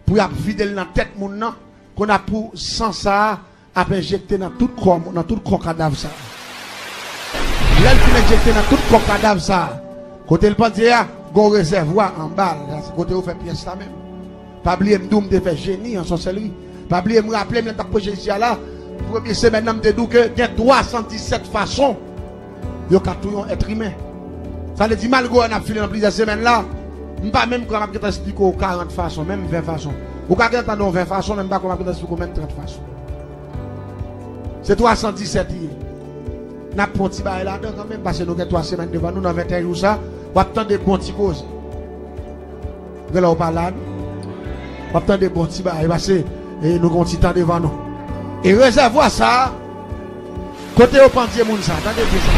pou y ap vide l nan tèt moun nan, kounye a pou san sa a ap enjekte nan tout kò, nan tout kò kadav sa a. Lè l fin enjekte nan tout kò kadav sa a, kote l pandye a, gon rezèvwa anba l, sa se kote yo fè pyès la menm. Pa bliye m di w m te fè jeni an sòsèlri. Pa bliye m raple m lè m t ap preche isi a la, premye semèn nan m te di w ke gen twa san disèt fason yo ka touye yon èt imen. Sa vle di, malgre w wè n ap file nan plizyè semèn la, m pa menm kwè m ap gentan esplike w karant fason, menm ven fason. Ou ka gentan tande yon ven fason, men m pa kwè m ap gentan esplike w menm trant fason. Se twa san disèt li ye. N ap pran ti bagay ladan kanmenm, paske nou gen twa semèn devan nou nan venteyen jou sa. W ap tande bon ti koze. Gen lè w pa la, non? W ap tande bon ti bagay, paske, e, nou gen yon ti tan devan nou. E rezèvwa sa, kote yo pandye moun sa, tande byen sa.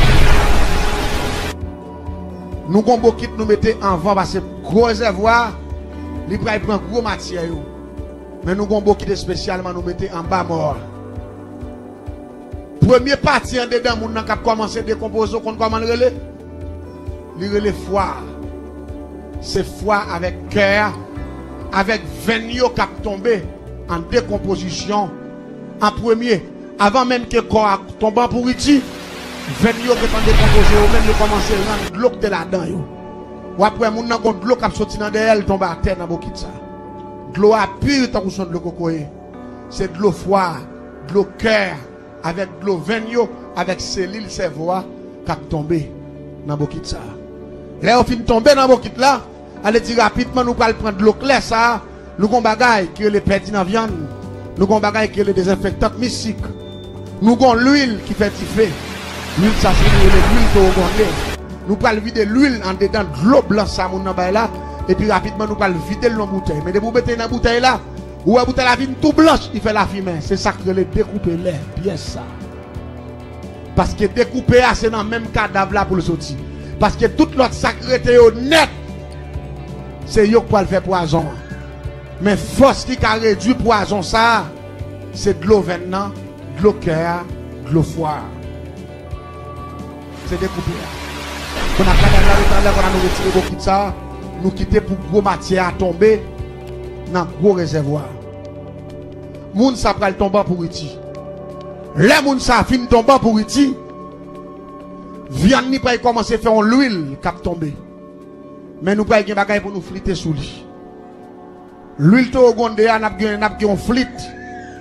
Nou gon bokit nou mete anvan, paske gwo rezèvwa, li pral pran gwo matyè yo. Men nou gon bokit espesyalman nou mete anba mò a. Premye pati andedan moun nan k ap kòmanse dekonpoze, w konn kòman l rele? Li rele fwa a. Se fwa avèk kè a, avèk venn yo k ap tonbe an dekonpozisyon an premye. Avan menm ke kò a tonbe an pouriti, venn yo gentan dekonpoze, yo menm yo kòmanse rann dlo k te ladan yo. W ap wè moun nan gon dlo k ap soti nan dèyè l tonbe atè nan bokit sa. Dlo a pi tankou se yon dlo kokoye. Se dlo fwa a, dlo kè a, avèk dlo venn yo, avèk selil sèvo a k ap tonbe nan bokit sa a. Lè yo fin tonbe nan bokit la, ale di rapidman nou pral pran dlo klè sa a, nou gon bagay ki rele pèdi nan vyann, nou gon bagay ki rele dezenfektan mistik, nou gon lwil ki fè dife. Lwil sa se li rele lwil towo gwonde. Nou pral vide lwil andedan dlo blan sa moun nan bay la, epi rapidman nou pral vide l nan boutèy. Men depi w mete l nan boutèy la, ou wè boutèy la vin tou blanch, li fè lafimen. Se sa k rele dekoupe lè, pyès sa. Paske dekoupe a, se nan menm kadav la pou l soti. Paske tout lòt sa k rete yo nèt, se yo k pral fè pwazon an. Men fòs ki ka redui pwazon sa a, se dlo venn nan, dlo kè a, dlo fwa a. Se dekoupe a. Kounye a kadav la rete anlè, kounye a nou retire bokit sa a, nou kite pou gwo matyè a tonbe nan gwo rezèvwa a. Moun sa pral tonbe an pouriti. Lè moun sa fin tonbe an pouriti, vyann li pral kòmanse fè yon lwil k ap tonbe. Men nou pral gen bagay pou nou flite sou li. Lwil towo gwonde a, n ap gen, n ap gen yon flit,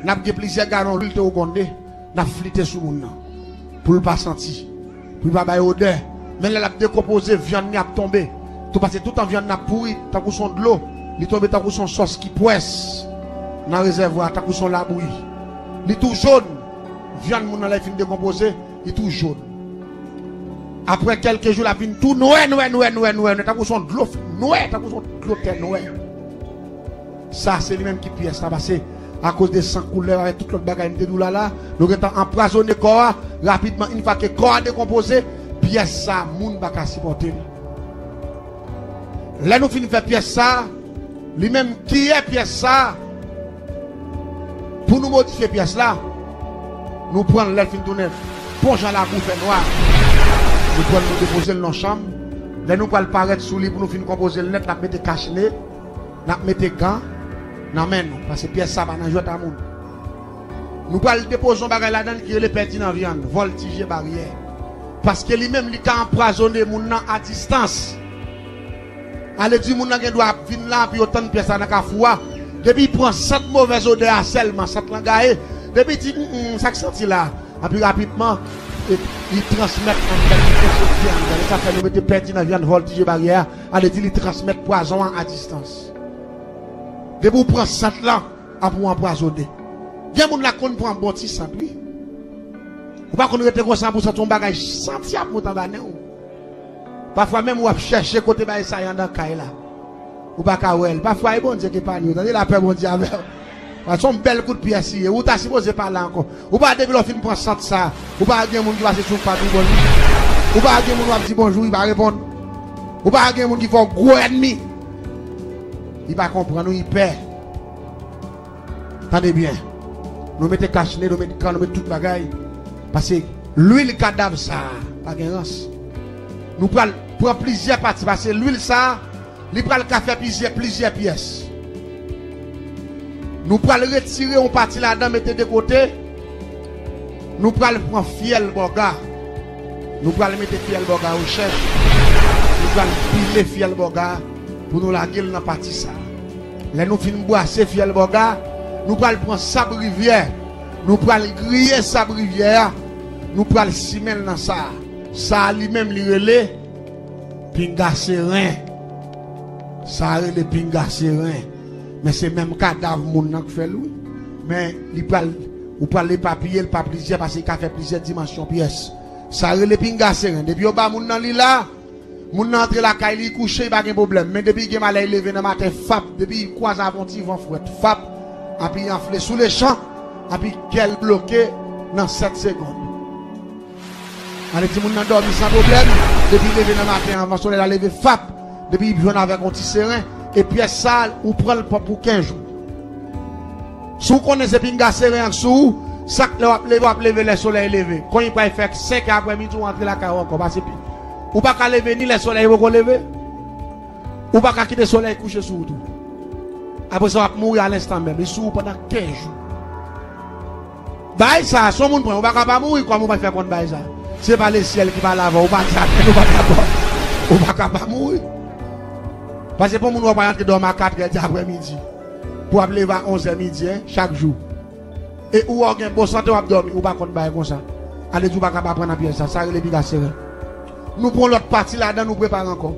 n ap gen plizyè galon lwil towo gwonde, n ap flite sou moun nan, pou l pa santi, pou l pa bay odè. Men lè l ap dekonpoze, vyann li ap tonbe. Tou pase tout an vyann nan ap pouri, tankou se yon dlo. Li tonbe tankou se yon sòs ki pwès nan rezèvwa, tankou se yon labouyi. Li tou jòn. Vyann moun nan lè l fin dekonpoze, li tou jòn. Apre kèlke jou, l ap vin tou nwè, nwè, nwè, nwè, nwè, nwè, tankou se yon dlo f-, nwè, tankou se yon dlo tè nwè. Sa, se li menm ki pyès la, paske akoz de san koule avèk tout lòt bagay m te di w la la, nou gentan anpwazonnen kò a, rapidman, yon fwa ke kò a dekonpoze, pyès sa, moun pa ka sipòte l. Lè nou fin fè pyès sa, li menm kiyè pyès sa, pou nou modifye pyès la, nou pran l lè l fin tounen bon jan labou fè nwa. Nou pran l, nou depoze l nan chanm. Lè nou pral parèt sou li pou nou fin konpoze l nèt, n ap mete kachne, n ap mete gan nan men nou, paske pyès sa pa nan jwèt a moun. Nou pral depoze yon bagay ladan l ki rele pèdi nan vyann, vòltije baryè. Paske li menm, li ka anpwazonnen moun nan a distans. Ale di moun nan gen dwa ap vin la, epi yo tann pyès la nan kafou a. Depi l pran sant movèz odè a sèlman, sant lan gaye. Depi l di, "Mm, mm, sa k santi la?" Epi rapidman, e, li transmèt anndan, li enfekte anndan. E sa fè nou mete pèdi nan vyann, vòltije baryè a. Ale di li transmèt pwazon an a distans. Depi w pran sant lan, ap ou anpwazonnen. Gen moun la konn pran bon ti sant, wi. Ou pa konn rete konsa pou w santi yon bagay, santi ap moute anba nen w. Pafwa menm w ap chèche kote bagay sa ye anndan kay la. Ou pa ka wè l. Pafwa e Bondye ki epanye w. Tande lapè Bondye avè w. Paske se yon bèl kout pyès li ye. Ou ta sipoze pa la ankò. Ou pa depi lè w fin pran sant sa, ou pa gen moun ki pase sou pat ou bò li. Ou pa gen moun w ap di bonjou, li pa reponn. Ou pa gen moun ki fè w gwo ènmi. Li pa konprann ou, li pè. Tande byen. Nou mete kachne, nou mete kan, nou mete tout bagay. Paske lwil kadav sa a pa gen rans. Nou pral pran plizyè pati, paske lwil sa a, li pral ka fè plizyè, plizyè pyès. Nou pral retire yon pati ladan, mete de kote. Nou pral pran fyèl bòga. Nou pral mete fyèl bòga rechèch. Nou pral pile fyèl bòga pou nou lage l nan pati sa a. Lè nou fin bwase fyèl bòga, nou pral pran sab rivyè. Nou pral griye sab rivyè a. Nou pral simen l nan sa a. Sa a li menm li rele pinga seren. Sa a rele pinga seren. Men se menm kadav moun nan k fè l, wi. Men li pral, ou pral epapiye l pa plizyè, paske li ka fè plizyè dimansyon pyès. Sa rele pinga seren. Depi yo ba moun nan li la, moun nan antre lakay li, kouche, li pa gen pwoblèm. Men depi gen malè, li leve nan maten, fap, depi li kwaze avèk yon ti van frèt, fap, epi li anfle sou lechan, epi kè l bloke nan sèt segonn. Ann di moun nan dòmi san pwoblèm, depi li leve nan maten, anvan solèy la leve, fap, depi li jwenn avèk yon ti seren, e pyès sa, ou pran l pou kenz jou. Si w konnen se pinga seren an k sou ou, sa k lè w ap leve, w ap leve lè solèy leve. Kounye a pral fè senk è aprèmidi, w antre lakay ou ankò, pase pi. Ou pa ka leve ni lè solèy poko leve. Ou pa ka kite solèy kouche sou ou tou. Apre sa, w ap mouri a lenstan menm. Li sou ou pandan kenz jou. Bagay sa, si yon moun pran, ou pa ka pa mouri, kòman ou pral fè konn bagay sa? Se pa lesyèl ki pale avè w, ou pa di atè, ou pa dakò. Ou pa ka pa mouri. Pase pou moun wè w pa rantre dòmi a katrè di aprèmidi. Pou w ap leve a onzè midi, en, chak jou. E ou wè w gen bon sante, w ap dòmi, ou pa konn bagay konsa. Ale di w pa ka pa pran nan pyèj sa, sa rele pinga seren. Nou pran lòt pati ladan, nou prepare ankò.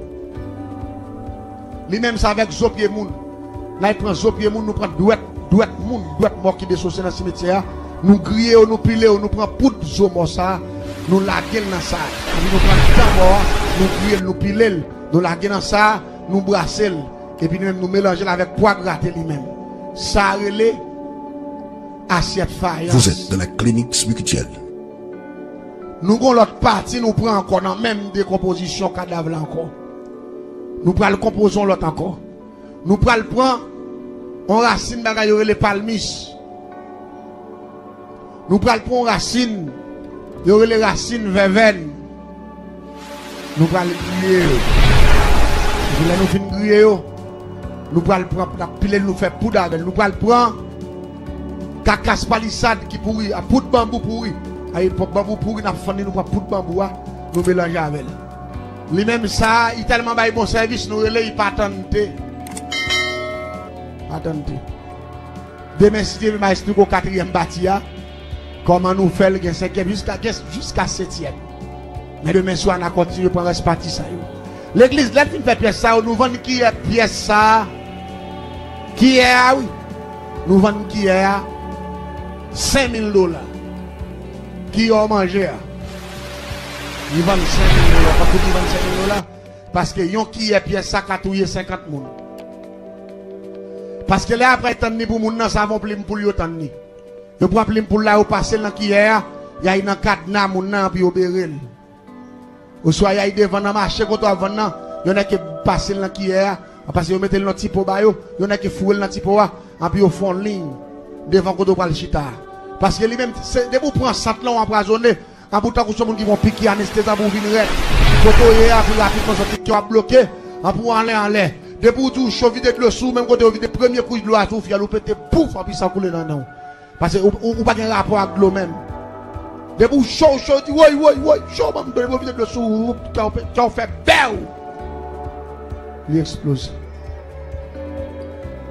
Li menm sa avèk zo pye moun. Lè l pran zo pye moun, nou pran dwèt, dwèt moun, dwèt mò ki desose nan simetyè a. Nou griye yo, nou pile yo, nou pran poud zo mò sa, nou lage l nan sa. Epi nou pran dan mò a, nou griye l, nou pile l, nou lage nan sa, nou brase l. Epi nou menm nou melanje l avèk pwa grate li menm. Sa rele asyèt fayans. Vous êtes dans la clinique spirituelle. Nou gon lòt pati nou pran ankò nan menm dekonpozisyon kadav la ankò. Nou pral konpoze yon lòt ankò. Nou pral pran yon rasin bagay yo rele palmis. Nou pral pran yon rasin yo rele rasin vèvèn. Nou pral griye yo. Epi lè nou fin griye yo, nou pral pran, n ap pile l, nou fè poud avè l. Nou pral pran kakas palisad ki pouri, a poud banbou pouri. A epòk banbou pouri, n ap fann li, nou pran poud banbou a, nou melanje avè l. Li menm sa, li tèlman bay bon sèvis, nou rele li patante. Patante. Demen, si Dye vle, m a esplike w katriyèm pati a. Kòman nou fè l gen senkyèm jiska, gen, jiska setyèm. Men demen swa, n a kontinye pran rès pati sa yo. Legliz, lè n fin fè pyès sa yo, nou vann kiyè pyès sa a. Kiyè a, wi. Nou vann kiyè a senk mil dola. Kiyè w manje a. Li vann senk mil dola. Konn poutji li vann senk mil dola? Paske yon kiyè pyès sa ka touye senkant moun. Paske lè y ap tann li pou moun nan, sa yon plim poul yo tann li. Yo pran plim poul la, yo pase l nan kiyè a, y ay nan kadna moun nan, epi yo bere l. Oswa y ay devan nan mache kote w ap vann nan, yo nèk pase l nan kiyè a, pase yo mete l nan ti po ba yo, yo nèk foure l nan ti po a, epi yo fè yon liy devan kote w pral chita a. Paske li menm, se, depi w pran sant lan, w anpwazone, An pou tankou se yon moun ki gon piki anestezi, an pou w vin rèd. Kote w ye a, pi rapidman, santi kè w ap bloke, an pou w anlè, anlè. Depi w di w cho, vide dlo sou ou, menm kote yo vide premye kouch dlo a sou ou, fyèl ou pete, pouf, anpi san koule nan nen w. Paske ou, ou, ou pa gen rapò ak dlo menm. Depi w cho, w cho, w di, woy, woy, woy, cho, ban m dlo, depi yo vide dlo sou ou, kè w fè, kè w fè bèw. Li eksploze.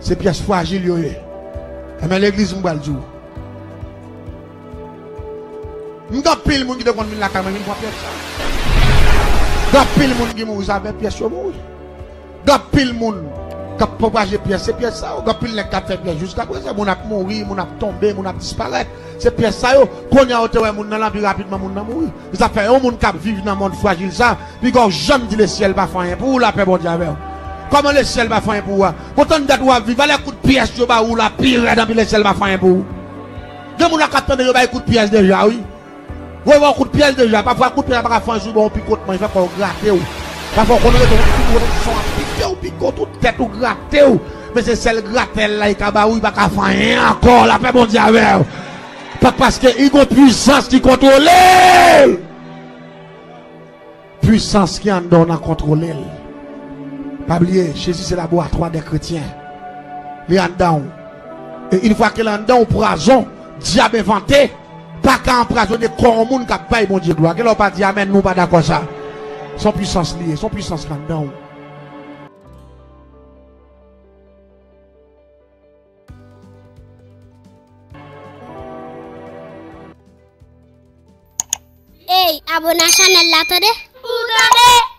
Se pyès fwajil yo ye. Enben, legliz, m pral di w. M gen anpil moun ki te konn vin lakay mwen, vin pran pyès sa. Gen anpil moun ki mouri, se avèk pyès yo mouri. Gen anpil moun k ap pwopaje pyès, se pyès sa yo. Gen anpil nèg k ap fè pyès jiska prezan. Moun ap mouri, moun ap tonbe, moun ap disparèt. Se pyès sa yo. Kounye a, ou te wè moun nan la, pi rapidman moun nan mouri. Se sa fè yon moun k ap viv nan mond fwajil sa, piga w janm di lesyèl pa fè anyen pou ou, lapè Bondye avè w. Kòman lesyèl pa fè anyen pou ou a? Gon tann dat ou ap viv, alè kout pyès yo ba ou la pi rèd anpi lesyèl pa fè anyen pou ou. Gen moun la k ap tande yo bay kout pyès deja, wi. Woy, woy, kout pyès deja. Pafwa, kout pyès la pa ka fè anyen sou ou, bon, pikotman, li fè kò w grate w. Pafwa, w konn rete yon pikot, son ap pike w, pikot ou, tèt ou grate w. Men se sèl gratèl la, li ka ba ou, li pa ka fè anyen ankò, lapè Bondye avè w. Pa, paske li gon pwisans ki kontwole l. Pwisans ki anndan w nan kontwole l. Pa bliye, Jezi se laboratwa dè kretyen. Li anndan w. E yon fwa ke l anndan w, pwazon dyab envante pa ka anpwazone kò yon moun k ap bay Bondye glwa. Gen lè w pa di amèn, nou pa dakò sa. Se yon pwisans li ye, se yon pwisans ki anndan w. Ey, abone a chanèl la, tande! Ou tande?